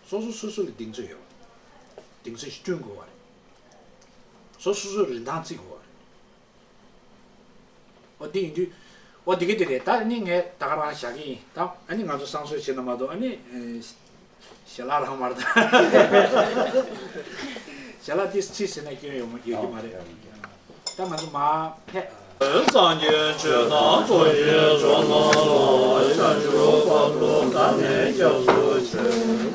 སོ་སོ་སོ་སོ་ལ་གདེང་ཚོད་ཡོད། གདེང་ཚོད་ཞིག་བསྐྲུན་དགོས་པ་རེད། སོ་སོ་སོ་སོ་རིན་ཐང་བརྩི་དགོས་པ་རེད། ཨོ་འདི་ཡིན་དུས། ཨོ་འདི་ག་དེ་རེད། ད་ཨ་ནི་ངས་ད་ག་རང་བཞག་གི་ཡིན། ད་ཨ་ནི་ང་ཚོ་བསང་གསོལ་བྱེད་ན་མ་གཏོགས། ཨ་ནི་ཞལ་ལག་རང་མ་རེད་ད། ཞལ་ལག་ཏིས་ཅི་ཟེར་ན་སྐྱོན་ཡོད་མ་ཡོད་ཀྱི་མ་རེད། ད་ང་ཚོ་མར་ཕེབས། སངས་རྒྱས་ཆོས་དང་ཚོགས་ཀྱི་མཆོག་རྣམས་ལ། བྱང་ཆུབ་བར་དུ་བདག་ནི་སྐྱབས་སུ་མཆི།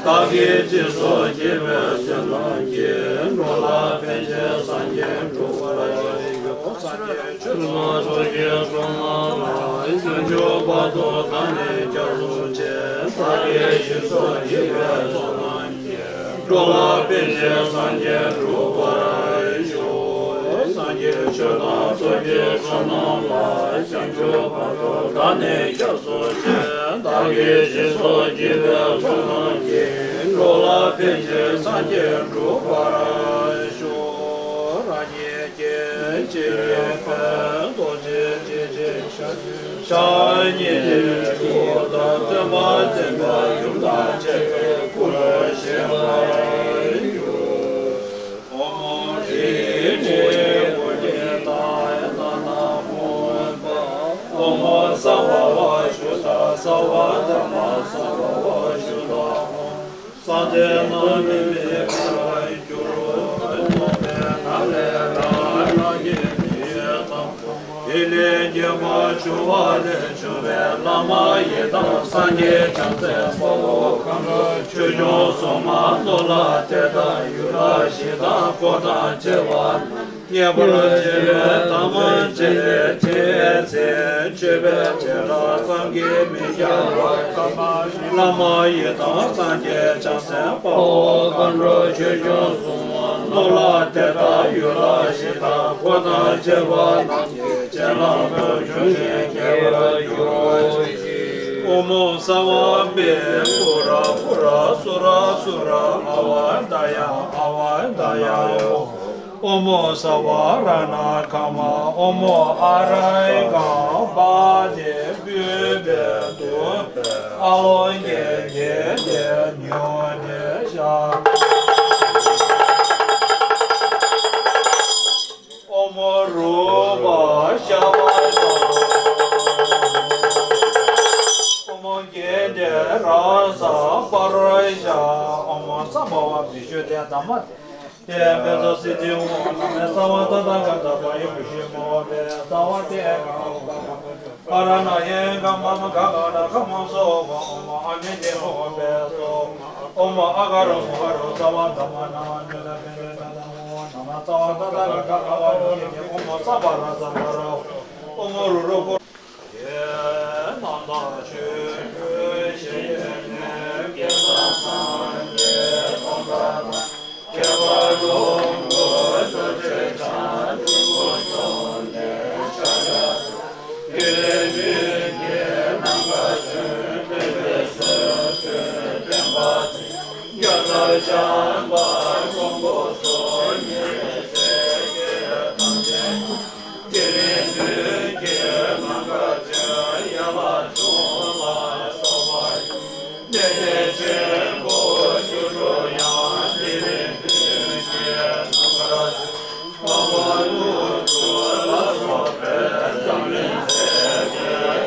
བདག་གིས་སྦྱིན་སོགས་བགྱིས་པའི་བསོད་ནམས་ཀྱིས། འགྲོ་ལ་ཕན་ཕྱིར་སངས་རྒྱས་འགྲུབ་པར་ཤོག་སངས་རྒྱས་ཆོས་དང་ཚོགས་ཀྱི་མཆོག་རྣམས་ལ། བྱང་ཆུབ་བར་དུ་བདག་ནི་སྐྱབས་སུ་མཆི། བདག་གིས་སྦྱིན་སོགས་བགྱིས་པའི་བསོད་ནམས་ཀྱིས། འགྲོ་ལ་ཕན་ཕྱིར་སངས་རྒྱས་འགྲུབ་པར་ཤོག་སངས་རྒྱས་ཆོས་དང་ཚོགས་ཀྱི་མཆོག་རྣམས་ལ། བྱང་ཆུབ་བར་དུ་བདག་ནི་སྐྱབས་སུ་མཆི། བདག་གིས་སྦྱིན་སོགས་བགྱིས་པའི་བསོད་ནམས་ཀྱིས། འགྲོ་ལ་ཕན་ཕྱིར་སངས་རྒྱས་འགྲུབ་པར་ཤོག་རང་ཉིད་ཀྱི་སྤྱི་ཡི་ཕན་ཐོགས་ཕྱིར། སྐྱེ་མཆེད་ཆ་ཤས་ཉིད་ནས་སྤྲུལ་པ་དང་། སྟོན་པ་མཛད་པ་ཡུམ་དང་བཅས་པའི་སྐུ་ལ་བཞེངས་པར་འགྱུར། ཨོཾ་རིག་ནི་གུ་ལི་ཏ་ཡ་ཏ་ན་མོ་བ། གསང་བ་བ་ཞུ་དང་གསང་བ་དམ་པ་གསང་བ་བ་ཞུ་དང་། སངས་རྒྱས་རྣམས་མི་མེད་པར་གྱུར། སྟོང་པའི་ངང་ལས་རང་རང་གི་མི་ཡུལ་དང་། དེ་ལས་རྒྱལ་པོ་ཞུ་བ་ལས་བྱུང་བའི་བླ་མ་ཡི་དམ་སངས་རྒྱས་བྱང་སེམས་དཔའ་བོ་མཁའ་འགྲོ་ཆོས་སྐྱོང་སྲུང་མ་ནོར་ལྷ་དེ་དག་ཡུལ་ལྷ་གཞི་བདག་འཁོར་དང་བཅས་པ་རྣམས། མཉེས་པར་བྱས་པའི་དམ་མ་བཅས་པའི་དྲི་བའི་ཚལ་མཆོད་པའི་བྱེ་བྲག་བསམ་གྱིས་མི་ཁྱབ་པ། བླ་མ་ཡི་དམ་སངས་རྒྱས་བྱང་སེམས་དཔའ་བོ་མཁའ་འགྲོ་ཆོས་སྐྱོང་སྲུང་མ་ནོར་ལྷ་དེ་དག་ཡུལ་ལྷ་གཞི་བདག་འཁོར་དང་བཅས་པ་རྣམས་ཀྱི་སྤྱན་ལམ་དུ་བྱོན་ཞིང་རྒྱས་པར་གྱུར་ཅིག། ཨོཾ་སརྦ་བེ་པུ་ར་པུ་ར་སུ་ར་སུ་ར་ཨ་ཝ་ཏ་ཡ་ཨ་ཝ་ཏ་ཡ། ཨོཾ་ས་བ་ར་ཎ་ཁ་མ། ཨོཾ་ཨ་ར་ཡི་ག་བ་ཏེ་བུ་བེ་ཏུ། ཨ་ལོ་ཀེ་ཀེ་ཏེ་ཉོ་ཏེ་ཤ། ཨོཾ་རུ་པ་ཤ་བ་ཏ། ཨོཾ་ཀེ་ཏེ་ར་ས་པ་ར་ཤ། ཨོཾ་ས་བ་བ་བི་ཤུ་ཏེ་དམ་མ་ཏེ། དེ་བེ་ཙོ་སི་ཏི་ཧོ་ན་མེ་ས་བ་ཏ་ཏ་ག་ཏ་པ་ཡི་བུ་ཤི་མོ་བེ་ས་བ་ཏེ་ག་ཧོ་ག་མ་ག་ར་ན་ཡེ་ག་མ་མ་ག་ག་ར་ག་མ་སོ་ག་ཨོ་མ་ཨ་མེ་ཏེ་ཧོ་བེ་སོ་ཨོ་མ་ཨ་ག་རོ་སོ་ག་རོ་ས་བ་ཏ་མ་ན་ནུ་ད་བེ་ནུ་ད་ད་ཧོ་ན་མ་ས་བ་ཏ་ཏ་ག་ག་ག་བ་ནུ་ཡེ་ཨོ་མ་ས་བ་ར་ས་བ་ར་ཨོ་མ་རུ་རུ་གོ། དེ་ལས་མདུན་གྱི་ནམ་མཁའ་ཆེན་ཡན་ལག་བཅུ་ལ་སོགས་པ་ཡི་གནས་བརྟན་ཆེན་པོ་བཅུ་དྲུག་ཡང་དེ་ལས་མདུན་གྱི་ནམ་མཁའ་ཆེན་དབང་པོ་དངོས་གྲུབ་ལ་སོགས་པའི་འཛམ་གླིང་མཛེས་པའི་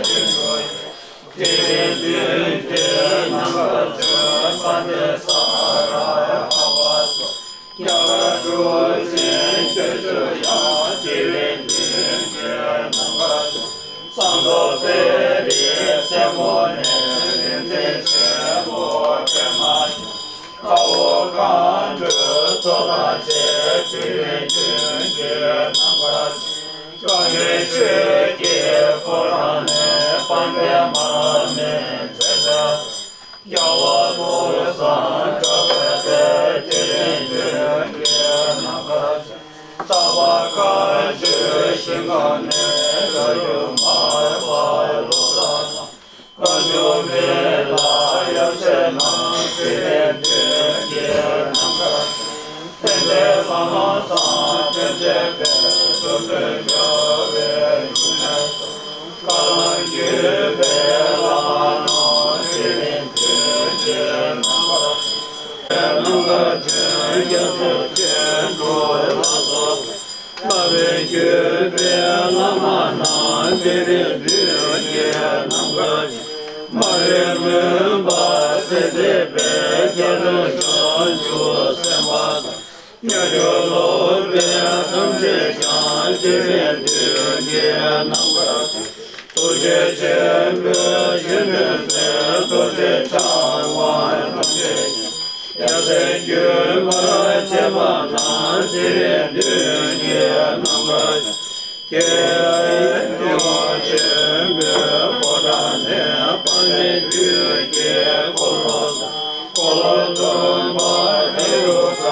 སྤྲིན་དྲུག་ཡང་། དེ་ལས་མདུན་གྱི་ནམ་མཁའ་ཆེན་དཔལ་ལྡན་ས་ར་ཧ་བ་སོགས་རྒྱ་གར་གྲུ་ཆེན་བརྒྱད་ཅུ་ཡང་དེ་ལས་མདུན་གྱི་ནམ་མཁའ་ཆེན་ཟངས་མདོག་དཔལ་རིའི་རྩེ་མོ་ནས་རིག་འཛིན་ཆེན་པོ་པདྨ་ཆེན་དཔའ་བོ་མཁའ་འགྲོའི་ཚོགས་དང་བཅས་དེ་ལས་མདུན་གྱི་ནམ་མཁའ་ཆེན། བཀའ་དྲིན་ཆོས་ཀྱི་ཕོ་བྲང་ནས་དཔལ་ལྡན་མར་མེ་མཛད་པའི་རྒྱལ་བ་ཀུན་བཟང་གྲགས་པའི་དཔལ་དེ་རིང་མདུན་གྱི་ནམ་མཁའ་ཆེན། རྩ་བ་མཁའ་སྤྱོད་ཞིང་ཁམས་ནས་བྱ་རྒོད་མར་པ་ཀླུ་དག་དང་། བཀའ་འགྱུར་མི་ལ་ཡབ་སྲས་རྣམས་དེ་ལས་མདུན་གྱི་ནམ་མཁའ་ཆེན། དཔལ་ལྡན་ལྷ་དང་ཐམས་ཅད་པའི་འགྲོ་དོན་རྒྱལ་བའི་ཡུམ་ལས་སུ། བཀའ་གདམས་བརྒྱུད་པའི་བླ་མ་རྣམས་དེ་ལས་མདུན་གྱི་ནམ་མཁའ་ཆེན། ནམ་མཁའ་ཆེན་རྒྱ་མཚོ་ཆེན་པོ་ལ་སོགས་པའི། བསླབ་པའི་བརྒྱུད་པའི་བླ་མ་རྣམས་དེ་ལས་མདུན་གྱི་ནམ་མཁའ་ཆེན། མ་རིག་མུན་པ་སེལ་མཛད་པའི་རྒྱལ་བའི་བྱང་ཆུབ་སེམས་དཔའ་དང་། མྱ་གྲོགས་སློབ་དཔོན་ཐམས་ཅད་ཀྱང་དེ་ལས་མདུན་གྱི་ནམ་མཁའ་ཆེན། ཐུགས་རྗེ་ཆེན་པོའི་ཆོས་སྟོན་པའི་རྡོ་རྗེ་འཆང་དབང་ཐམས་ཅད་ཀྱང་། ཡབ་སྲས་བརྒྱུད་པར་བཅས་པ་རྣམས་དེ་ལས་མདུན་གྱི་ནམ་མཁའ་ཆེན། རྒྱལ་བའི་དབང་ཆེན་པོའི་ཕོ་བྲང་ནས་དཔལ་ལྡན་དུས་ཀྱི་འཁོར་ལོ་དང་། འཁོར་ལོ་སྡོམ་པ་ཧེ་རུ་ཀ་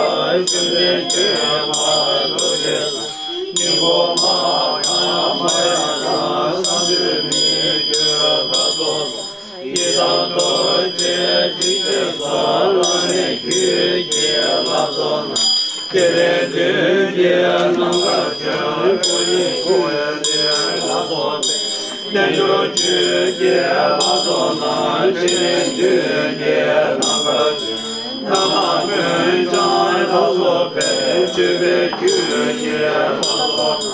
བཅོམ་ལྡན་འདས་མ་རྡོ་རྗེ་དང་། སྙིང་པོ་མ་དང་མ་ཡ་དང་གསང་འདུས་མི་བསྐྱོད་ལྷ་ཚོགས་དང་། ཡི་དམ་རྡོ་རྗེ་ཐེག་མཆོག་གསུམ་བླ་མེད་རྒྱུད་ཀྱི་ལྷ་ཚོགས་རྣམས། དེ་ལས་མདུན་གྱི་ནམ་མཁའ་ཆེན། སྐུ་ཡི་སྐུ་ཡི་ལྷ་ཚོགས་དང་། རྣལ་འབྱོར་རྒྱུད་ཀྱི་ལྷ་ཚོགས་རྣམས། དེ་ལས་མདུན་གྱི་ནམ་མཁའ་ཆེན། ན་མ་མོན་བྱང་ལ་སོགས་པའི་སྤྱོད་པའི་རྒྱུད་ཀྱི་ལྷ་ཚོགས་རྣམས།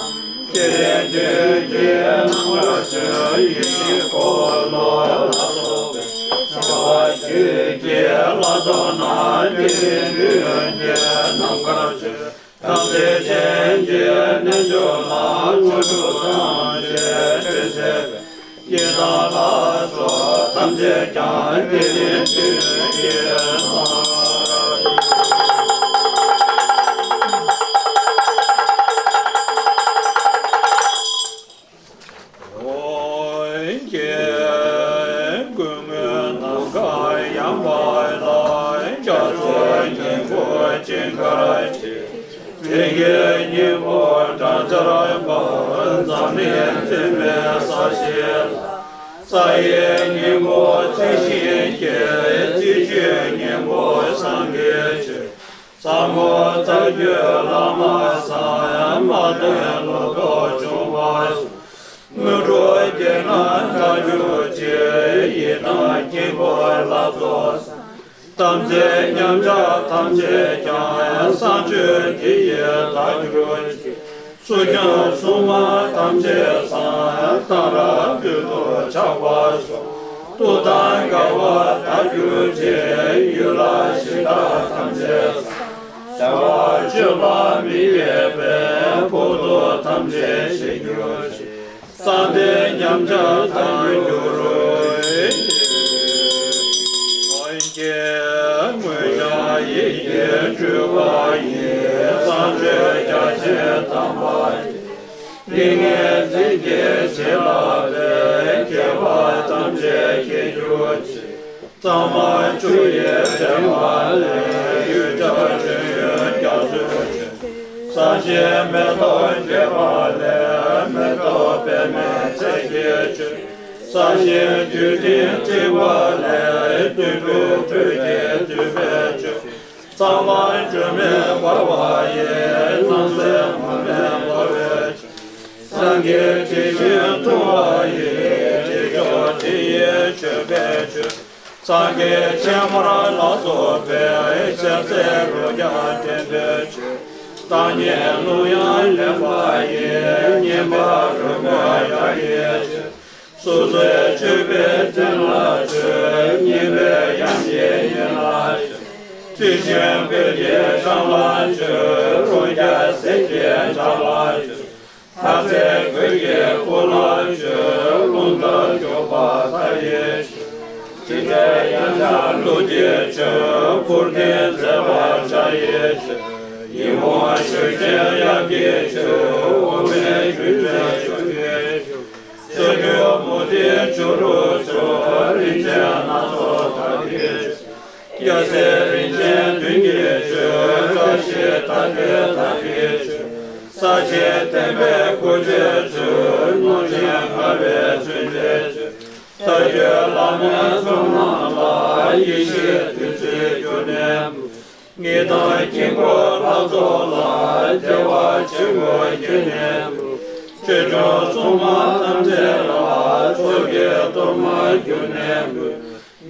དེ་ལས་མདུན་གྱི་ནམ་མཁའ་ཆེན། ཡེ་ཤེས་ ཐམས་ཅད་མཁྱེན་ཅིང་རྣམ་དཀར་ཆེ། ཐམས་ཅད་མཁྱེན་ཅིང་རྣལ་འབྱོར་ལ། དངོས་གྲུབ་ཐམས་ཅད་སྤྲིན་བཞིན་སྤེལ། ཡི་དམ་ལ་སོགས་ཐམས་ཅད་ཀྱང་། དེ་ནི་དུས་ཀྱི་མཐར། འོན་ཀྱང་སྐུ་དངོས་ནམ་མཁའ་ཡངས་པ་ལ། རྒྱ་མཚོའི་སྙིང་པོ་ཅན་དཀར་ཆེ། སྤྲིན་གྱི་སྙིང་པོ་སྦྲང་ཆར་འབབ། འཛམ་གླིང་འཛིན་མའི་ས་གཞི་ལ། རྩ་བའི་སྙིང་པོ་རྩི་ཤིང་སྐྱེས། རྩི་བཅུད་སྙིང་པོ་སངས་རྒྱས་ཆོས། ཟབ་མོ་རྩ་བརྒྱུད་བླ་མ་བཟང་། མ་ཐོན་ལོ་ཏོག་འབྱུང་བ་སོགས། དངོས་གྲུབ་བརྒྱའི་ནང་ཐལ་གྱུར་ཅིག། ཡི་དམ་དཀྱིལ་འཁོར་ལ་སོགས་ས། དམ་ཚིག་ཉམས་ཆག་ཐམས་ཅད་ཀྱང་། བསང་མཆོད་འདི་ཡིས་དག་གྱུར་ཅིག། སྲུང་སྐྱོབ་སྲུང་མ་ཐམས་ཅད་བཟང་། མཐའ་རག་ཏུ་ཏུ་ཆགས་པ་སོགས། སྡུག་དང་བརྒལ་བ་དག་གྱུར་ཅིག། ཡུལ་ལྷ་གཞི་བདག་ཐམས་ཅད་བཟང་། བྱ་བ་སྤྱོད་པ་མི་བསྐྱོད་པའི། ཕོག་ཐུག་ཐམས་ཅད་ཞི་གྱུར་ཅིག། བསམ་གཏན་ཉམས་ཆག་དག་གྱུར་ཅིག། འོན་ཀྱང་དངོས་བཤགས་ཡིད་ཀྱིས་སྤྲུལ་པ་ཡི། བསང་མཆོད་རྒྱ་ཆེན་དམ་པ་ཡི། ཏིང་ངེ་འཛིན་གྱི་བྱིན་རླབས་ལས། བསྐལ་པ་ཐམས་ཅད་སྐྱེ་གྱུར་ཅིག། གཙང་མ་ཆུ་ཡིས་བྲན་པ་ལས། གཡུལ་ལྕགས་སྤྱོད་ཡུལ་རྒྱ་མཚོའི་ཆུ། ས་གཞིའི་མེ་ཏོག་རྒྱས་པ་ལས། མེ་ཏོག་པདྨའི་ཚལ་གྱི་ཆུ། ས་གཞིའི་རྒྱུད་སྤྲིན་འཁྲིགས་པ་ལས། བདུད་ཀླུ་བོད་ཀྱི་འདུས་པའི་ཆུ། གཙང་བ་སྒྲོན་མེ་འབར་བ་ཡིས། སྣང་གསལ་སྔོན་མེ་འབར་བའི་ཆུ། སངས་རྒྱས་དྲི་ཞིམ་འཐུང་བ་ཡི། དྲི་མཆོག་དྲི་ཡིས་མཆོད་པའི་ཆུ། སངས་རྒྱས་ཕྱེ་མར་ལ་སོགས་པའི། ཕྱག་འཚལ་རོ་བརྒྱ་འདྲེན་པའི་ཆུ། བདག་ཉིད་རླུང་ཡང་ལེན་པ་ཡི། སྙིམ་པ་རོལ་མོའི་ཡ་གིའི་ཆུ། སོ་སོའི་མཆོད་པའི་སྤྲིན་ལ་མཆོད། སྙིམ་པའི་དབྱངས་ཀྱི་ཡན་ལག་མཆོད། དྲི་ཞིམ་གོས་ཀྱི་ཕྱག་ལ་མཆོད། རོ་བརྒྱ་ཟས་ཀྱི་ཕྱག་ལ་མཆོད། ལྷ་རྫས་གོས་ཀྱི་སྐུ་ལ་མཆོད། རླུང་རྟ་མགྱོགས་པ་ལྷ་ཡི་མཆོད། དྲི་བྲལ་དབྱངས་འཆར་གླུ་གི་མཆོད། འཕུར་ལྡིང་མཛེས་པ་བྱ་ཡི་མཆོད། ཡིད་འོང་ཞུ་ཆེན་གཡག་གི་མཆོད། འོ་མའི་རྒྱུ་ཆེན་ཆུ་གི་མཆོད། སྲོད་ཁོལ་མུ་ཏིག་བྱུ་རུ་མཆོད། རིན་ཆེན་སྣ་ཚོགས་དར་གྱི་མཆོད། རྒྱལ་སྲས་རིན་ཆེན་བདུན་གྱི་མཆོད། བཀྲ་ཤིས་ད་ལྟའི་དར་གྱི་མཆོད། ས་ཆེན་བརྟན་པའི་གོ་ཆའི་མཆོད། རྣོ་ཆེན་མངའ་བའི་མཚོན་ཆའི་མཆོད། མཐའ་ཡས་བླ་མའི་ཚོགས་རྣམས་ལ། ཡེ་ཤེས་བདུད་རྩིའི་རྒྱུ་ནི་འབུལ། ངེས་དང་དཀྱིལ་འཁོར་ལྷ་ཚོགས་ལ། བདེ་བ་ཆེན་པོའི་རྒྱུ་ནི་འབུལ། ཆོས་སྐྱོང་སྲུང་མ་ཐམས་ཅད་ལ། ཚོགས་ཀྱི་གཏོར་མ་རྒྱུ་ནི་འབུལ།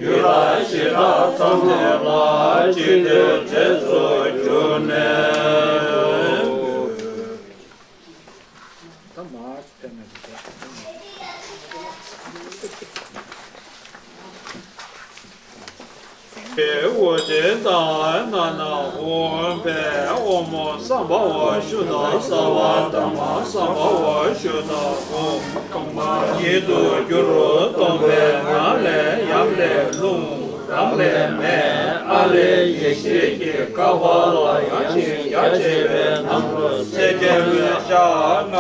ཡུལ་ལྷ་གཞི་བདག་ཐམས་ཅད་ལ། ཅི་འདོད་འབྲས་སུ་གྱུར་ནས། དབུ་རྟེན་དང་། ནང་ན་ཧཱུྃ་ཕཊ་ཨོཾ་སམྦྷ་ཝ་ཤུདྡྷ་སརྦ་དྷརྨ་སམྦྷ་ཝ་ཤུདྡྷ་ཨོཾ། ཉིད་དུ་གྱུར་སྟོང་པའི་ངང་ལས་ཡབ་ལས་རླུང་། རང་ལས་མེ། ཨ་ལས་ཡེ་ཤེས་ཀྱི་ཁ་བ་ལ། ཡངས་ཤིང་རྒྱ་ཆེ་བའི་ནང་དུ་སེམས་བསྐྱེད་ལྔ་ཞག་ལྔ།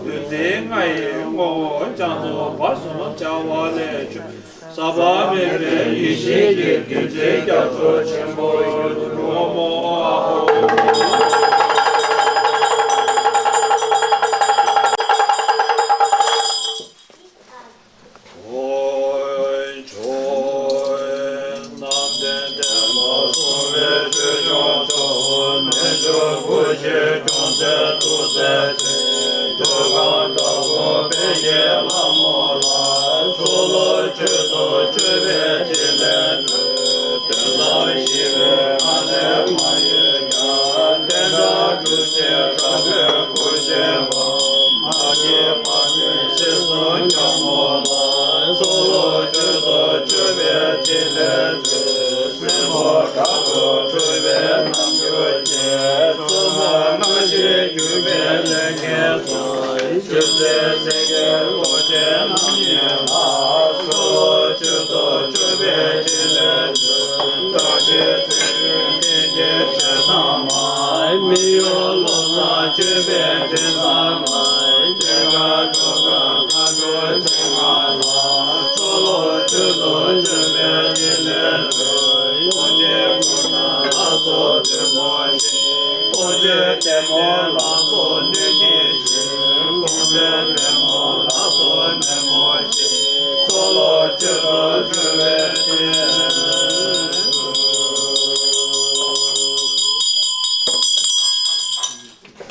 བདུད་རྩི་ལྔ་ཡི་ངོ་བོ་བྱང་ཆུབ་བར་གསུམ་བྱ་བ་ལས་བྱུང་། ཟག་པ་མེད་པའི་ཡེ་ཤེས་ཀྱི་བདུད་རྩི་རྒྱ་མཚོ་ཆེན་པོ་ཡོད་དོ། ཨོཾ་ཨཱཿཧཱུྃ། ཨོ། ཆོས་རྣམ་འདྲེན་བརྟན་པ་སྲུང་བའི་ཆོས་སྐྱོང་མཆོག་རྣལ་འབྱོར་སྐུ་བཞིའི་སྐྱོང་རྩལ་ཐུགས་རྗེ་ཆེ། སྐྱོ་ག་དྭགས་པོ་དཔལ་གྱི་ལྷ་མོ་ལ། ཚོགས་ལུ་མཆོད་དོ་མཆོད་པའི་ཕྲིན་ལས་མཛོད། དོན་དམ་ཞི་བའི་ཨ་ལས་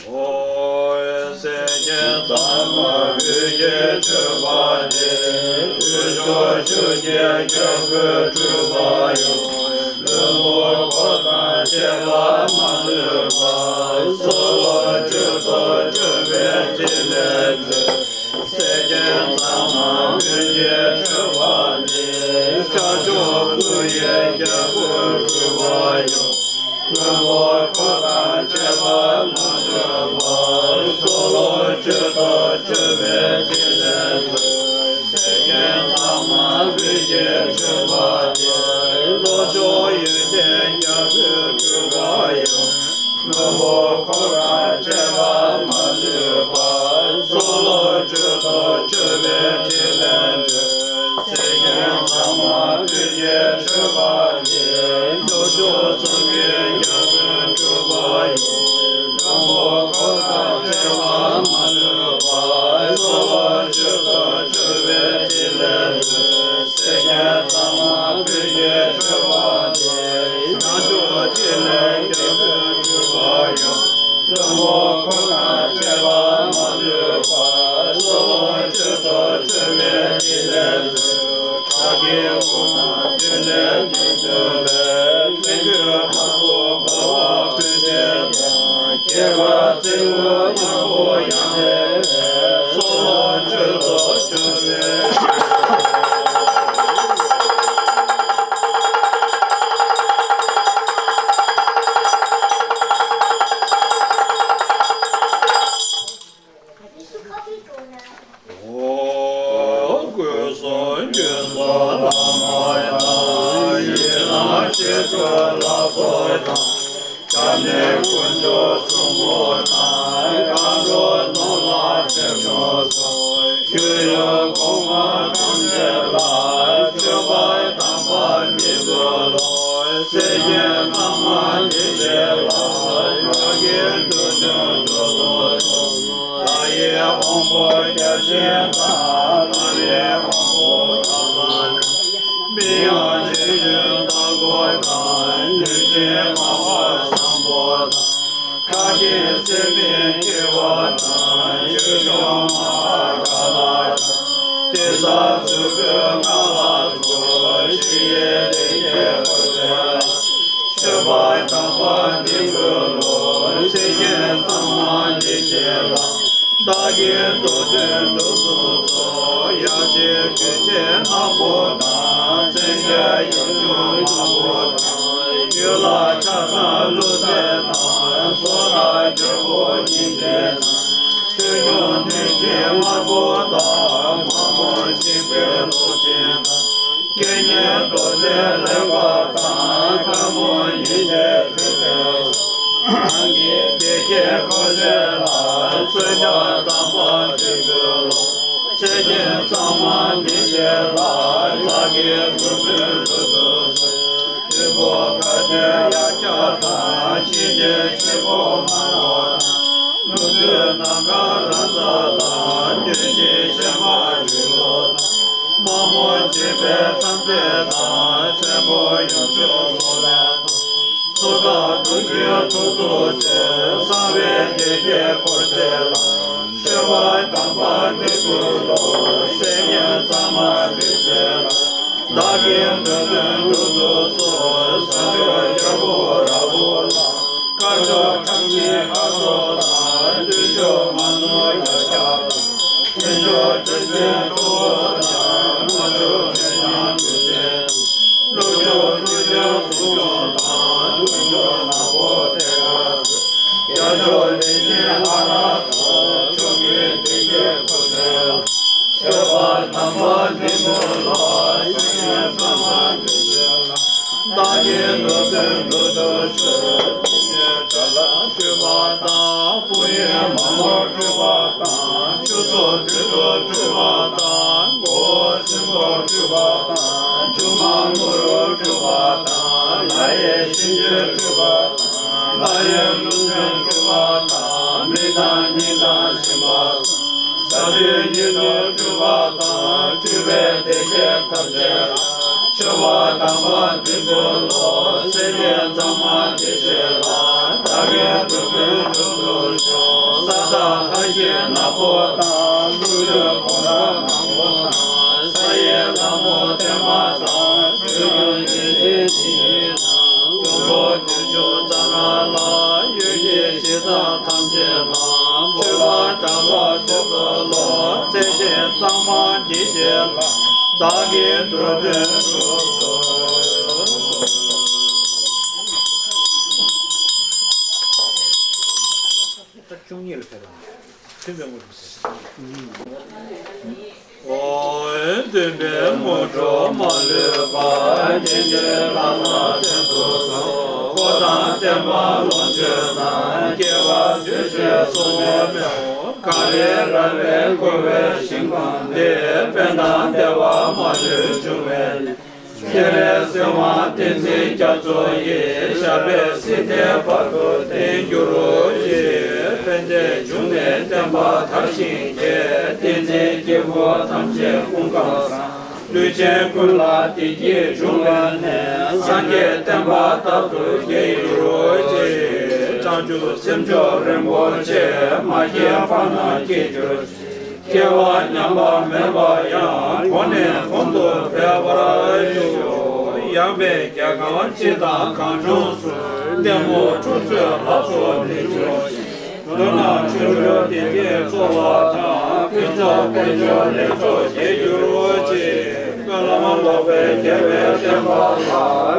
ཨོ། སེམས་ཅན་ཚང་མ་བོད་ཀྱི་ཆོས་པ་དེ། དུས་སྐབས་ཆོས་ཀྱི་རྒྱལ་པོའི་སྤྲུལ་པ་ཡང་། བློན་པོ་འཁོར་དང་བཅས་པ་མ་ལུས་པ། ཚུར་ལོངས་སྤྱོད་དང་སྤྱོད་པའི་ཕྲིན་ལས་མཛད། སེམས་ཅན་ཚང་མ་བོད་ཀྱི་ཆོས་པ་དེ། ཤར་ཕྱོགས་ཀླུ་ཡི་རྒྱལ་པོའི་སྤྲུལ་པ་ཡང་། བློན་པོ་འཁོར་དང་བཅས་པ་མ་ལུས་པ། ཚུར་ལོངས་སྤྱོད་དང་སྤྱོད་པའི་ཕྲིན་ལས་མཛད། སེམས་ཅན་ཚང་མ་བོད་ཀྱི་ཆོས་པ་དེ། ལྷོ་ཕྱོགས་ཡོན་ཏན་རྒྱལ་པོའི་སྤྲུལ་པ་ཡང་། བློན་པོ་འཁོར་དང་བཅས་པ་མ་ལུས་པ། ཚུར་ལོངས་སྤྱོད་དང་སྤྱོད་པའི་ཕྲིན་ལས་མཛད། སེམས་ཅན་ཚང་མ་བོད་ཀྱི་ཆོས་པ་དེ། ལྷོ་ཕྱོགས་སྲུང་མའི་རྒྱལ་པོའི་སྤྲུལ་པ་ཡང་། བློན་པོ་འཁོར་དང་བཅས་པ་མ་ལུས་པ། ཚུར་ལོངས་སྤྱོད་དང་སྤྱོད་པའི་ཕྲིན་ལས་མཛད། སེམས་ཅན་ཚང་མ་བོད་ཀྱི་ཆོས་པ་དེ། བྱང་ཕྱོགས་ཕྱི་ནས་རྒྱལ་པོའི་སྤྲུལ་པ་ཡང་། བློན་པོ་འཁོར་དང་བཅས་པ་མ་ལུས་པ། ཚུར་ལོངས་སྤྱོད་དང་སྤྱོད་པའི་ཕྲིན་ལས་མཛད། ཁྲག་གི་དབུགས་དང་བདུད་ནད་ཀྱིས་གདུངས་པའི། བཙན་རྒོད་དམག་དཔུང་འབར་བ་ཀུན་བྱེད་དང་། རྒྱལ་བ་བཙན་པོ་དབང་པོ་ཡང་ལེན་པའི། ཚུར་ལོངས་སྤྱོད་དང་སྤྱོད་པའི། ཨོ། སྐུ་གསུང་ཐུགས་སུ་ལྷ་མོ་དང་། ཡི་དམ་ཞི་ཁྲོ་ལྷ་ཚོགས་དང་། སྐྱབས་གནས་དཀོན་མཆོག་གསུམ་པོ་དང་། མཁའ་འགྲོ་ནོར་ལྷ་སྲས་མོ་སོགས། མཆོད་ཡོན་གོང་མ་ཐམས་ཅད་ལ། མཆོད་པ་དམ་པ་འདི་ཕུལ་ལོ། སེམས་ཅན་ཚང་མ་བདེ་བྱེད་ལ། ཕ་གིའི་དུས་སྟོན་གྲོགས་སུ་གསོལ། ལྷ་ཡི་དབང་པོ་བརྒྱ་བྱིན་དང་། ལྷ་མིའི་དབང་པོ་དག་ས་དང་། མི་ཡང་རྗེ་བཙུན་དྭགས་པོ་དང་། གནོད་སྦྱིན་མ་བ་བཟང་པོ་དང་། ཁ་ཅིག་སྲེད་པའི་སྐྱེ་བ་དང་། ཆོས་སྐྱོང་མ་ཧཱ་ཀཱ་ལ་དང་། དེ་ཚེ་གཙོ་བོའི་ངང་ལ་སོགས། ཕྱི་ཡི་ལས་ཀྱི་འཁོར་ཚོགས་ལ། མཆོད་པ་དམ་པ་འདི་ཕུལ་ལོ། སེམས་ཅན་ཚང་མ་བདེ་བྱེད་ལ། བདག་གིས་མདོ་འདོན་དུ་གསོལ་སོ། ཡབ་རྗེ་གདུལ་བྱའི་ནག་པོ་དང་། མཚན་བརྒྱད་ཡབ་ཡུམ་དམར་པོ་དང་། ཡུལ་ལྷ་ཕྱག་ན་ཀླུ་རྩེ་དང་། སོ་ཐར་རྒྱལ་པོ་ཉི་ཟེར་དང་། ཆོས་སྐྱོང་གནོད་སྦྱིན་དམར་པོ་དང་། དམག་དཔུང་ཆེན་པོའི་གློག་ཅན་དང་། རྐྱེན་ངན་རྡོ་རྗེ་ལེགས་པ་དང་། དཀར་མོ་ཉི་ཟེར་འཁྲུགས་པའི་སོགས། གང་གི་བདེ་སྐྱིད་འཁོར་བཅས་ལ། གསོལ་ཇ་དམ་པ་འདི་ཕུལ་ལོ། སེམས་ཅན་ཚང་མ་བདེ་བྱེད་ལ། བདག་གིས་མདོ་འདོན་དུ་གསོལ། དུས་འཁོར་མཁའ་སྤྱོད་ཡ་གྱལ་དང་། གཤིན་རྗེ་ཆེན་པོ་དམར་པོ་དང་། ཀླུ་བདུད་ནམ་མཁའ་རབ་འཛག་དང་། གནོད་སྦྱིན་གཤེད་མ་རིགས་དྲུག་དང་། དམག་དཔུང་ཆེན་པོའི་ཐམས་ཅད་དང་། བཙན་པོ་ཡུམ་ཆུང་ཚོགས་ལས་དང་། སུ་དག་གདུང་འཛིན་དུག་གསུམ་སེལ། གསང་བའི་བདེ་སྐྱིད་འཁོར་བཅས་ལ། མཆོད་པ་དམ་པ་འདི་ཕུལ་ལོ། སེམས་ཅན་ཚང་མ་བདེ་བྱེད་ལ། བདག་གིས་མདོ་འདོན་དུ་གསོལ་སོ། ས་ཕྱོགས་རྒྱལ་པོ་ར་ཧུ་ལ། དཀར་ཕྱོགས་ཁྲག་འཐུང་ཁ་དོག་དང་། ལྷུན་ཕྱོགས་མ་ནུ་ཡ་གྱལ་དང་། ཐུན་ཕྱོགས་སྤྲིན་ཆེན་གཙོ་བོ་དང་། དམར་ཕྱོགས་ཐུན་སྐྱོང་བདུད་རྩི་དང་། ཀླུ་ཕྱོགས་ཀླུ་ཆེན་གཙུག་སྐྱོང་དང་། དཀོན་མཆོག་ནག་པོ་ཐེག་པ་ཟེར། རྒྱ་ཕྱོགས་ལས་ཅན་ཨ་ར་སོགས། ཕྱོགས་ཀུན་བདེ་སྐྱིད་འཁོར་བཅས་ལ། མཆོད་པ་དམ་པ་འདི་ཕུལ་ལོ། སེམས་ཅན་ཚང་མ་བདེ་བྱེད་ལ། བདག་གིས་མདོ་འདོན་དུ་གསོལ། ཐུགས་ཀྱི་དགྲ་ལྷ་འཁྲུད་པ་དང་། དཔུང་ཡོན་མ་མོ་འཁྲུད་པ་དང་། ཆུ་སྲོག་དུད་འགྲོ་འཁྲུད་པ་དང་། མགོ་ ཐམས་ཅད་ལ། མཆོད་པ་དམ་པ་འདི་ཕུལ་ལོ། སེམས་ཅན་ཚང་མ་བདེ་ཞིང་ལ། བདག་གི་སྡུག་བསྔལ་མྱུར་དུ་ཞི། ས་དང་ལྷ་བརྒྱའི་ནག་པོ་དང་། ཀླུ་ཡི་གོ་ལ་མང་པོ་དང་། ས་ཡི་ལྷ་མོ་བརྟན་མ་དང་། ཆོས་སྐྱོང་སྡེ་བཞིའི་སྡེ་བཞི་དང་། འབྱུང་པོ་བདུན་ཅུ་རྩ་ལྔ་ལ། གཡོ་སྒྱུ་ཞེ་སྡང་ཐམས་ཅད་ལ། མཆོད་པ་དམ་པ་འདི་ཕུལ་ལོ། སེམས་ཅན་ཚང་མ་བདེ་ཞིང་ལ། བདག་གི་འགྲོ་དོན་འགྲུབ་ཤོག་ད་བཅུ་གཉིས་ལ་ཕེབས་པ། མཐུན་པའི་དངོས་གྲུབ་ཟེར། འོ། མཐུན་པའི་དངོས་གྲུབ་མ་ལུས་པ། རྗེ་བཙུན་ལག་ན་བསྟན་དུ་གསོལ། འཁོར་དང་བསྟན་པ་ལོངས་སྤྱོད་ན། སྐྱེ་བ་བཅུ་བཞི་གསུམ་མེད་པའོ། གངས་རི་ར་བས་བསྐོར་བའི་ཞིང་ཁམས་འདི། ཕན་དང་བདེ་བ་མ་ལུས་འབྱུང་བའི། སྤྱན་རས་གཟིགས་དབང་བསྟན་འཛིན་རྒྱ་མཚོ་ཡི། ཞབས་པད་སྲིད་མཐའི་བར་དུ་བརྟན་གྱུར་ཅིག་ཕན་བདེའི་འབྱུང་གནས་བརྟན་པ་དར་ཞིང་རྒྱས། བསྟན་འཛིན་སྐྱེས་བུ་ཐམས་ཅད་སྐུ་ཁམས་བཟང་། ལུས་ཅན་ཀུན་ལ་བདེ་སྐྱིད་འབྱུང་བའི་གནས། སངས་རྒྱས་བསྟན་པ་རྟག་ཏུ་རྒྱས་གྱུར་ཅིག་བྱང་ཆུབ་སེམས་མཆོག་རིན་པོ་ཆེ། མ་སྐྱེས་པ་རྣམས་སྐྱེ་གྱུར་ཅིག་སྐྱེ་བ་ཉམས་པ་མེད་པ་ཡང་། གོང་ནས་གོང་དུ་འཕེལ་བར་ཤོག་ཡངས་པའི་རྒྱ་གང་སྤྱི་དང་གངས་ལྗོངས་སུ། ལྟད་མོ་འཁྲུག་རྩོད་ལ་སོགས་མི་འབྱུང་ཞིང་། མདོར་ན་ཆོས་སྒྲུབ་བདེ་སྐྱིད་འཚོ་བ་དང་། ཕུན་ཚོགས་དཔལ་འབྱོར་ལེགས་ཚོགས་རྒྱས་གྱུར་ཅིག་སྨོན་ལམ་ལོག་པའི་རྒྱལ་བའི་བསྟན་པ་ལ།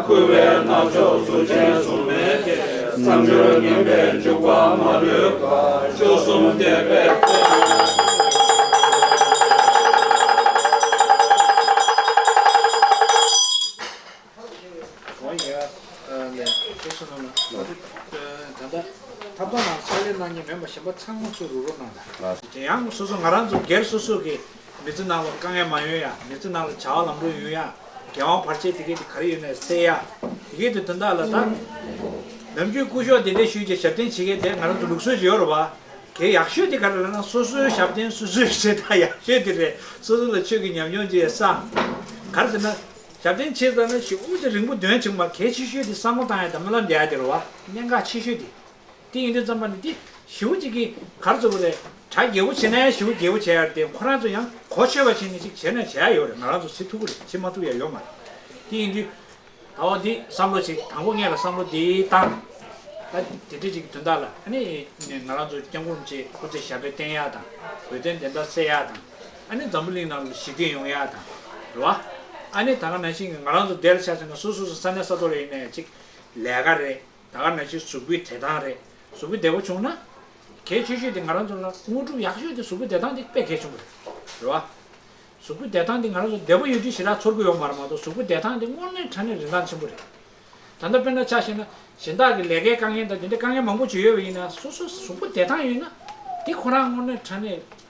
བསྐུལ་བའི་རྣམ་ཅོག་གཟུགས་ཅན་གཟུགས་མེད་དེ། བསམ་སྦྱོར་ངན་པའི་འཇུག་པ་མ་ལུས་པ། བཅུ་གསུམ་བཟླས་པའི་ཚེ། འོ་ཡ། ཨ་ལས། སོ་སོ་རྣམས་ལ། ད་ལྟ་ཐབ་ཚང་ནང་ཕྱག་ལས་གནང་མཁན་མེད་པ་གཞན་པ་ཚང་མ་ཚུར་རུག་རོགས་གནང་དང་། ཡང་སོ་སོ་ང་རང་ཚོ་སྒེར་སོ་སོ་གི་མི་ཚེ་ནང་ལ་དཀའ་ངལ་མ་ཡོང་ཡ། མི་ཚེ་ནང་ལ་བྱ་བ་ལམ་འགྲོ་ཡོང་ཡ། འགན་དབང་བར་ཆད་དེ་གས་དེ་ག་རེ་ཡོད་ནའི་སེལ་ཡ། དེ་གས་དེ་དོན་དག་ལ་ད་ནམ་རྒྱུན་སྐུ་ཞབས་དེ་འདྲ་ཞུས་ཀྱི་ཞབས་བརྟན་བྱེད་མཁན་དེ་ང་རང་ཚོ་ལུགས་སྲོལ་ཅིག་ཡོད་རེད་བ། གལ་ཡག་ཤོས་དེ་ག་རེ་ལབ་ན། སོ་སོའི་ཞབས་བརྟན་སོ་སོས་བྱེད་སྟངས་ཡག་ཤོས་དེ་རེད། སོ་སོ་ལ་ཆོས་ཀྱི་ཉམས་མྱོང་ཅིག་བསགས། ག་རེ་ཟེར་ན། ཞབས་བརྟན་བྱེད་ཙང་ན་ཞེ་པོ་ཅིག་རིང་པོ་འདོན་བྱུང་མ། གལ་ཆེ་ཤོས་དེ་བསམ་བློ་བཏང་ཡ་དང་སྨོན་ལམ་རྒྱག་ཡ་དེ་རེད་བ། གནད་འགག་ཆེ་ཤོས་དེ། དེ་ཡིན་དུས་ཙམ་པ་ནི་དེ་ཞེ་པོ་ཅིག་གི་ག་རེ་ཟེར་དགོས་རེད། གྲ་རྒྱས་པོ་བྱེད་ན་ཡང་ཞེ་པོ་རྒྱས་པོ་བྱེད་ཡ་རེད་དེ། ཁོ་རང་ཚོ་ཡང་གོ་ཆོད་པ་བྱས་ནས་ཅིག་བྱས་ན་བྱེད་ཡ་ཡོད་རེད། ང་རང་ཚོ་བྱེད་ཐུབ་ཀྱི་རེད། བྱེད་མ་ཐུབ་ཡ་ཡོད་མ་རེད། དེ་ཡིན་དུས། ད་འོ་འདི་བསམ་བློ་ཅིག་དང་པོ་ངེད་ལ་བསམ་བློ་འདི་བཏང་། ད་དེ་འདྲ་ཅིག་གི་དོན་དག་ལ་ཨ་ནི་ང་རང་ཚོ་སྐྱབས་མགོན་རིན་པོ་ཆེ་སྐུ་ཚེ་ཞབས་པད་བརྟན་ཡག་དང་། དགོས་དོན་དེ་འདྲ་སེལ་ཡག་དང་། ཨ་ནི་འཛམ་བུ་གླིང་ནང་ལ་ཞི་བདེ་ཡོང་ཡག་དང་། རེད་བ། ཨ་ནི་ད་ག་ནང་བཞིན་གྱི་ང་རང་ཚོ་འདིར་ཆ་བཞག་ན་སོ་སོ་སོ་ས་གནས་ས་ཐོག་ལ་ཡིན་ནའི་ཅིག་ལས་ཀ་རེད། ད་ག་ནང་བཞིན་གཟུགས་པོའི་བདེ་ཐང་རེད། གཟུགས་པོ་བདེ་པོ་བྱུང་ན། གལ་ཆེ་ཤོས་དེ་ང་རང་ཚོ་ལ་དངོས་གྲུབ་ཡག་ཤོས་དེ་གཟུགས་པོ་བདེ་ཐང་དེ་དཔེ་གལ་ཆེན་པོ་རེད། རེད་བ། གཟུགས་པོ་བདེ་ཐང་དེ་ང་རང་ཚོ་བདེ་པོ་ཡོད་དུས་ཞེ་དྲག་ཚོར་གི་ཡོད་མ་རེད་མ་གཏོགས། གཟུགས་པོ་བདེ་ཐང་དེ་དངོས་གནས་དྲང་གནས་རིན་ཐང་ཆེན་པོ་རེད། ད་ལྟ་དཔེར་ན་ཆ་བཞག་ན་གཞན་དག་གི་ལས་ཀའི་དཀའ་ངལ་དང་དེ་འདྲའི་དཀའ་ངལ་མང་པོ་ཅིག་ཡོད་པ་ཡིན་ན། སོ་སོ་གཟུགས་པོ་བདེ་ཐང་ཡོད་ན་དེ་ཁོ་རང་དངོས་གནས་དྲང་གནས་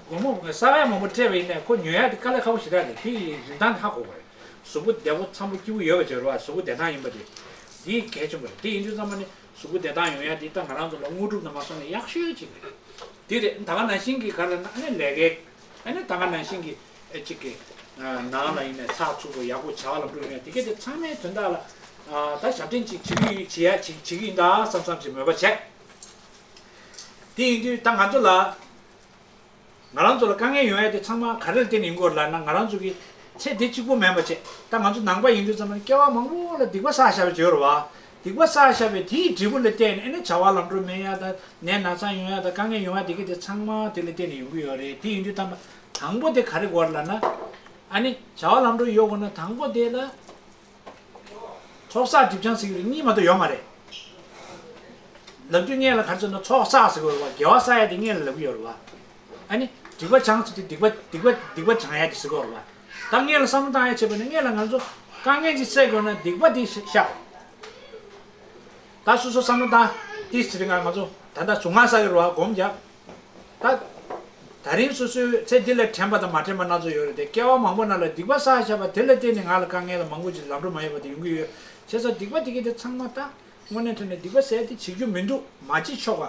སྒོར་མོ་ས་ཡ་མང་པོ་སྤྲད་པ་ཡིན་ནའི་ཁོ་ཉོ་ཡ་དེ་དཀའ་ལས་ཁག་པོ་ཞེ་དྲག་རེད། དེ་ཡི་རིན་ཐང་དེ་ཧ་གོ་དགོས་རེད། གཟུགས་པོ་བདེ་པོ་འཚམ་པོ་སྐྱིད་པོ་ཡོད་པ་བྱས་རེད་བ། གཟུགས་པོ་བདེ་ཐང་ཡིན་པ་དེ་དེ་གལ་ཆེན་པོ་རེད། དེ་ཡིན་དུས་ཙམ་པ་ནི་གཟུགས་པོ་བདེ་ཐང་ཡོང་ཡ་དེ་ད་ང་རང་ཚོ་ལ་དངོས་གྲུབ་ནང་མ་སོང་ན་ཡག་ཤོས་ཅིག་རེད། དེ་རེད། ད་ག་ནང་བཞིན་གྱི་ག་རེ་ན་ཨ་ནི་ལས་ཀའི་ཨ་ནི་ད་ག་ནང་བཞིན་གྱི་ཨེ་གཅིག་གི་ནང་ལ་ཡིན་ནའི་ཚགས་ཚུད་པོ་ཡག་པོ་བྱ་བ་ལམ་འགྲོ་ཡོད་ན་དེ་གས་དེ་ཚང་མའི་དོན་དག་ལ་ད་ཞབས་བརྟན་ཅིག་བྱེད་ཀྱི་ཡོད། བྱེད་ཡ་བྱེད་བྱེད་ཀྱི་ཡིན་ད་བསམ་བསམ་ཅིག་མོས་པ་བྱས། དེ་ཡིན་དུས་ད་ང་ཚོ་ལ་ང་རང་ཚོ་ལ་དཀའ་ངལ་ཡོང་ཡ་དེ་ཚང་མ་ག་རེ་ལ་བརྟེན་ནས་ཡོང་གི་ཡོད་ལབ་ན། ང་རང་ཚོ་གི་ཚེ་འདི་གཅིག་པུ་མིན་པ་བྱས། ད་ང་ཚོ་ནང་པ་ཡིན་དུས་ཙམ་པ་ནི་སྐྱེ་བ་མང་པོ་ལ་སྡིག་པ་བསགས་བཞག་པ་ཅིག་ཡོད་རེད་བ། སྡིག་པ་བསགས་བཞག་པའི་དེ་ཡི་འབྲས་བུ་ལ་བརྟེན་ནས་ཨ་ནི་བྱ་བ་ལམ་འགྲོ་མེད་ཡ་དང་། ནད་ན་ཚ་ཡོང་ཡ་དང་། དཀའ་ངལ་ཡོང་ཡ་དེ་གས་དེ་ཚང་མ་དེ་ལ་བརྟེན་ནས་ཡོང་གི་ཡོད་རེད། དེ་ཡིན་དུས་ད་དང་པོ་དེ་ག་རེ་དགོས་རེད་ལབ་ན། ཨ་ནི་བྱ་བ་ལམ་འགྲོ་ཡོང་དགོས་ན་དང་པོ་དེ་ལ་ཚོགས་བསགས་སྒྲིབ་སྦྱང་ཟེར་གྱི་རེད། གཉིས་མ་གཏོགས་ཡོད་མ་རེད། ལབ་དུས་སྔོན་ལ་ག་རེ་ཟེར་ན་ཚོགས་བསགས་ཟེར་གྱི་ཡོད་རེད་བ། དགེ་བ་བསགས་ཡ་དེ་སྔོན་ལ་ལབ་ཀྱི་ཡོད་རེད་བ། ཨ་ནི་སྒྲིབ་པ་སྦྱང་ཟེར་དུས་སྡིག་པ་སྡིག་པ་སྡིག་པ་སྦྱང་ཡ་དེ་ཟེར་གྱི་ཡོད་རེད་བ། ད་སྔོན་ལ་བསམ་བློ་བཏང་ཡ་བྱས་པ་ནི་སྔོན་ལ་ང་ཚོ་དཀའ་ངལ་ཅིག་སེལ་དགོས་ན་སྡིག་པ་དེ་བཤགས། ད་སོ་སོ་བསམ་བློ་བཏང་། དེ་ཟེར་ང་ང་ཚོ་ད་ལྟ་གཟུངས་སྔགས་བསགས་ཀྱི་རེད་བ། སྒོམ་རྒྱག་ད་ད་རིང་སོ་སོའི་ཚེ་འདི་ལ་དྲན་པ་དང་མ་དྲན་པ་སྣ་ཚོགས་ཡོད་རེད་དེ། སྐྱེ་བ་མང་པོ་ནང་ལ་སྡིག་པ་བསགས་བཞག་པ་དེ་ལ་བརྟེན་ནས་ང་ལ་དཀའ་ངལ་དང་མང་པོ་ཅིག་ལམ་འགྲོ་མ་ཡོང་བ་དེ་ཡོང་གི་ཡོད། བྱས་ཙང་སྡིག་པ་དེ་གས་དེ་ཚང་མ་ད་དངོས་གནས་དྲང་གནས་སྡིག་པ་ཟེར་དེ་བྱེད་རྒྱུ་མི་འདུག་མ་བྱེད་ཆོག་ག་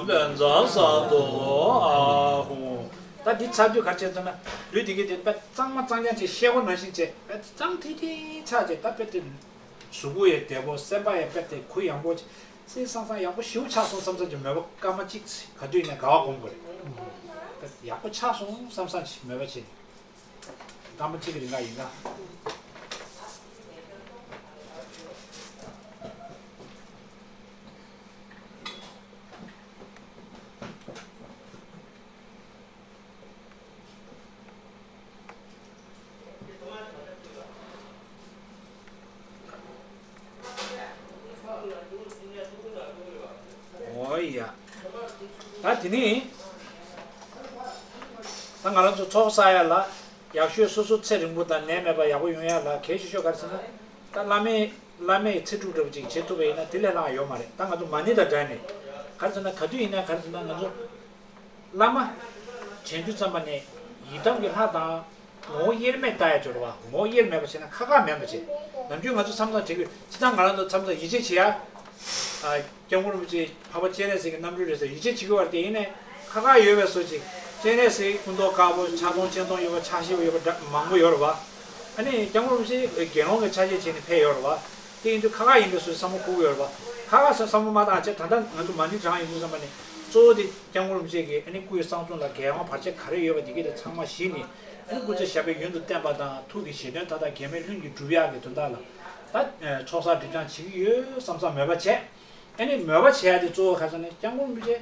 ལྷན་འཛོམས་སུ་དུ་ཨ་ཧུ། ད་འདི་ཚར་དུས་ག་རེ་བྱས་ཟེར་ན། ལུས་འདི་གི་དེ་དཔེ་གཙང་མ་གཙང་རྐྱང་བྱས་ཤེལ་སྒོ་ནང་བཞིན་བྱས་དཔེ་གཙང་ཐིང་ཐིང་ཆགས་བྱས། ད་དཔེ་དེ་གཟུགས་པོ་ཡང་བདེ་པོ། སེམས་པ་ཡང་དཔེ་དེ་གུ་ཡངས་པོ་བྱས། སེམས་བཟང་བཟང་ཡག་པོ་ཞེ་པོ་ཆགས་སོང་བསམ་བསམ་གྱི་མོས་པ་སྐར་མ་གཅིག་ག་དུས་ནས་དགའ་བ་སྒོམ་དགོས་རེད། ད་ཡག་པོ་ཆགས་སོང་བསམ་བསམ་གྱི་མོས་པ་བྱས་ནས། སྐར་མ་གཅིག་གི་རིང་ག་ཡིན་ན། འོ་ཡ། ད་དེ་ནི། ད་ང་རང་ཚོ་ཚོགས་བསགས་ཡ་ལ་ཡག་ཤོས་སོ་སོ་ཚེ་རིང་པོ་དང་ནད་མེད་པ་ཡག་པོ་ཡོང་ཡ་ལ་གལ་ཆེ་ཤོས་ག་རེ་ཟེར་ན། ད་བླ་མའི་བླ་མའི་ཚེ་སྒྲུབ་འདྲ་པོ་ཅིག་བྱེད་ཐུབ་པ་ཡིན་ན་དེ་ལས་ལྷག་ཡོད་མ་རེད། ད་ང་ཚོ་མ་ཎི་དང་སྦྲགས་ནས་ག་རེ་ཟེར་ན། ག་དུས་ཡིན་ན་ག་རེ་ཟེར་ན། ང་ཚོ་བླ་མ་དྲན་དུས་ཙམ་པ་ནས་ཡི་དམ་གྱི་ལྷ་དང་ངོ་བོ་དབྱེར་མེད་ལྟ་ཡ་ཅིག་ཡོད་རེད་བ། ངོ་བོ་དབྱེར་མེད་པ་བྱས་ན་ཁ་ཁ་མིན་པ་བྱས། ནམ་རྒྱུན་ང་ཚོ་མཚམས་མཚམས་བྱེད་ཀྱི། སྤྱིར་བཏང་ང་རང་ཚོ་མཚམས་མཚམས་ཡིད་ཆེས་བྱེད་ཡ། ཨ། སྐྱབས་མགོན་རིན་པོ་ཆེ་འཕགས་པ་སྤྱན་རས་གཟིགས་ཀྱི་རྣམ་སྤྲུལ་རེད་ཟེར་ཡིད་ཆེས་བྱེད་ཀྱི་ཡོད་རེད་དེ། ཡིན་ནའི་ཁ་ཁ་ཡོད་པའི་བཟོ་ཅིག་སྤྱན་རས་གཟིགས་སྐུ་མདོག་དཀར་པོ། ཕྱག་སྟོང་སྤྱན་སྟོང་ཡོད་པ། ཕྱག་བཞི་པ་ཡོད་པ་འདྲ་མང་པོ་ཡོད་རེད་བ། ཨ་ནི་སྐྱབས་མགོན་རིན་པོ་ཆེ་དགེ་སློང་གི་ཆ་བྱད་བྱས་ནས་ཕེབས་ཡོད་རེད་བ། དེ་ཡིན་དུས་ཁ་ཁ་ཡིན་པའི་བཟོ་བསམ་བློ་འཁོར་གྱི་ཡོད་རེད་བ། ཁ་ཁ་བསམ་བསམ་བློ་མ་བཏང་བྱས། ད་ལྟ་ང་ཚོ་མ་ཎི་བགྲང་ཡོང་དུས་ཙམ་པ་ནས་གཙོ་བོ་དེ་སྐྱབས་མགོན་རིན་པོ་ཆེ་གི་ཨ་ནི་སྐུ་ཡི་གསང་གསུམ་ལ་འགན་དབང་བར་ཆད་ག་རེ་ཡོད་པ་དེ་གས་དེ་ཚང་མ་ཞི་ནས། ཨ་ནི་སྐུ་ཚེ་ཞབས་པད་ཡུན་དུ་བརྟན་པ་དང་། ཐུགས་ཀྱི་བཞེད་དོན་མཐའ་དག་གེགས་མེད་ལྷུན་གྱིས་འགྲུབ་ཡག་གི་དོན་དག་ལ། ད་ཚོགས་བསགས་སྒྲིབ་སྦྱང་བྱེད་ཀྱི་ཡོད་བསམ་བསམ་མོས་པ་བྱས། ཨ་ནི་མོས་པ་བྱེད་ཡ་དེ་གཙོ་བོ་ག་རེ་ཟེར་ན། སྐྱབས་མགོན་རིན་པོ་ཆེ་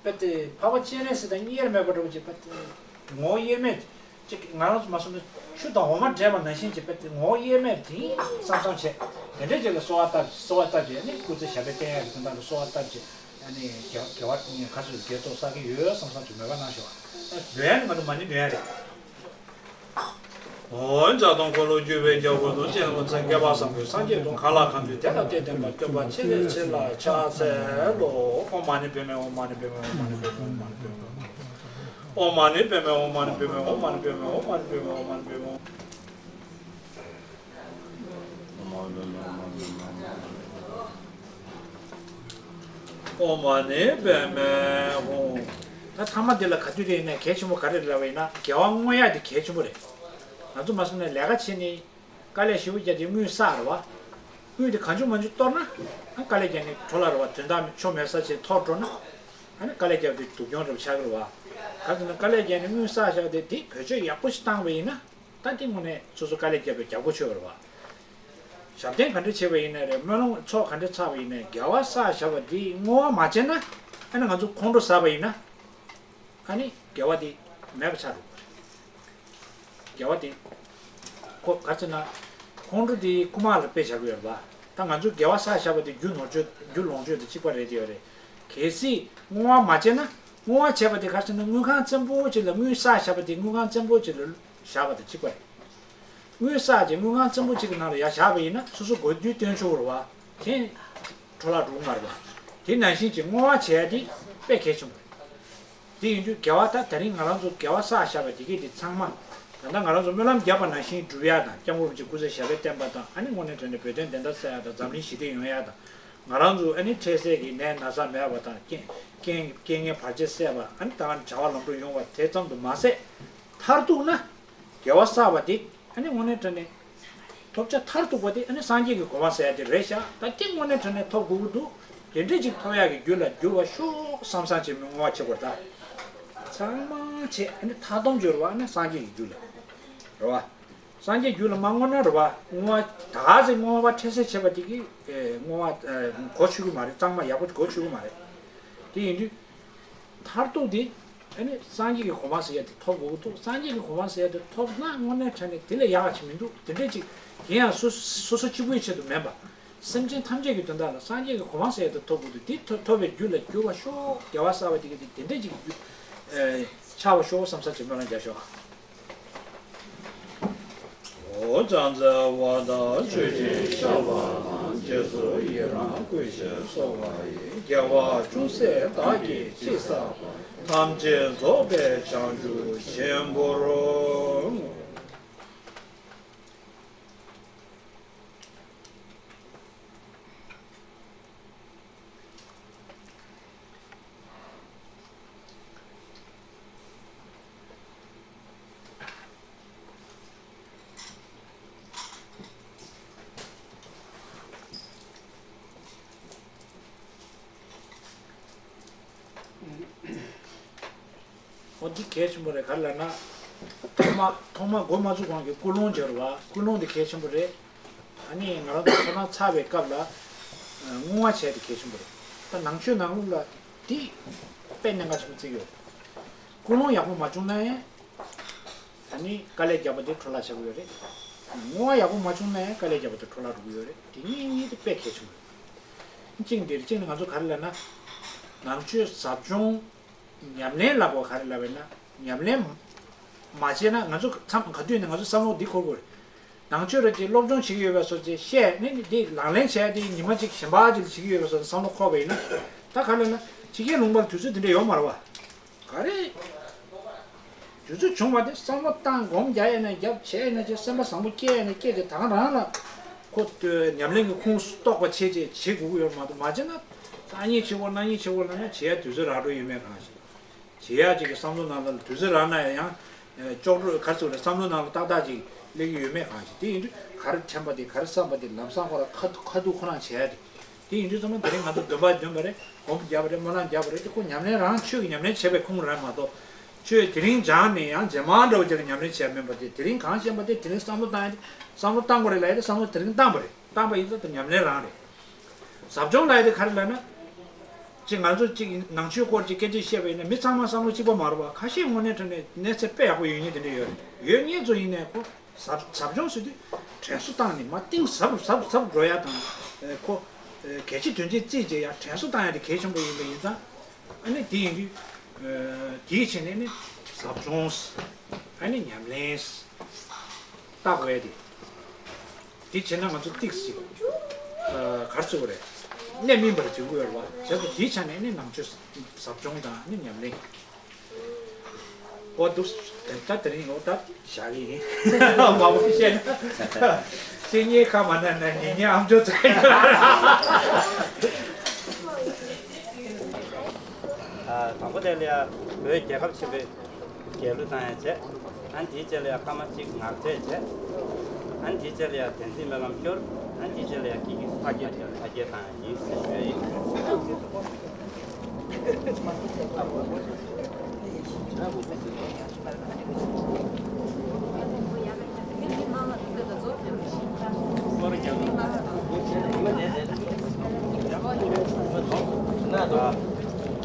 དཔེ་དེ་འཕགས་པ་སྤྱན་རས་གཟིགས་དང་དབྱེར་མེད་པ་འདྲ་པོ་ཅིག་དཔེ་དེ་ངོ་བོ་དབྱེར་མེད་ཅིག་ང་རང་ཚོ་མ་སོང་ན་ཆུ་དང་འོ་མ་འདྲེས་པ་ནང་བཞིན་གྱི་དཔེ་དེ་ངོ་བོ་དབྱེར་མེད་དེ་བསམ་བསམ་བྱས། དེ་འདྲ་ཅིག་ལ་གསོལ་བ་བཏབ། གསོལ་བ་བཏབ་བྱས་ནས་སྐུ་ཚེ་ཞབས་པད་བརྟན་ཡག་གི་དོན་དག་ལ་གསོལ་བ་བཏབ་བྱས། ཨ་ནི་དགེ་དགེ་བ་ནི་ག་ཚོད་དགེ་ཚོགས་བསགས་ཀྱི་ཡོད་བསམ་བསམ་ཅིག་མོས་པ་གནང་ཤོག་ཨ། འདོན་ཡ་ནི་ང་ཚོ་མ་ཎི་འདོན་ཡ་རེད། ཨོ་ཛཿ་དང་འཁོར་ལོས་སྒྱུར་བའི་རྒྱལ་པོ་དང་། སྤྱན་རས་གཟིགས་དང་བསྐལ་པ་བཟང་པོའི་སངས་རྒྱས་དང་། གང་ལ་གང་འདུལ་དེ་དང་དེ་བསྟན་པ། སྟོན་པ་ཆེ་ལས་ཆེ་ལ་ཕྱག་འཚལ་ལོ། ཨོཾ་མ་ཎི་པདྨེ། ཨོཾ་མ་ཎི་པདྨེ། ཨོཾ་མ་ཎི་པདྨེ། ཨོཾ་མ་ཎི་པདྨེ། ཨོཾ་མ་ཎི་པདྨེ། ཨོཾ་མ་ཎི་པདྨེ། ཨོཾ་མ་ཎི་པདྨེ། ཨོཾ་མ་ཎི་པདྨེ། ཨོཾ་མ་ཎི་པདྨེ། ཨོཾ་མ་ཎི་པདྨེ་ཧཱུྃ། ད་ཐ་མ་འདི་ལ་ག་དུས་རེད་ཡིན་ན་གལ་ཆེན་པོ་ག་རེ་རེད་ལབ་པ་ཡིན་ན། དགེ་བ་བསྔོ་ཡག་འདི་གལ་ཆེན་པོ་རེད། ང་ཚོ་མ་སོང་ནས་ལས་ཀ་བྱེད་ནས་དཀའ་ལས་ཞེ་པོ་བརྒྱབ་དེ་དངུལ་བསགས་རེད་བ། དངུལ་དེ་གང་བྱུང་མང་བྱུང་གཏོར་ན། ཨ་དཀའ་ལས་བརྒྱབ་ནས་འཕྲོ་བརླག་རེད་བ། དོན་དག་ཆོ་མེད་ས་ཆེ་འཐོར་འགྲོ་ན། ཨ་ནི་དཀའ་ལས་བརྒྱབ་དེ་སྡུག་གྱོང་རེད་བ། ཆགས་ཀྱི་རེད་བ། ག་ཚོད་ན་དཀའ་ལས་བརྒྱབ་ནས་དངུལ་བསགས་བཞག་དེ་དེ་བེད་སྤྱོད་ཡག་པོ་ཞིག་བཏང་བ་ཡིན་ན། ད་དེ་དངོས་གནས་སོ་སོ་དཀའ་ལས་བརྒྱབ་པའི་རྒྱབ་སྒོ་ཆོད་པ་རེད་བ། ཞབས་བརྟན་ག་འདྲ་བྱས་པ་ཡིན་ན་རེད། སྨོན་ལམ་ཚོགས་ག་འདྲ་བསགས་པ་ཡིན་ན། དགེ་བ་བསགས་བཞག་པ་འདི་བསྔོ་བ་མ་བྱས་ན། ཨ་ནི་ང་ཚོ་ཁོང་ཁྲོ་ཟ་བ་ཡིན་ན། ཨ་ནི་དགེ་བ་འདི་མེད་པ་ཆགས་འགྲོ་གི་རེད། དགེ་བ་འདི་ཁོ་ག་ཚོད་ན་ཁོང་ཁྲོ་འདི་རྐུ་མ་ལ་དཔེ་བཞག་གི་ཡོད་རེད་བ། ད་ང་ཚོ་དགེ་བ་བསགས་བཞག་པ་འདི་རྒྱུ་ནོར་བཅོས་རྒྱུ་ལོངས་སྤྱོད་དང་གཅིག་པ་རེད་དེ་ཡོད་རེད། གལ་སྲིད་བསྔོ་བ་མ་བྱས་ན། བསྔོ་བ་བྱས་པ་དེ་ག་ཚོད་ན་དངུལ་ཁང་བཙན་པོ་ཅིག་ལ་དངུལ་བསགས་བཞག་པ་དེ་དངུལ་ཁང་བཙན་པོ་ཅིག་ལ་བཞག་པ་དང་གཅིག་པ་རེད། དངུལ་བསགས་ཀྱི་དངུལ་ཁང་བཙན་པོ་གཅིག་གི་ནང་ལ་ཡར་བཞག་པ་ཡིན་ན། སོ་སོ་དགོས་དུས་བཏོན་ཆོག་རེད་བ། དེ་འཕྲོ་བརླག་འགྲོ་གི་མ་རེད་བ། དེ་ནང་བཞིན་གྱི་བསྔོ་བ་བྱས་ཏེ་དཔེ་གལ་ཆེན་པོ་རེད། དེ་ཡིན་དུས་དགེ་བ་ད་ད་རིང་ང་རང་ཚོ་དགེ་བ་བསགས་བཞག་པ་དེ་གས་དེ་ཚང་མ། ད་ལྟ་ང་རང་ཚོ་སྨོན་ལམ་བརྒྱབ་པ་ནང་བཞིན་སྒྲུབ་ཡ་དང་། སྐྱབས་མགོན་རིན་པོ་ཆེ་སྐུ་ཚེ་ཞབས་པད་བརྟན་པ་དང་། ཨ་ནི་དངོས་གནས་དྲང་གནས་བོད་དོན་བདེན་མཐའ་གསལ་ཡ་དང་། འཛམ་གླིང་ཞི་བདེ་ཡོང་ཡ་དང་། ང་རང་ཚོ་ཨ་ནི་འཕྲལ་སེལ་གྱི་ནད་ན་ཚ་མེད་པ་དང་། རྐྱེན་རྐྱེན་རྐྱེན་ངན་བར་ཆད་སེལ་བ། ཨ་ནི་ད་ག་ནང་བྱ་བ་ལམ་འགྲོ་ཡོང་བ་དེ་ཙམ་དུ་མ་ཟད། མཐར་གཏུགས་ན། དགེ་བ་བསགས་པ་དེ་ཨ་ནི་དངོས་གནས་དྲང་གནས་ཐོབ་བྱ་མཐར་ཐུག་པ་དེ་ཨ་ནི་སངས་རྒྱས་ཀྱི་གོ་འཕང་ཟེར་ཡ་དེ་རེད་ཤག་ད་དེ་དངོས་གནས་དྲང་གནས་ཐོབ་དགོས་ཀྱི་འདུག་དེ་འདྲས་ཅིག་ཐོབ་ཡག་གི་རྒྱུ་ལ་འགྱུར་བ་ཤོག་བསམ་བསམ་བྱས་མི་བསྔོ་བ་བྱེད་དགོས་རེད་ད། ཚང་མ་བྱས་ཨ་ནི་མཐའ་སྡོམ་བྱོས་རེད་བ། ཨ་ནི་སངས་རྒྱས་ཀྱི་རྒྱུ་ལ་རེད་བ། སངས་རྒྱས་རྒྱུད་ལ་མ་བསྔོ་ན་རེད་བ། བསྔོ་བ་ད་ག་ཚོད་བསྔོ་བ་འཕྲལ་སེལ་བྱེད་པ་དེ་གིས་ཨེ་བསྔོ་བ་ཨེ་གོ་ཆོད་ཀྱི་མ་རེད། གཙང་མ་ཡག་པོ་གོ་ཆོད་ཀྱི་མ་རེད། དེ་ཡིན་དུས་མཐར་ཐུག་དེ་ཨ་ནི་སངས་རྒྱས་ཀྱི་གོ་འཕང་ཟེར་ཡ་དེ་ཐོབ་དགོས་ཀྱི་འདུག་སངས་རྒྱས་ཀྱི་གོ་འཕང་ཟེར་ཡ་དེ་ཐོབ་ན་དངོས་གནས་དྲང་གནས་དེ་ལས་ཡག་ག་ཅིག་མི་འདུག་དེ་འདྲས་ཅིག་དེ་ཡང་སོ་སོ་སོ་གཅིག་པུའི་ཆེད་དུ་མིན་པ། སེམས་ཅན་ཐམས་ཅད་ཀྱི་དོན་དག་ལ་སངས་རྒྱས་ཀྱི་གོ་འཕང་ཟེར་ཡ་དེ་ཐོབ་དགོས་འདུག་དེ་ཐོབ་ཐོབ་པའི་རྒྱུ་ལ་འགྱུར་བ་ཤོག་དགེ་བ་བསགས་པ་དེ་གིས་དེ་དེ་འདྲས་ཅིག་རྒྱུ་ཨེ་ཆགས་པ་ཤོག་བསམ་ས་ཅིག་སྨོན་ལམ་རྒྱག་ཤོག་ཨོ་ཙང་ཛ་བ་དང་ཆོས་ཀྱི་ཤར་བ་དང་། རྗེས་སུ་ཡི་རང་བསྐུལ་ཞིང་གསོལ་བ་ཡི། དགེ་བ་ཅུང་ཟད་བདག་གིས་ཅི་བསགས་པ། ཐམས་ཅད་རྫོགས་པའི་བྱང་ཆུབ་ཆེན་པོར། ཨོ་འདི་གལ་ཆེན་པོ་རེད། ག་རེ་ལབ་ན། ཐོག་མ་ཐོག་མ་འགོ་མ་ཚུགས་གོང་གི་ཀུན་སློང་སྦྱོར་བ། ཀུན་སློང་འདི་གལ་ཆེན་པོ་རེད། ཨ་ནི་ང་རང་ཚོ་ཚོར་སྣང་ཚ་བའི་སྐབས་ལ་བསྔོ་བ་བྱས་ཏེ་གལ་ཆེན་པོ་རེད། ད་ནང་ཆོས་ནང་ལུགས་ལ་འདི་དཔེ་གནད་འགག་ཆེན་པོ་བརྩི་གི་ཡོད། ཀུན་སློང་ཡག་པོ་མ་བྱུང་ན་ཡང་། ཨ་ནི་དཀའ་ལས་བརྒྱབ་པ་དེ་འཕྲོ་བརླག་ཆགས་ཀྱི་ཡོད་རེད། བསྔོ་བ་ཡག་པོ་མ་བྱུང་ན་ཡང་དཀའ་ལས་བརྒྱབ་པ་དེ་འཕྲོ་བརླག་འགྲོ་གི་ཡོད་རེད། དེ་གཉིས་གཉིས་དེ་དཔེ་གལ་ཆེན་པོ་རེད། གཅིག་འདིར་གཅིག་ནི་ང་ཚོ་ག་རེ་ལབ་ན། ནང་ཆོས་ཟབ་སྦྱོང་ཉམས་ལེན་ལབ་དགོས་ག་རེ་ལབ་པས་ན། ཉམས་ལེན་མ་བྱས་ན་ང་ཚོ་མཚམས་ག་དུས་ནས་ང་ཚོ་བསམ་བློ་འདི་འཁོར་དགོས་རེད། ནང་ཆོས་རེད་དེ་སློབ་སྦྱོང་བྱེད་ཀྱི་ཡོད་པའི་བཟོ་ཅིག་བཤད་ནས་འདི་ལག་ལེན་བྱས་ཏེ་ཉི་མ་གཅིག་གཞན་པ་ཅིག་བྱེད་ཀྱི་ཡོད་པའི་བཟོ་ཅིག་བསམ་བློ་འཁོར་བ་ཡིན་ན། ད་ག་རེ་ལབ་ན་ཕྱི་རྒྱལ་ལུང་པར་དུས་ཚོད་འདི་འདྲ་ཡོད་མ་རེད་བ། ག་རེ། དུས་ཚོད་བྱུང་བ་དེ་བསམ་བློ་བཏང་སྒོམ་རྒྱག་ཡས་ན་རྒྱབ། བྱས་ཡས་ན་བྱས། སེམས་པ་བཟང་པོ་སྐྱེ་ཡས་ན་སྐྱེ། དེ་ད་ག་རང་ལ་ཁོ་ཉམས་ལེན་གྱི་ཁུངས་སུ་གཏོགས་པ་བྱས་བྱས་བྱེད་དགོས་ཀྱི་ཡོད་མ་གཏོགས། མ་བྱས་ན་ད་གཉིད་ཆེ་བོ་གནངས་ཉིན་ཆེ་བོ་ལབ་ན་བྱེད་ཡས་དུས་ཚོད་རག་འགྲོ་ཡོད་མེད་གང་ཤེས། བྱེད་ཡས་ཅིག་གི་བསམ་བློ་ནང་ལ་དུས་ཚོད་རག་ན་ཡང་ཨེ་ལྕོགས་གྲུབ་ག་རེ་ཟེར་དགོས་རེད། བསམ་བློ་ནང་ལ་ཏག་ཏག་ཅིག་སླེབས་ཀྱི་ཡོད་མེད་གང་ཤེས། དེ་ཡིན་དུས་ག་རེ་དྲན་པ་དེ་ག་རེ་བསམ་པ་དེ་ལམ་སང་ཁོ་རང་ཁ་ཐུག་ཁ་ཐུག་ཁོ་རང་བྱེད་ཡས་དེ། དེ་ཡིན་དུས་ཚང་མ་དེ་རིང་ང་ཚོ་འདོན་པ་འདོན་པ་རེད། སྒོམ་རྒྱབ་པ་རེད། སྨོན་ལམ་རྒྱབ་པ་རེད། དེ་ཁོ་ཉམས་ལེན་རང་ཆོས་ཀྱི་ཉམས་ལེན་བྱེད་པའི་ཁུངས་རང་མ་གཏོགས། ཆོས་དེ་རིང་སྦྱངས་ནས་ཡང་རྗེས་མ་འདྲ་བོ་ཅིག་ལ་ཉམས་ལེན་བྱེད་ཡ་མིན་པ་དེ། དེ་རིང་གང་ཤེས་པ་དེ་དེ་རིང་བསམ་བློ་བཏང་ཡ་དེ། བསམ་བློ་བཏང་དགོས་རེད་ལབ་ཡ་དེ་བསམ་བློ་དེ་རིང་བཏང་པ་རེད། བཏང་པ་ཡིན་ཙང་དེ་ཉམས་ལེན་རང་རེད། ཟབ་སྦྱོང་ལབ་ཡ་དེ་ག་རེ་ལབ་ན། ཅིག་ང་ཚོ་ཅིག་ནང་ཆོས་སྐོར་ཅིག་སྐད་ཆ་བཤད་པ་ཡིན་ན་མི་ཚང་མ་བསམ་བློ་གཅིག་པ་མ་རེད་བ། ཁ་ཤས་དངོས་གནས་དྲང་གནས་གནས་ཚད་དཔེ་ཡག་པོ་ཡོད་མཁན་དེ་འདྲ་ཡོད་རེད། ཡོད་མཁན་ཚོ་ཡིན་ནའི་ཁོ། ཟབ་ཟབ་སྦྱོང་ཟེར་དུས་དྲན་གསོ་བཏང་ནས་མར་གཏིང་ཟབ་ཟབ་ཟབ་འགྲོ་ཡ་དང་། ཨེ་ཁོ་ གལ་ཆེ་དོན་ཆེན་བརྩིས་བྱས་ཡང་དྲན་གསོ་བཏང་ཡ་དེ་གལ་ཆེན་པོ་ཡིན་པ་ཡིན་ཙང་། ཨ་ནི་དེ་ཡིན་དུས། དེའི་ཆེད་ནས་ནི་ཟབ་སྦྱོང་། ཨ་ནི་ཉམས་ལེན། བལྟ་དགོས་ཡ་དེ། དེ་བྱས་ན་ང་ཚོ་ཏིག་ཙམ་ཅིག་ག་རེ་ཟེར་དགོས་རེད། གནད་སྨིན་པར་འགྱུར་གྱི་ཡོད་རེད་བ། བྱས་ཙང་དེའི་ཆ་ནས་ནི་ནང་ཆོས་ཟབ་སྦྱོང་དང་ནི་ཉམས་ལེན། འོ་འདུག་ད་དེ་རིང་འོ་ད་བཞག་གི་ཡིན། མ་འོ་བཤད་ན། བཤད་ཉེས་ཁ་མ་ན་ན་ཉེ་ཉེ་ཨམ་ཅོག་ཚོད། དང་པོ་དེ་ལ་ཡ་བོད་རྒྱལ་ཁབ་ཆེན་པོའི་རྒྱལ་གླུ་བཏང་ཡ་བྱས། ཨ་ནི་དེའི་རྗེས་ལ་ཡ་སྐར་མ་གཅིག་ངག་བཅད་བྱས། ཨ་ནི་དེའི་རྗེས་ལ་ཡ་བདེན་ཚིག་སྨོན་ལམ་སྐྱོར། ཨ་ནི་དེའི་རྗེས་ལ་ཡ་ཀི་ཀི་ཕ་སྐད་ཕ་སྐད་བཏང་ཡ་ཡིན་ཟེར་ཞུ་ཡ་ཡིན།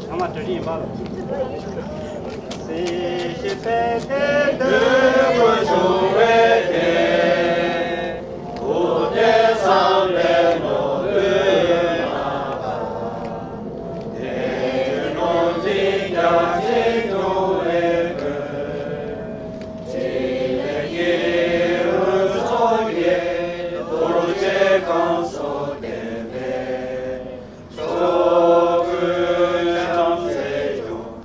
ཚང་མ་གྲ་སྒྲིག་ཡིན་པ། སྲིད་ཞི་ཚེ་བརྟན་དུས་འཁོར་བྱུང་བའི་དེ། ཐུབ་བསྟན་བསམ་པའི་ནོར་བུས་མ་པ། དེ་བཞིན་ནོར་འཛིན་རྒྱ་ཆེན་འབྱུང་བའི་མགོན། ཕྲིན་ལས་ཀྱི་འོད་ཚོགས་ཀྱིས། རྡོ་རྗེ་གང་སོགས་བསྟན་པའི་ཕྱོགས་ཀུན་བྱང་སེམས་སྐྱོང་།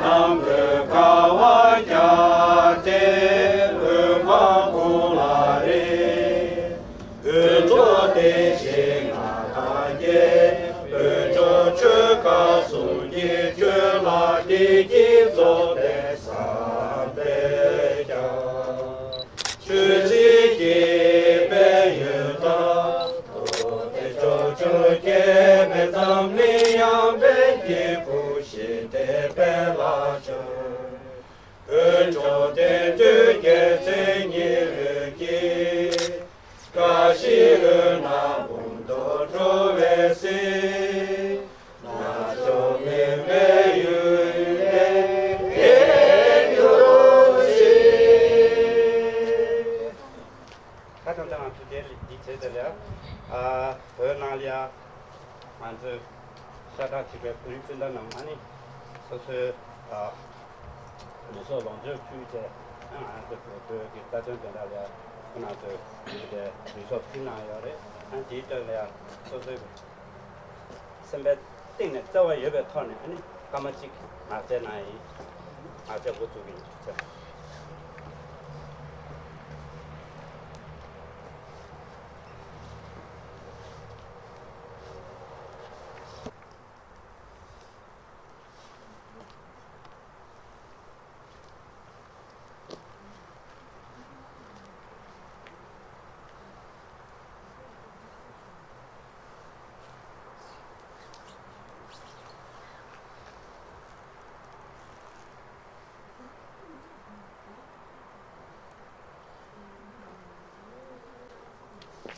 ནམ་མཁའི་ཁ་བ་བརྒྱ་སྟེང་འོད་དཔག་ཀུན་ལ་རེག་འོད་འཕྲོ་བདེ་ཆེན་ལྔ་དང་བརྒྱད། འོད་འཕྲོ་ཆོས་སྐལ་གསུམ་གྱི་ཁྱོན་ལ་བདེ་སྐྱིད་རྫོགས་པའི་བསམ་པས་ཀྱང་། ཆོས་སྲིད་ཀྱི་དཔལ་ཡོན་དང་། རྡོ་རྗེ་ཕྱོགས་བཅུར་རྒྱས་པའི་འཛམ་གླིང་ཡངས་པའི་སྐྱེས་བུ་ཞི་བདེའི་དཔལ་ལ་སྤྱོད། འོད་འཕྲོ་བདེ་འདོད་རྒྱལ་མཚན་ཉི་འོད་ཀྱིས། དགའ་བཞིའི་འོད་སྣང་འབུམ་དུ་འགྲོ་བའི་གསེང་། ནག་ཕྱོགས་མུན་པའི་ཡུལ་ལས་རྒྱལ་གྱུར་ཅིག་ད་ཐེངས་ང་ཚོ་དེ་ལ་འདི་བྱས་ཏེ་ལ་ཨ་བོད་ནང་ལ་ཡ་ང་ཚོའི་ཤ་ཁྲག་གཅིག་པའི་བོད་རིགས་སྤུན་ཟླ་རྣམས་ཨ་ནི་སོ་སོའི་ཨ་ལུས་སྲོག་ལོངས་སྤྱོད་ཕུལ་བྱས་ང་ཚོ་བོད་ཀྱི་རྩ་དོན་དོན་དག་ལ་ཡ་ཁོང་རྣམ་ཚོས་དེ་ལུས་སྲོག་ཕུལ་གནང་ཡོད་རེད། ཨ་ནི་དེའི་དོན་ལ་ཡ་སོ་སོའི་སེམས་པའི་གཏིང་ནས་བརྩེ་བ་ཡོད་པའི་ཐོག་ནས་ཨ་ནི་སྐར་མ་གཅིག་ངག་བཅད་གནང་ཡིན། ངག་བཅད་འགོ་བཙུགས་ཀྱི་ཡིན།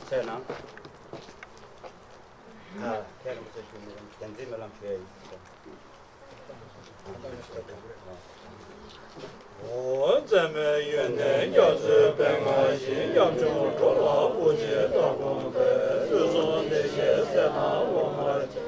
ཆེ་ན། ཨ་ཁྱེད་རང་ཚོ་ཞུ་མི་རང་བདེན་ཚིག་སྨོན་ལམ་ཞུ་ཡ་ཡིན། འོ་མཚན་མོའི་ཡོན་ཏན་རྒྱ་མཚོའི་དཔལ་མངའ་ཞིང་། ཉམ་ཆུང་འགྲོ་ལ་བུ་ཆེན་ལྟར་དགོངས་པའི། བསོད་སྲུང་བདེ་གཤེགས་སྲས་དང་སློབ་མ་ཆེ།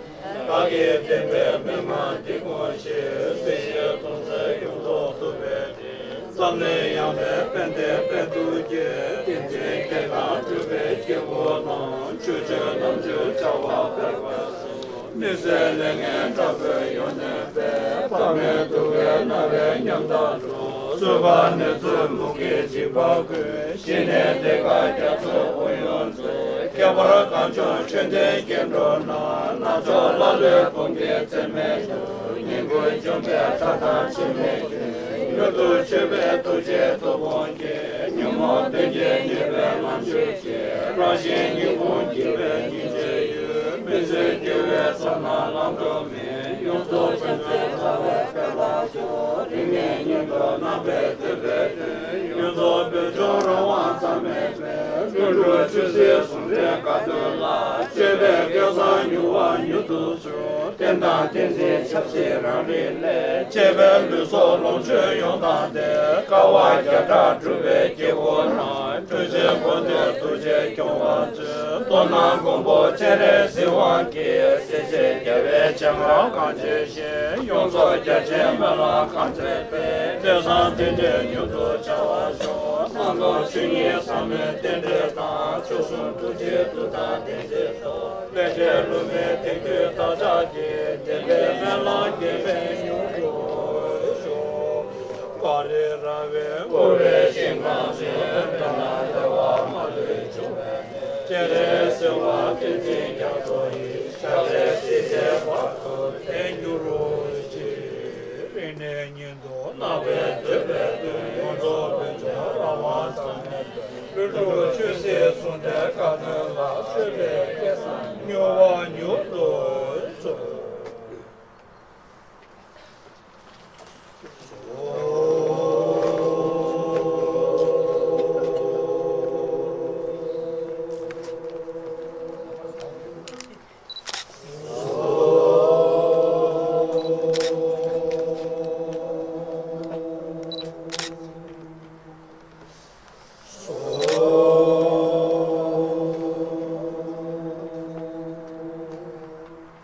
བདག་གི་བསྟན་པའི་མན་ངག་འདི་དགོངས་ཤིག་སྲིད་ཞིའི་སྡོམ་བརྩོན་ཡོངས་རྫོགས་ཐུབ་པའི་གཏེར། འཛམ་གླིང་ཡངས་པའི་དཔལ་ལྡན་དཔལ་དུ་སྐྱེ། བསྟན་འཛིན་རྒྱལ་དང་གྲུབ་པའི་སྐྱེས་བུ་རྣམས། ཆོས་སྤྱོད་རྣམ་དཔྱོད་བྱ་བ་སྤེལ་བར་གསུངས། མི་བཟད་ལས་ངན་དྲག་པོས་ཡོངས་གནོན་པའི། དཔག་མེད་སྡུག་བསྔལ་ན་བས་ཉམ་ཐག་འགྲོ། གསོད་པ་ནད་མཚོན་མུ་གེའི་འཇིགས་པ་ཀུན། ཞི་གནས་གདེངས་ཀ་རྒྱ་མཚོའི་དབུགས་དབྱུང་མཛོད། ཁྱད་པར་གངས་ལྗོངས་ཆོས་ལྡན་སྐྱེ་འགྲོ་རྣམས། ནག་ཕྱོགས་ཀླ་ཀློའི་དཔུང་གིས་འཚེ་མེད་དུ། ཉིད་ཀུན་འཇོམས་པའི་ཁྲག་དང་ཕྱེ་མའི་རྒྱུན། མྱུར་དུ་ཆོད་པའི་ཐུགས་རྗེའི་སྟོབས་དབང་གིས། ཉོན་མོངས་གདོན་བགེགས་ཉེས་པའི་ངང་ཚུལ་གྱིས། རང་གཞན་ཉིད་ཀུན་དགེ་བའི་སྙིང་རྗེའི་ཡུལ། མི་བཟོད་སྐྱེ་བོའི་ཚོགས་རྣམས་ལམ་འགྲོ་མེད། ཡོངས་རྫོགས་ཕྱག་འཚལ་རྩ་བའི་དཔལ་ལ་སྤྱོད། རིང་ནས་ཉིད་དུ་རྣམ་པར་གཏད་པའི་དོན། ཡོངས་རྫོགས་བོད་ལྗོངས་རང་དབང་རྩ་མེད་པའི། ལྷུན་གྲུབ་ཆོས་སྲིད་ཟུང་འབྲེལ་དགའ་སྟོན་ལ། སྤྱོད་པའི་སྐལ་བཟང་མྱུར་བ་མྱུར་དུ་སྩོལ། བསྟན་དང་བསྟན་འཛིན་ཆབ་སྲིད་རང་རིགས་ལས། གཅེས་པའི་ལུས་སྲོག་ལོངས་སྤྱོད་ཡོངས་བཏང་སྟེ། དཀའ་བ་བརྒྱ་ཕྲག་སྒྲུབ་པའི་སྐྱེས་བུ་རྣམས། འཁྲུལ་ཞིང་འཁོར་འདས་འདུ་བྱེད་སྐྱོང་བར་མཛོད། ནང་མགོན་པོ་སྤྱན་རས་གཟིགས་དབང་གིས། སྲིད་ཞིའི་རྒྱལ་བའི་སྤྱན་སྔར་གང་བྱོན་ཞིང་། ཡོངས་རྫོགས་རྒྱ་ཆེན་སྨོན་ལམ་གང་བྱོན་པའི། དེང་སང་དེང་འདིར་མྱུར་དུ་བྱ་བར་ཤོག་སྣང་སྟོང་ཆོས་ཉིད་ཟབ་མོའི་རྟེན་འབྲེལ་དང་། མཆོག་གསུམ་ཐུགས་རྗེའི་མཐུ་དང་བདེན་བཞིའི་ཐོག་ལས་འབྲས་ལུང་མེད་དེང་དུས་བདག་ཅག་གི། བདེན་པའི་སྨོན་ལམ་རྒྱས་པའི་མྱུར་དུ་ཤོག་གངས་རི་ར་བས་བསྐོར་བའི་ཞིང་ཁམས་སུ། དཔེར་ན་ལྟ་བ་མ་ལུས་འབྱུང་བའི་གནས། སྤྱན་རས་གཟིགས་དབང་བསྟན་འཛིན་རྒྱ་མཚོ་ཡི། ཞབས་ལས་སྲིད་མཐའི་བར་དུ་བརྟན་གྱུར་ཅིག་རིང་ནས་ཉིད། དུ་གནང་བའི་འདོད་པའི་དོན་ཡོངས་རྫོགས་འབད་འབྱུང་རང་དབང་ཚད་མེད་པའི། ལྷུན་གྲུབ་ཆོས་སྲིད་ཟུང་འབྲེལ་དཀའ་ངལ་ལ། སྤྱོད་པའི་སྐལ་བཟང་མྱུར་བ་མྱུར་དུ་སྩོལ།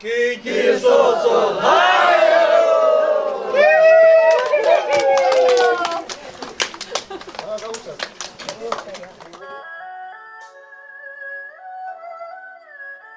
ཀྱི་ཀྱི་སོ་སོ་ལ།